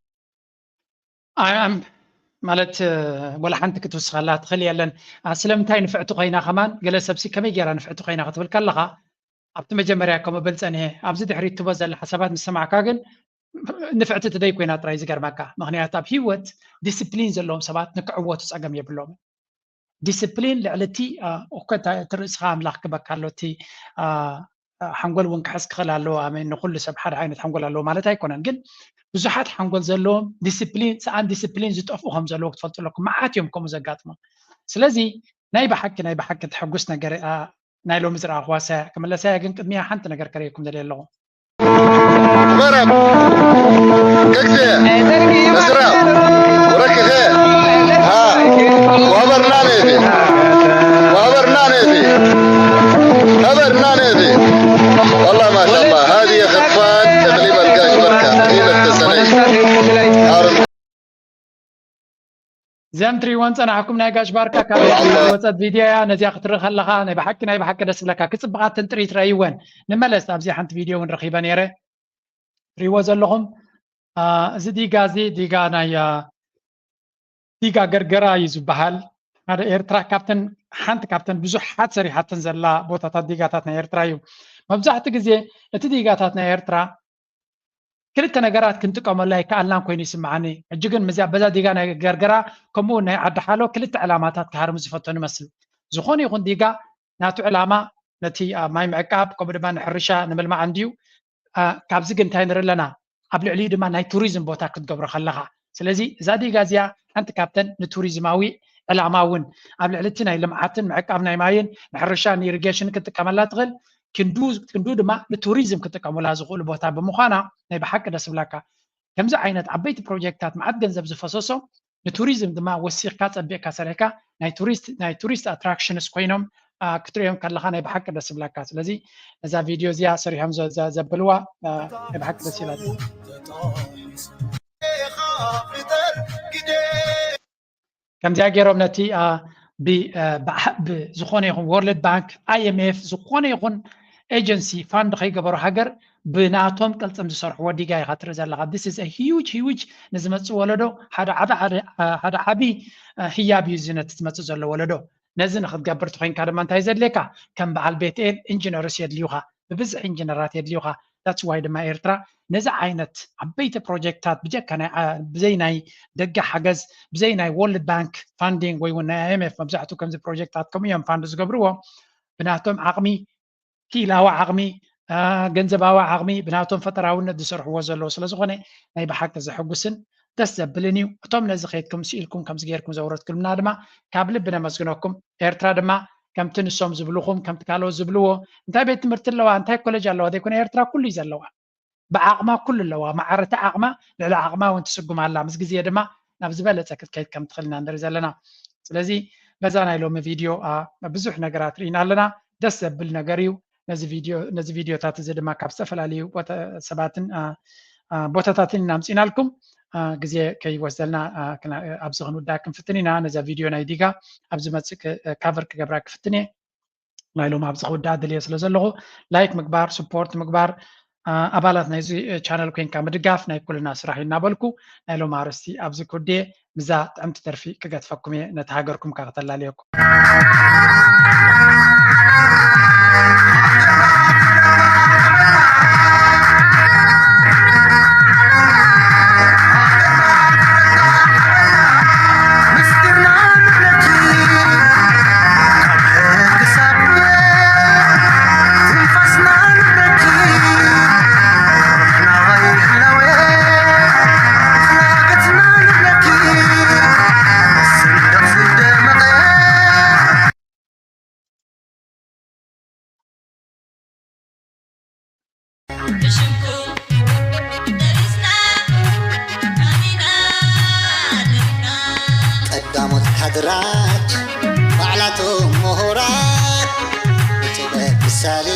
ኣም ማለት ወላ ሓንቲ ክትውስኸላ ትኽእል የለን። ስለምንታይ ንፍዕቲ ኮይና ከማን ገለ ሰብሲ ከመይ ገይራ ንፍዕቲ ኮይና ክትብል ከለኻ ኣብቲ መጀመርያ ከምኡ ብል ጸኒሐ ኣብዚ ድሕሪት ትቦ ዘላ ሓሳባት ምስ ሰማዕካ ግን ንፍዕቲ ትደይ ኮይና ጥራይ ዝገርመካ። ምኽንያቱ ኣብ ህይወት ዲስፕሊን ዘለዎም ሰባት ንክዕወቱ ጸገም የብሎምን። ዲስፕሊን ልዕሊ እቲ እኮ እቲ ርእስኻ ኣምላኽ ክበካ ኣሎ። እቲ ሓንጎል እውን ክሕዝ ክኽእል ኣለዎ። ኣሜን። ንኩሉ ሰብ ሓደ ዓይነት ሓንጎል ኣለዎ ማለት ኣይኮነን፣ ግን ብዙሓት ሓንጎል ዘለዎም ዲስፕሊን፣ ሰኣን ዲስፕሊን ዝጠፍኡ ከም ዘለዉ ክትፈልጡ ኣለኩም። መዓት እዮም ከምኡ ዘጋጥሞም። ስለዚ ናይ ብሓቂ ናይ ብሓቂ ተሐጉስ ነገር እያ ናይ ሎሚ ዝረኣኹዋ ሳያ። ክምለሳ እያ፣ ግን ቅድሚያ ሓንቲ ነገር ከርእየኩም ደልየ ኣለኹ። مرب ككتة مسرع وركخة ها وابرنا نيفي وابرنا نيفي ابرنا نيفي والله ما شاء الله هذه خطفان تقريبا كاش بركة قيمة تسنيش ዘም ትሪእወን ፀናሕኩም ናይ ጋሽ ባርካ ካብ ወፀት ቪድዮ እያ። ነዚኣ ክትርኢ ከለኻ ናይ ብሓቂ ናይ ብሓቂ ደስ ብለካ። ክፅብቓትን ጥሪት ረእይወን። ንመለስ ኣብዚ ሓንቲ ቪድዮ እውን ረኺበ ነይረ። ትሪእዎ ዘለኹም እዚ ዲጋ እዚ ዲጋ ናይ ዲጋ ገርገራ እዩ ዝበሃል። ሓደ ኤርትራ ካብተን ሓንቲ ካብተን ብዙሓት ሰሪሓተን ዘላ ቦታታት ዲጋታት ናይ ኤርትራ እዩ። መብዛሕትኡ ግዜ እቲ ዲጋታት ናይ ኤርትራ ክልተ ነገራት ክንጥቀመሉ ኣይከኣልናን ኮይኑ ይስምዓኒ። ሕጂ ግን ምዚኣ በዛ ዲጋ ናይ ገርገራ ከምኡ እውን ናይ ዓዲ ሓሎ ክልተ ዕላማታት ክሃርሙ ዝፈተኑ ይመስል። ዝኾነ ይኹን ዲጋ ናቱ ዕላማ ነቲ ኣብ ማይ ምዕቃብ ከምኡ ድማ ንሕርሻ ንምልማዕ እንድዩ። ካብዚ ግን እንታይ ንርኢ ኣለና? ኣብ ልዕሊኡ ድማ ናይ ቱሪዝም ቦታ ክትገብሮ ከለኻ። ስለዚ እዛ ዲጋ እዚኣ ሓንቲ ካብተን ንቱሪዝማዊ ዕላማ እውን ኣብ ልዕሊ እቲ ናይ ልምዓትን ምዕቃብ ናይ ማይን ንሕርሻ ንኢሪጌሽን ክትጥቀመላ ትኽእል። ክንዱ ድማ ንቱሪዝም ክጥቀሙላ ዝኽእሉ ቦታ ብምዃና ናይ ብሓቂ ደስ ብላካ። ከምዚ ዓይነት ዓበይቲ ፕሮጀክትታት መዓት ገንዘብ ዝፈሰሶም ንቱሪዝም ድማ ወሲኽካ ጸቢቕካ ሰሪሕካ ናይ ቱሪስት ናይ ቱሪስት ኣትራክሽንስ ኮይኖም ክትሪኦም ከለኻ ናይ ብሓቂ ደስ ብላካ። ስለዚ ነዛ ቪድዮ እዚኣ ሰሪሖም ዘብልዋ ናይ ብሓቂ ደስ ይላል። ከምዚኣ ገይሮም ነቲ ዝኾነ ይኹን ወርልድ ባንክ፣ ኣይኤምኤፍ፣ ዝኾነ ይኹን ኤጀንሲ ፋንድ ከይገበሩ ሃገር ብናቶም ቅልፅም ዝሰርሕዎ ዲጋ ኢኻ ትርኢ ዘለኻ። This is a huge huge ንዝመፅእ ወለዶ ሓደ ዓቢ ሓደ ዓቢ ህያብ እዩ እዚ ነቲ ዝመፅእ ዘሎ ወለዶ። ነዚ ንክትገብር ተኮይንካ ድማ እንታይ ዘድልየካ? ከም በዓል ቤትኤል ኢንጂነርስ የድልዩኻ። ብብዝሒ ኢንጂነራት የድልዩኻ። That's why ድማ ኤርትራ ነዚ ዓይነት ዓበይቲ ፕሮጀክትታት ብጀካ ናይ ብዘይ ናይ ደገ ሓገዝ ብዘይ ናይ ወርልድ ባንክ ፋንዲንግ ወይ እውን ናይ ኣይኤምኤፍ መብዛሕትኡ ከምዚ ፕሮጀክትታት ከምኡ እዮም ፋንድ ዝገብርዎ ብናቶም ዓቕሚ ክኢላዊ ዓቕሚ ገንዘባዊ ዓቕሚ ብናቶም ፈጠራውነት ዝሰርሕዎ ዘለዉ ስለዝኾነ ናይ ብሓቂ ዘሐጉስን ደስ ዘብልን እዩ። እቶም ነዚ ከይድኩም ስኢልኩም ከምዚ ገይርኩም ዘውረድኩልና ድማ ካብ ልቢ ነመስግነኩም። ኤርትራ ድማ ከምቲ ንሶም ዝብልኹም ከምቲ ካልኦት ዝብልዎ እንታይ ቤት ትምህርቲ ኣለዋ እንታይ ኮሌጅ ኣለዋ ዘይኮነ ኤርትራ ኩሉ እዩ ዘለዋ። ብዓቕማ ኩሉ ኣለዋ። ማዕረ እቲ ዓቕማ ልዕሊ ዓቕማ እውን ትስጉም ኣላ። ምስ ግዜ ድማ ናብ ዝበለፀ ክትከይድ ከም ትኽእል ኢና ንርኢ ዘለና። ስለዚ በዛ ናይ ሎሚ ቪድዮ ብዙሕ ነገራት ርኢና ኣለና። ደስ ዘብል ነገር እዩ። ነዚ ቪድዮ ነዚ ቪድዮታት እዚ ድማ ካብ ዝተፈላለዩ ሰባትን ቦታታትን ኢና ኣምፂናልኩም። ግዜ ከይወስደልና ኣብዚ ክንውዳእ ክንፍትን ኢና። ነዛ ቪድዮ ናይ ዲጋ ኣብ ዝመፅእ ካቨር ክገብራ ክፍትን እየ። ናይ ሎም ኣብዚ ክውዳእ ድልየ ስለ ዘለኹ ላይክ ምግባር ስፖርት ምግባር ኣባላት ናይዚ ቻነል ኮይንካ ምድጋፍ ናይ ኩልና ስራሕ እዩ እናበልኩ ናይ ሎም ኣርስቲ ኣብዚ ክውድየ ምዛ ጥዕምቲ ደርፊ ክገትፈኩም እየ ነቲ ሃገርኩም ካ ከተላለየኩም ቀዳሞት ካድራት ባዕላቶም ምሁራት ንጥበብ ምሳሌ